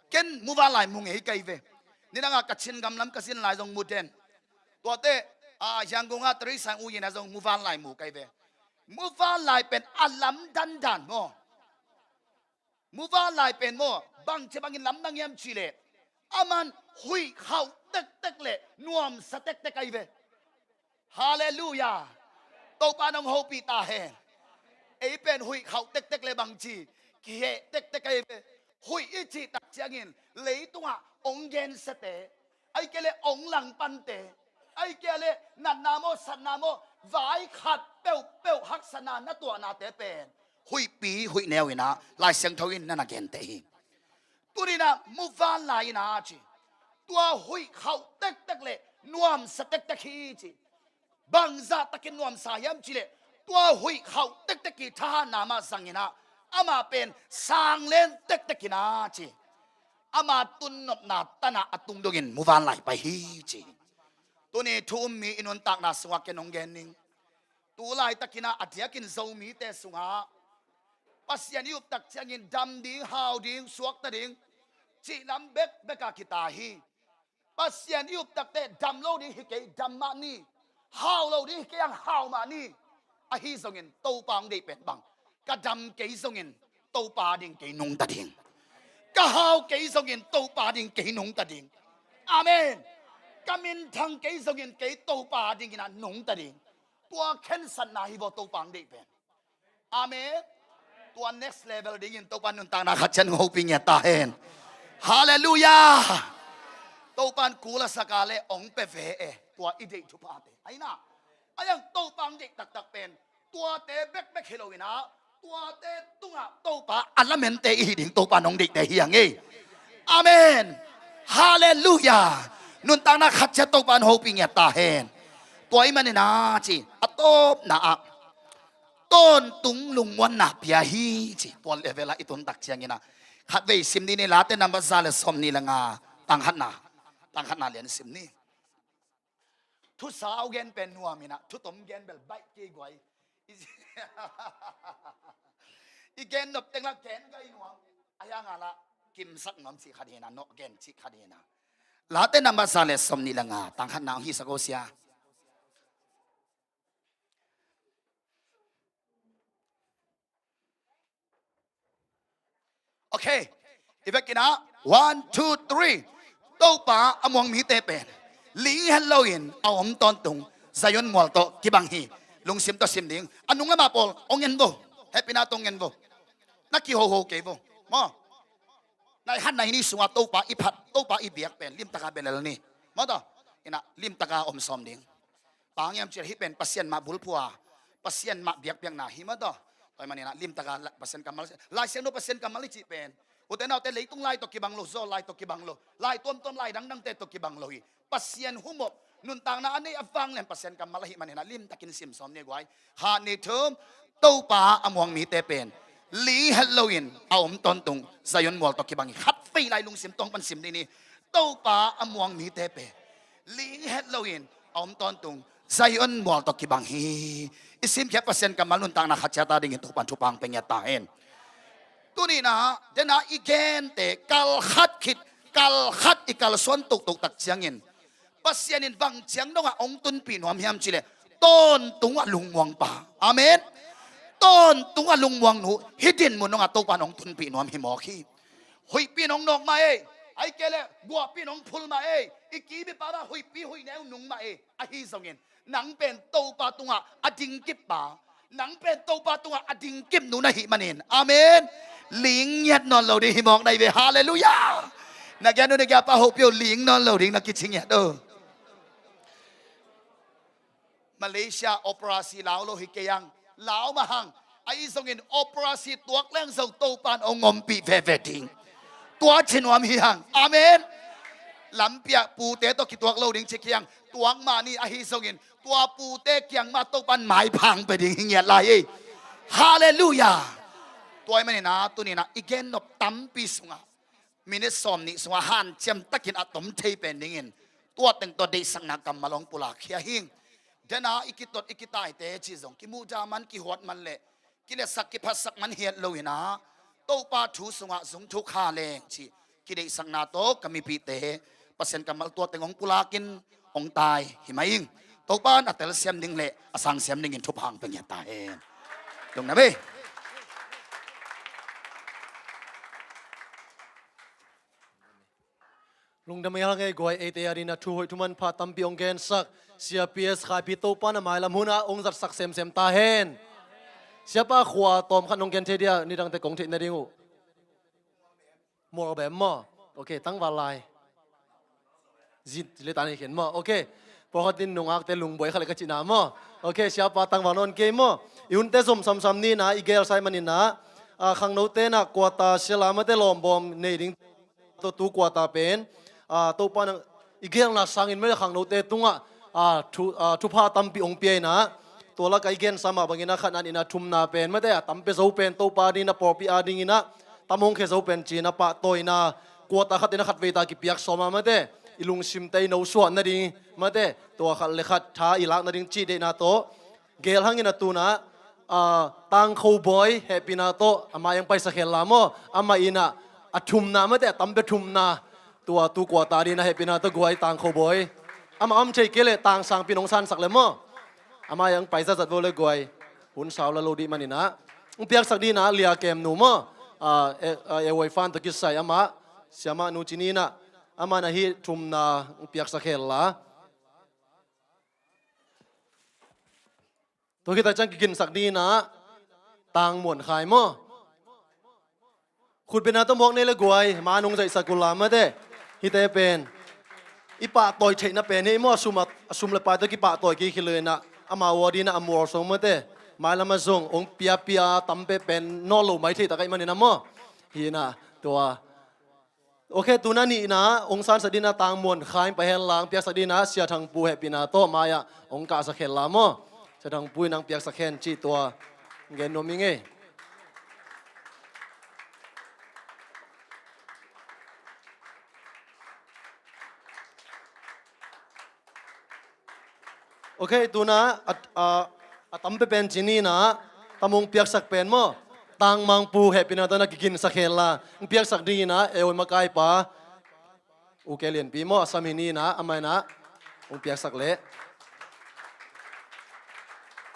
Ken muvanlai mu ngei ka hi ve. Nidanga Kachin gam lam ka zin lai zong mu den. Tuate, a, Yangon a Teresa Ng U Yin a zong muvanlai mu ka hi ve. Muvanlai pen a lamdandan maw? Muvanlai pen maw, bangci bangin lamdang hiam cih leh, aman huih khauh tektek le nuamsa tektek ahi ve. Halleluiah. Topa nong hopih ta hen. Ei pen huih khauh tektek le bangci, kiheh tektek ahi ve. Huih i cih tak ciangin leitungah hong gensiate, ahih kei leh hong langpante, ahih kei leh natna maw satna maw vai khat peuhpeuh haksatna na tuahnate pen huihpi huih neu inah Lai Siangtho in na na genteh hi. Tuninah muvanlai inah ci, tua huih khauh tektek le nuamsa tektek hi ci. Bangzah takin nuamsa hiam cih leh tua huih khauh tektek i thahatna mah zang inah amah pen sanglen tektek inah ci. Ama tunnopna tanah a tung dongin muvanlai pai hi ci. Tuni thu um mi i nuntakna sungah ken hong gen ning. Tu laitakinah a diakin Zomite sungah Pasian i uptak ciangin dam ding, hau ding, suakta ding cih lam bekbeka kita hi. Pasian i uptakte dam lo ding hi kei, dam mah ni. Hau lo ding hi kei ang, hau mah ni. Ahi zongin Topa hong deih pen bang? Ka dam kei zongin Topa ding kei nungta ding. Ka hau kei zongin Topa ding kei nungta ding. Amen. Ka minthang kei zongin kei Topa dingin a nungta ding. Tua khensatna hi vaw Topa hong deih pen. Amen. Tua next level dingin Topa nuntakna khat ciang hopih ngiat ta hen. Halleluiah. Topa in kul a sak a le hong pia ve e. Tua i deih thuphate ahi na. Ahi zong Topa hong deih taktak pen Tuate bekbek hi lo in ah, tuate tungah Topa a lamente i hi ding Topa nong deihte hi hang ei. Amen. Halleluiah. Nuntakna khat ciat Topa in hopih ngiat ta hen. Tua ahih manin ah ci, a tawpna ah tawntung lungmuanna pia hi ci. Tua level ah i tun tak ciangin ah, khatvei sim ni, ni Late number za le sawmnih le nga, tang khatna, tang khatna lian sim ni. Thusa a gen pen nuam in ah, thutom gen bel baih kei guai. I, i gen nop teng la gen gai nuam. A hiang a la kimsak nuam cih khat hi na, nawh gen cih khat hi na. Late number za le sawmnih le nga, tang khatna hong hisak o sia. Okay. I vekin ah, one, two, three. Topa a muang mite pen ling het loin a om tawntung Zion mual tawh kibang hi. Lungsim tawh sim ding. A nung le mah pawl hong en vo. Hehpihna tawh hong en vo. Na kihoho kei vo. Maw. Na i hatna i ni sungah Topa i phat, Topa i biak pen limtaka bia lel ni. Maw tawh. In ah limtaka om sawm ding. Bang hiam cih leh hih pen Pasian mah bulphuh a, Pasian mah biakpiakna hi maw tawh. Tua ahih manin ah limtaka la-, Pasian kammal, Lai Siangtho Pasian kammal i cih pen, ute naute, leitung lai tawh kibang lo, zawl lai tawh kibang lo, lai tuamtuam lai dangdangte tawh kibang lo hi. Pasian humop, nuntakna a nei a vanglian Pasian kammal ahih manin ah limtakin sim sawm ni guai. Khat, nih, thum. Topa a muang mite pen ling het loin a om tawntung Zion mual tawh kibang hi. Khatvei lai lungsim tawng pan sim ni ni. Topa a muang mite pen ling het loin a om tawntung Zion mual tawh kibang hi. I simkhiat Pasian kammal nuntakna khat ciat a dingin Topa'n thupha hong pia ngiat ta hen. Tuni-in ah, den a i gente kal khat khit, kal khat i kalsuan toktok tak ciangin Pasian in bang ciang dongah hong tunpih nuam hiam cih leh tawntung a lungmuang pa. Amen. Tawntung a lungmuang nu, hih dinmun dongah Topa'n hong tunpih nuam hi mawk hi. Huihpi in hong nawk mah ei. Ahih kei leh guahpi in hong phul mah ei. I kimipa mah huihpi huihneu nung mah ei. Ahi zongin nang pen Topa tungah a dingkip pa, nang pen Topa tungah a dingkip nu na hih manin, amen, ling ngiat nawn lo ding hi mawk na hi ve. Halleluiah. Na gen uh, na gen pa hopih uh, ling nawn lo ding na kici ngiat uh. Malaysia operasi lau lo hi kei hang, lau mah hang. Ahi zongin operasi tuak leng zong Topa'n hong ompih veve ding. Tua ci nuam hi hang. Amen. Lampi ah pute tawh kituak lo ding ci kei hang. Tuak mah ni, ahi zongin tua pute kiang mah Topa'n maipha hong pia ding hi ngiat lai hi. Halleluiah. Tua ahih manin ah, tuni-in ah i gen nop tampi sungah minit sawmnih sungah hanciam takin a tom thei pen dingin tua teng tawh deihsakna kammal hong pulak khia hi. Den a i kitot i kitaite cih zong kimuhdah man, kihuat man leh kiletsak kiphatsak man hi het loin ah, Topa thu sungah zung thuk kha leng cih kideihsakna tawh ka mipihte Pasian kammal tua teng hong pulakin hong tai hi mah ing. Topa'n a telsiam ding leh a sangsiam dingin thupha hong pia ngiat ta hen. Lungdam ei. Lungdam ei hang ei guai, eite a dingin ah thu hoih thu manpha tampi hong gensak Sia P S Khaipi, Topa'n a mailam hun ah hong zatsak semsem ta hen. Siapa khua tawm khat nong gen thei dia, nidangte kong theih nading uh. Mual bem maw? Ok, tangval lai. Zin le tan hi khin maw? Ok. Pawlkhat in nungakte lungbuai kha le ka cihna maw? Ok, siapa tangval nawn kei maw? I hunte zom samsam ni-in ah, i gel sa ahih manin ah, a, khangnote in ah quarter sia la mate, lawmbawm nei ding tawh tu quarter pen, a, Topa'n i gelna sangin mate khangnote tungah, a, thu, a, thupha tampi hong pia in ah, tua lakah i gensa mah bangin ah khatna, nihna, thumna pen mate, a tam pia zo pen Topa dingin ah, pawlpi a dingin ah tam hong khia zo pen ci-in ah pahtawina quarter khat in ah khatvei ta kipiak sawm a mate, i lungsimte i nosuah nading mate, tua khat le khat tha i lak nading cih deihna tawh gel hangin ah tu-in ah, a, Tangkho Bawi hehpihna tawh a mai-ah hong paisak hen la maw? Amah in ah a thumna mate, a tam pia thumna, tua tu quarter dingin ah hehpihna tawh guai, Tangkho Bawi. Amah om thei kei leh Tangsangpi in hong sansak le maw? A mai-ah hong pai zatzat vo le guai. Hun sau la lo ding manin ah. Hong piaksak dingin ah Lia Kem nu maw? A, e, a, e, Wai Fan tawh kisai amah, siamah nu ci ni-in ah, amah in ah hih thumna hong piaksak hen la. Tua khit tak ciang kiginsak dingin ah Tang Muan Khai maw? Khutbetna tawh muak nei le guai, ma nung zaihsak uh la mate. Hihte pen i pahtawi theihna pen hi maw, a sum a, a sum le pai tawh kipahtawi kei hi lo-in ah, amau a dingin ah a mual sung mate. Mailam ah zong hong piapia tam peuhpeuh nawn lo mai thei tak ahih manin ah maw. Hi in ah tua. Ok, tu-in ah nihna hong sansak dingin ah Tang Muan Khai in pai hen la, hong piaksak dingin ah Sia Thang Pu hehpihna tawh mai-ah hong kahsak hen la maw. Sia Thang Pu in hong piaksak hen cih tua gen nuam ing ei. Ok, tu-in ah a, a, a tam peuhpeuh ci ni in ah, tam hong piaksak pen maw. Tang Mang Pu hehpihna tawh in ah kiginsak hen la, hong piaksak dingin ah ei makai pa U K Lianpi maw, a sam hi ni in ah, amah in ah hong piaksak leh.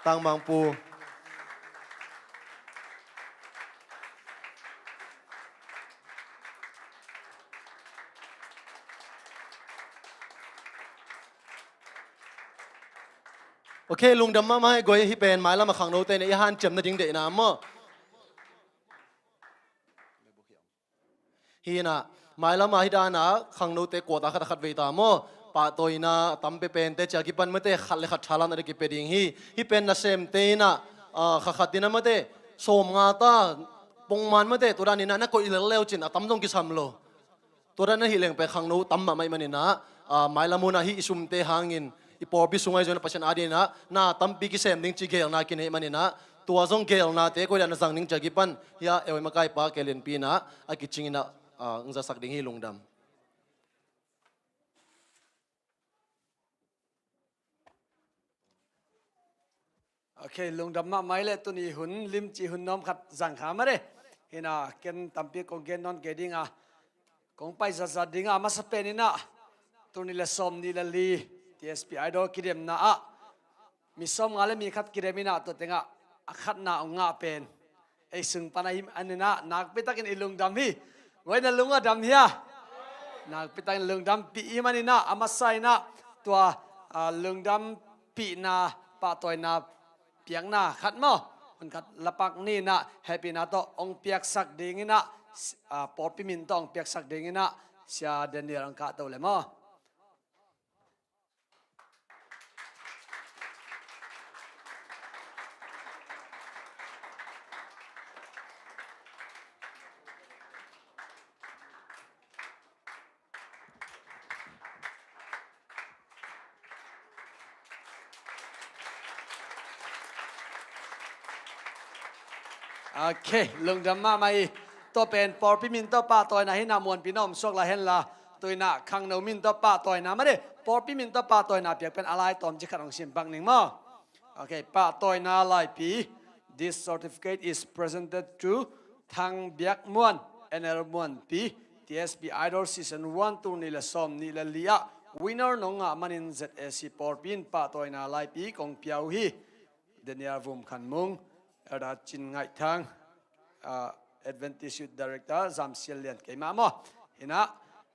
Tang Mang Pu. Ok, lungdam mahmah hi. Guai, hih pen mailam ah khangnote in i hanciam nading deihna maw. Hi in ah, mailam ah hih dan ah khangnote quarter khat ah khatvei ta maw. Pahtawina tam peuhpeuhte ci-a kipan mate khat le khat thalatna ding kipia ding hi. Hih pen nasemte in ah, ah, kha khat in ah mate sawmnga ta, pongman mate, tua dan in ah na koih lel le uh cin a tam zong kisam lo. Tua dan ahih leng pen khangno tam mahmah ahih manin ah, ah, mailam hun ah hih i sumte hangin i pawlpi sung ah zong Pasian adingin ah na tampi kisem ding cih geelna kinei ahih manin ah, tua zong geelnate koi dan a zang ding ci-a kipan, hih ah ei makai pa U K Lianpi in ah a kicing in ah, ah, hong zasak ding hi. Lungdam. Ok, lungdam mahmah leh, tuni hun limci hun nuam khat zang kha mah de. Hi in ah ken tampi kong gen nawn kei ding a, kong pai zatzat ding a, a masa pen in ah tul nih le sawmnih le li T S P Idol kidemna ah mi sawmnga le mi khat kidem in ah, tua teng ah a khatna hong ngah pen ei sung pan ahih manin ah nakpi takin i lungdam hi. Guai, na lung a dam hia? Nakpi takin lungdampih ahih manin ah, a masa in ah tua, ah, lungdampihna, pahtawina piakna khat maw, hun khat la pak ni in ah, hehpihna tawh hong piaksak dingin ah, s-, ah, pawlpi min tawh hong piaksak dingin ah Sia Daniel hong kahto le maw. Ok, lungdam mahmah hi. Tua pen pawlpi min tawh pahtawina hi in ah, muanpi na om suak lai hen la, tu-in ah khangno min tawh pahtawina mah de. Pawlpi min tawh pahtawina piak pen a lai tawmcik khat hong sim pak ning maw. Ok, pahtawina laipi. This certificate is presented to Thang Biak Muan, N L Muanpi, T S P Idol Season one, tul nih le sawmnih le li ah winner nong ngah manin Z A C pawlpi in pahtawina laipi kong pia uh hi. Daniel Vum Khan Mung, Elder Cin Ngaih Thang, ah, Adventist Youth Director, Zam Sial Lian, keimah maw. Hi in ah,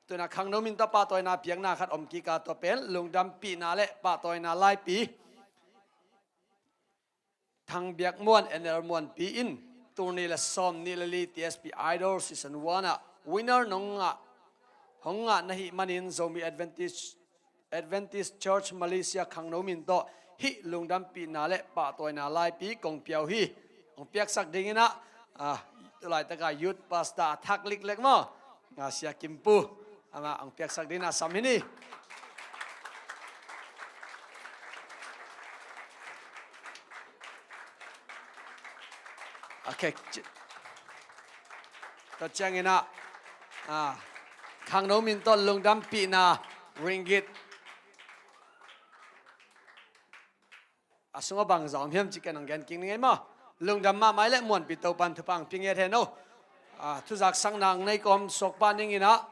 tu-in ah khangno min tawh pahtawina piakna khat om kik a, tua pen lungdampihna le pahtawina laipi. Thang Biak Muan, N L Muanpi in tul nih le sawmnih le li T S P Idol Season one ah winner nong ngah, hong ngah na hih manin Zomi Adventist, Adventist Church Malaysia khangno min tawh hih lungdampihna le pahtawina laipi kong pia uh hi. Hong piaksak dingin ah, ah, tu laitak ah youth pastor a thak liklek maw, ah, Sia Kim Pu, amah hong piaksak dingin ah sam hi ni. Ok, ci-, tua ciangin ah, ah, khangno min tawh lungdampihna ringgit a sungah bangzah om hiam cih ken hong gen kik ning ei maw. Lungdam mahmah leh, muanpi Topa'n thupha hong pia ngiat hen aw. Ah, thuzaksakna hong nei kawm suak pah ning in ah,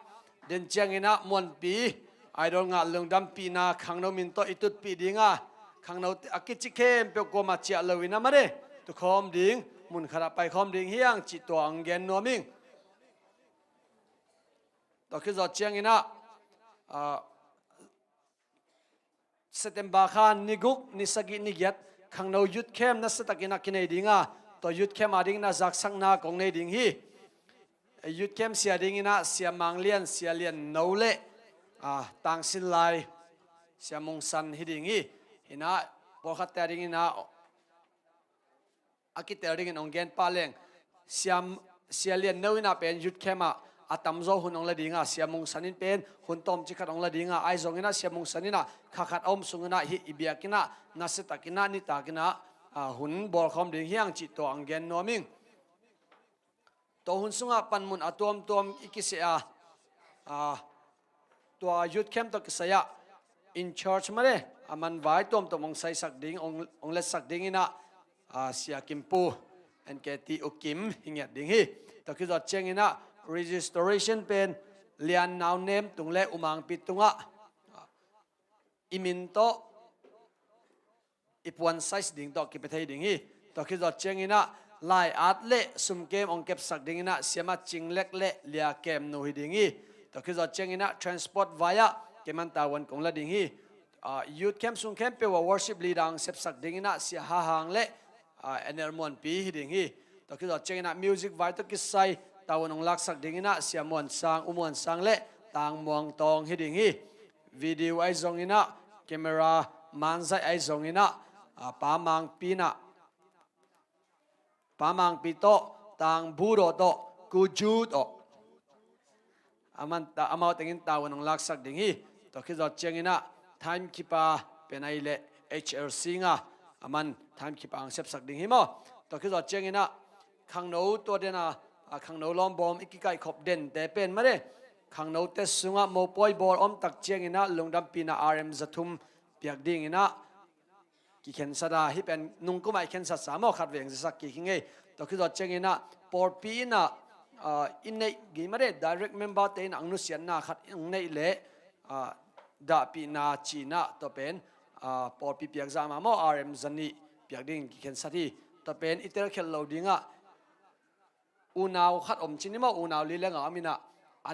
den ciangin ah muanpi Idol ngah lungdampihna khangno min tawh i tutpih ding a, khangno a kici khempeuh kuamah ciah lo in ah mah de, tukhawm ding, mun khatah paikhawm ding hi hang cih tua hong gen nuam ing. Tua khit zawh ciangin ah, ah, September kha ni guk, ni sagih, ni giat khangno youth camp nasiatakin ah kinei ding a, tua youth camp adingin ah zaksakna kong nei ding hi. Youth camp sia dingin ah Sia Mang Lian, Sia Lian No leh, ah, Tang Sin Lai, Sia Mung San hi ding hi. Hi in ah pawlkhatte adingin ah a kitel dingin hong gen pah leng, Siam, Sia Lian No in ah pen youth camp ah a tamzaw hun hong la ding a, Sia Mung San in pen hun tawmcik khat hong la ding a, ahi zongin ah Sia Mung San in ah kha khat a om sungin ah hih i biakinn ah nasiatakin ah nitakin ah, ah, hun bawlkhawm ding hi hang cih tua hong gen nuam ing. Tua hun sungah panmun a tuamtuam i kiseh a, ah, tua youth camp tawh kisai ah in charge mah le, a man vai tuamtuam hong saisak ding, hong, hong letsak dingin ah, ah, Sia Kim Pu, N K T U Kim hi ngiat ding hi. Tua khit zawh ciangin ah registration pen Lian Nau Nem tung le U Mang Pi tungah, ah, i min tawh, i puan size ding tawh kipia thei ding hi. Tua khit zawh ciangin ah lai-at le sumkem hong kepsak dingin ah Siama Cing Lek le Lia Kem Nu hi ding hi. Tua khit zawh ciangin ah transport vai ah kei man tavuan kong la ding hi. Ah, youth camp sung khempeuh ah worship leader hong sepsak dingin ah Sia Ha Hang le, ah, N L Muan Pi hi ding hi. Tua khit zawh ciangin ah music vai tawh kisai tavuan hong laksak dingin ah Sia Muan Sang, U Muan Sang le Tang Muang Tawng hi ding hi. Video ahi zongin ah, camera man zaih ahi zongin ah, ah, Pa Mang Pi in ah, Pa Mang Pi tawh, Tang Bu Daw tawh, Ku Ju tawh, a man ta, amau tengin tavuan hong laksak ding hi. Tua khit zawh ciangin ah timekeeper pen ahih leh H L Sing a, a man timekeeper hong sepsak ding hi maw. Tua khit zawh ciangin ah khangno tua den a, ah, khangno lawmbawm i kikaihkhop dente pen mah le, khangnote sungah mopawi bawl om tak ciangin ah lungdampihna R M za thum piak dingin ah kikhensat a, hih pen nungkum ah i khensatsa maw, khatvei hong zasak kik hi ing ei. Tua khit zawh ciangin ah pawlpi in ah, ah, i neih gei mah le, direct member-te in ah hong nusiatna khat hong neih leh, ah, dahpihna ci-in ah tua pen, ah, pawlpi piak zah mah maw, R M za nih piak dingin kikhensat hi. Tua pen i telkhial lo dingah unau khat om ci ni maw, unau li le nga om in ah, a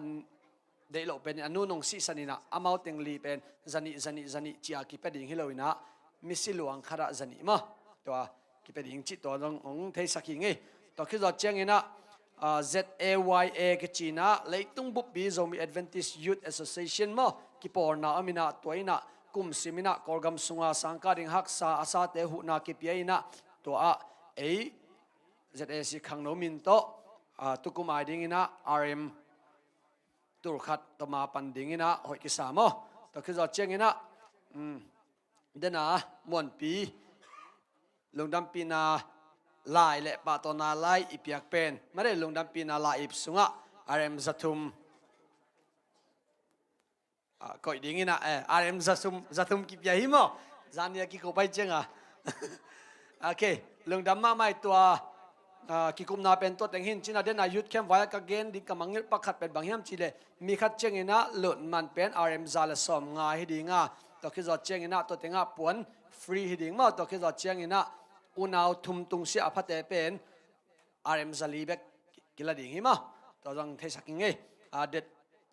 deih loh pen a nu in hong sihsan in ah, amau teng li pen za nih, za nih, za nih ci-a kipia ding hi lo in ah, misi luang khat ah za nih maw, tua kipia ding cih tua zong hong theisak hi ing ei. Tua khit zawh ciangin ah, ah, Z A Y A kici in ah, Leitung Buppi Zomi Adventist Youth Association maw, kipawlna om in ah, tua in ah kum sim in ah Kawlgam sunga sangkah ding haksa a sate huhna kipia in ah, tua ah ei Z A C khangno min tawh, ah, tukum ai dingin ah R M tul khat tawh ma pan dingin ah hoih kisa maw. Tua khit zawh ciangin ah, um, den a Muanpi lungdampihna lai le pahtawina lai i piak pen mah le, lungdampihna lai-ip sungah R M za thum, ah, koih dingin ah, eh, R M za thum, za thum kipia hi maw. Zan ni a kikup ahih ciangin ah. Ok, lungdam mahmah ei. Tua, ah, kikupna pen tua teng hi in ci-in ah, den a youth camp vai-ah ka gen ding ka mangngilh pak khat pen bang hiam cih leh, mi khat ciangin ah lutman pen R M za le sawmnga hi ding a, tua khit zawh ciangin ah tua tengah puan free hi ding maw, tua khit zawh ciangin ah unau thum tungsiah a phate pen R M za li bek kila ding hi maw. Tua zong theisak ing ei. Ah, det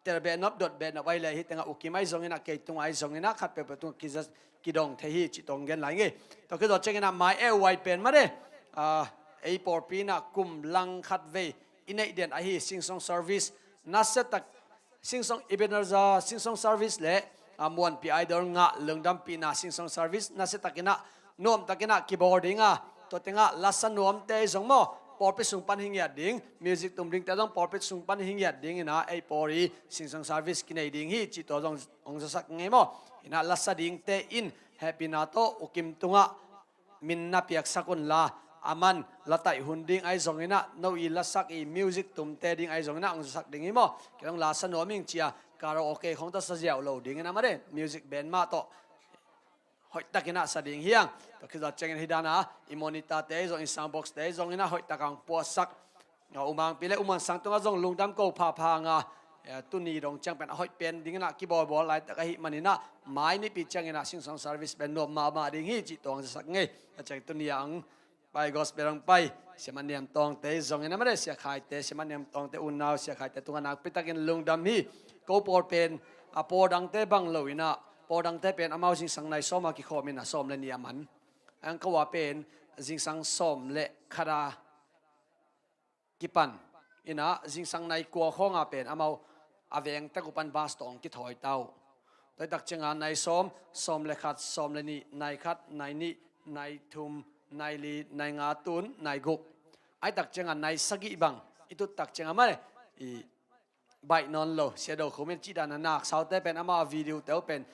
tel behnop, dot behnop ahih leh hih tengah U Kim ahi zongin ah, kei tung ahi zongin ah, khat peuhpeuh tung kiza, kidong thei hi cih tua hong gen lai ing ei. Tua khit zawh ciangin ah mai e uai pen mah le, ah, ei pawlpi in ah kum lang khatvei i neih den ahi Sing Song service nasiatak, Sing Song Ebenezer Sing Song service le, ah, Muanpi Idol ngah lungdampihna Sing Song service nasiatakin ah, nuamtakin ah kibawl ding a, tua tengah lasa nuamte zong maw, pawlpi sung pan hi ngiat ding, music tum dingte zong pawlpi sung pan hi ngiat dingin ah, ei pawl i Sing Song service kinei ding hi cih tua zong hong zasak ing ei maw. In ah lasa dingte in hehpihna tawh U Kim tungah min na piaksak unla, a man lataih hun ding ahi zongin ah, no i lasak i music tumte ding ahi zongin ah hong zasak ding hi maw. Kei zong lasa nuam ing ci-a karaoke khawng tawh sa ziau lo dingin ah mah le, music band mah tawh hoihtakin ah sa ding hi hang. Tua khit zawh ciangin hih dan a i monitorte zong, i soundboxte zongin ah hoihtak a hong puahsak, ah, U Mangpi le U Muan Sang tungah zong lungdam ko phapha hang a, eh, tuni dong ciang pen a hoih pen dingin ah kibawlbawl laitak ahih manin ah, mai nipi ciangin ah Sing Song service pen nuam mahmah ding hi cih tua hong zasak ing ei. A ciang tuni a hong pai gospel hong pai Sia Maniam Tawngte zongin ah mah le, Sia Khaite, Sia Maniam Tawngte unau Sia Khaite tungah nakpitakin lungdam hi. Ko pawl pen, ah, pawl dangte bang lo in ah, pawl dangte pen amau zingsang nai sawm a kikhawm in ah, sawm le nih a man. Ang ko a pen zingsang sawm le khat a kipan in ah, zingsang nai kua khawng a pen amau a veng tek uh pan bus tawh hong kithawi ta uh. Tua hi tak ciangin nai sawm, sawm le khat, sawm le nih, nai khat, nai nih, nai thum, nai li, nai nga tun, nai guk. Ai tak ciangah nai sagih bang i tut tak ciangah mah i baih nawn lo, sia do khum in cih dan a nak saute pen ama video te uh pen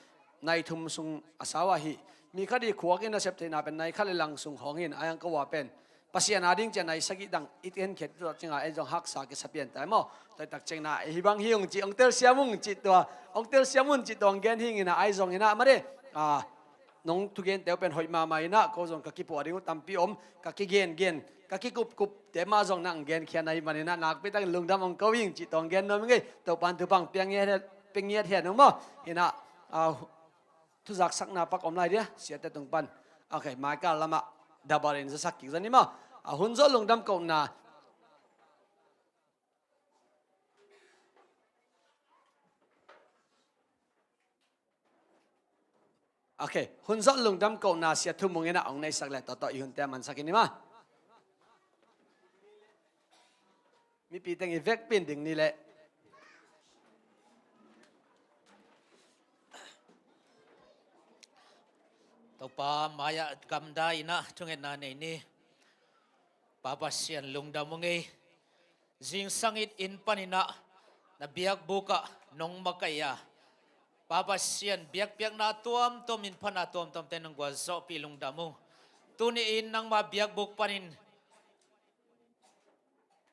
nai thum sung a sau ahi. Mi khat i khuak in a sep theihna pen nai khat le lang sung hong in a yang ko a pen Pasian a ding cian nai sagih dang i tenkhiat tu ciangah en zong haksa kisa pian tai maw? Toi tak ciangna hih bang hi ung ci, ong telsiam ung ci tua, ong telsiam un ci tua ong gen hing ina ai zong ina made. Ah, nong thugente uh pen hoih mahmah inah ko zong ka kipuah ding uh tampi om, ka kigengen, ka kikupkup te mah zong nang genkhia na hih maninah nakpi takin lungdam hong ko ing cih tawh hong gen nuam ing ei. Topan thupha hong pia ngiat hen, pia ngiat hen hong maw? Inah, ah, thuzaksakna pak om lai dia siate tung pan. Ok, maikal lamah dabalin zasak kik zani maw? Ah, hun zawh lungdam kohna. Ok, hun zawh lungdam kohna sia Thu Mung inah hong neisak le tawtawh i hunte a mansak in i ma. Mipi teng i vekpin ding ni leh. Topa mai-ah gamdai inah thungetna nei ni. Pa Pasian lungdam ung ei. Zingsang it inn paninah na biakbukah nong makaih a, Pa Pasian biakpiakna tuamtuam, inn pana tuamtuamte nong gualzawhpih lungdam ung. Tuni-in nangma biakbuk panin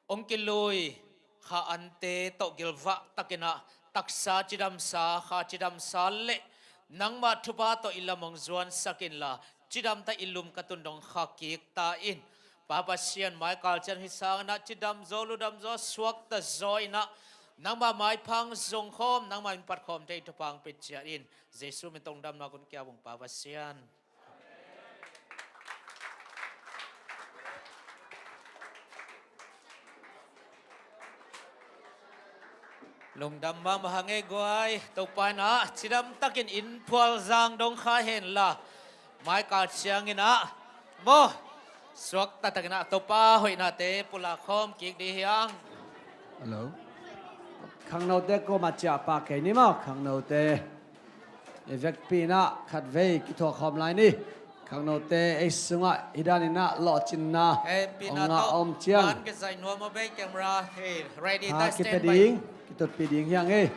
hong kilui kha ante tawh gilvah takinah taksa cidamsa, kha cidamsa le nangma thupha tawh i lam hong zuansak inla, cidamta i lum ka tun dong kha kik ta in. Pa Pasian maikal cian hih sanginah cidamzaw ludamzaw suaktazaw inah nangma maiphang zongkhawm, nangma min patkhawm thei thupha hong pia ciat in. Jesu min tawh lungdamna kun kiap ung Pa Pasian. Lungdam mahmah hang ei guai. Topa inah cidamtakin inn phualzang dong kha henla, maikal cianginah maw, suakta takinah Topa hoihnate pulak khawm kik dih hiang. Hello. Khangnote kuamah ciah pah kei ni maw, khangnote. I vekpi inah khatvei kithuahkhawm lai ni. Khangnote ei sungah hih dan inah lawhcinna hong ngah om ciang. Hei, pi na tawh man ka zai nuam a bei camera. Hei, ready ta standby. Kitutpih ding hiang ei.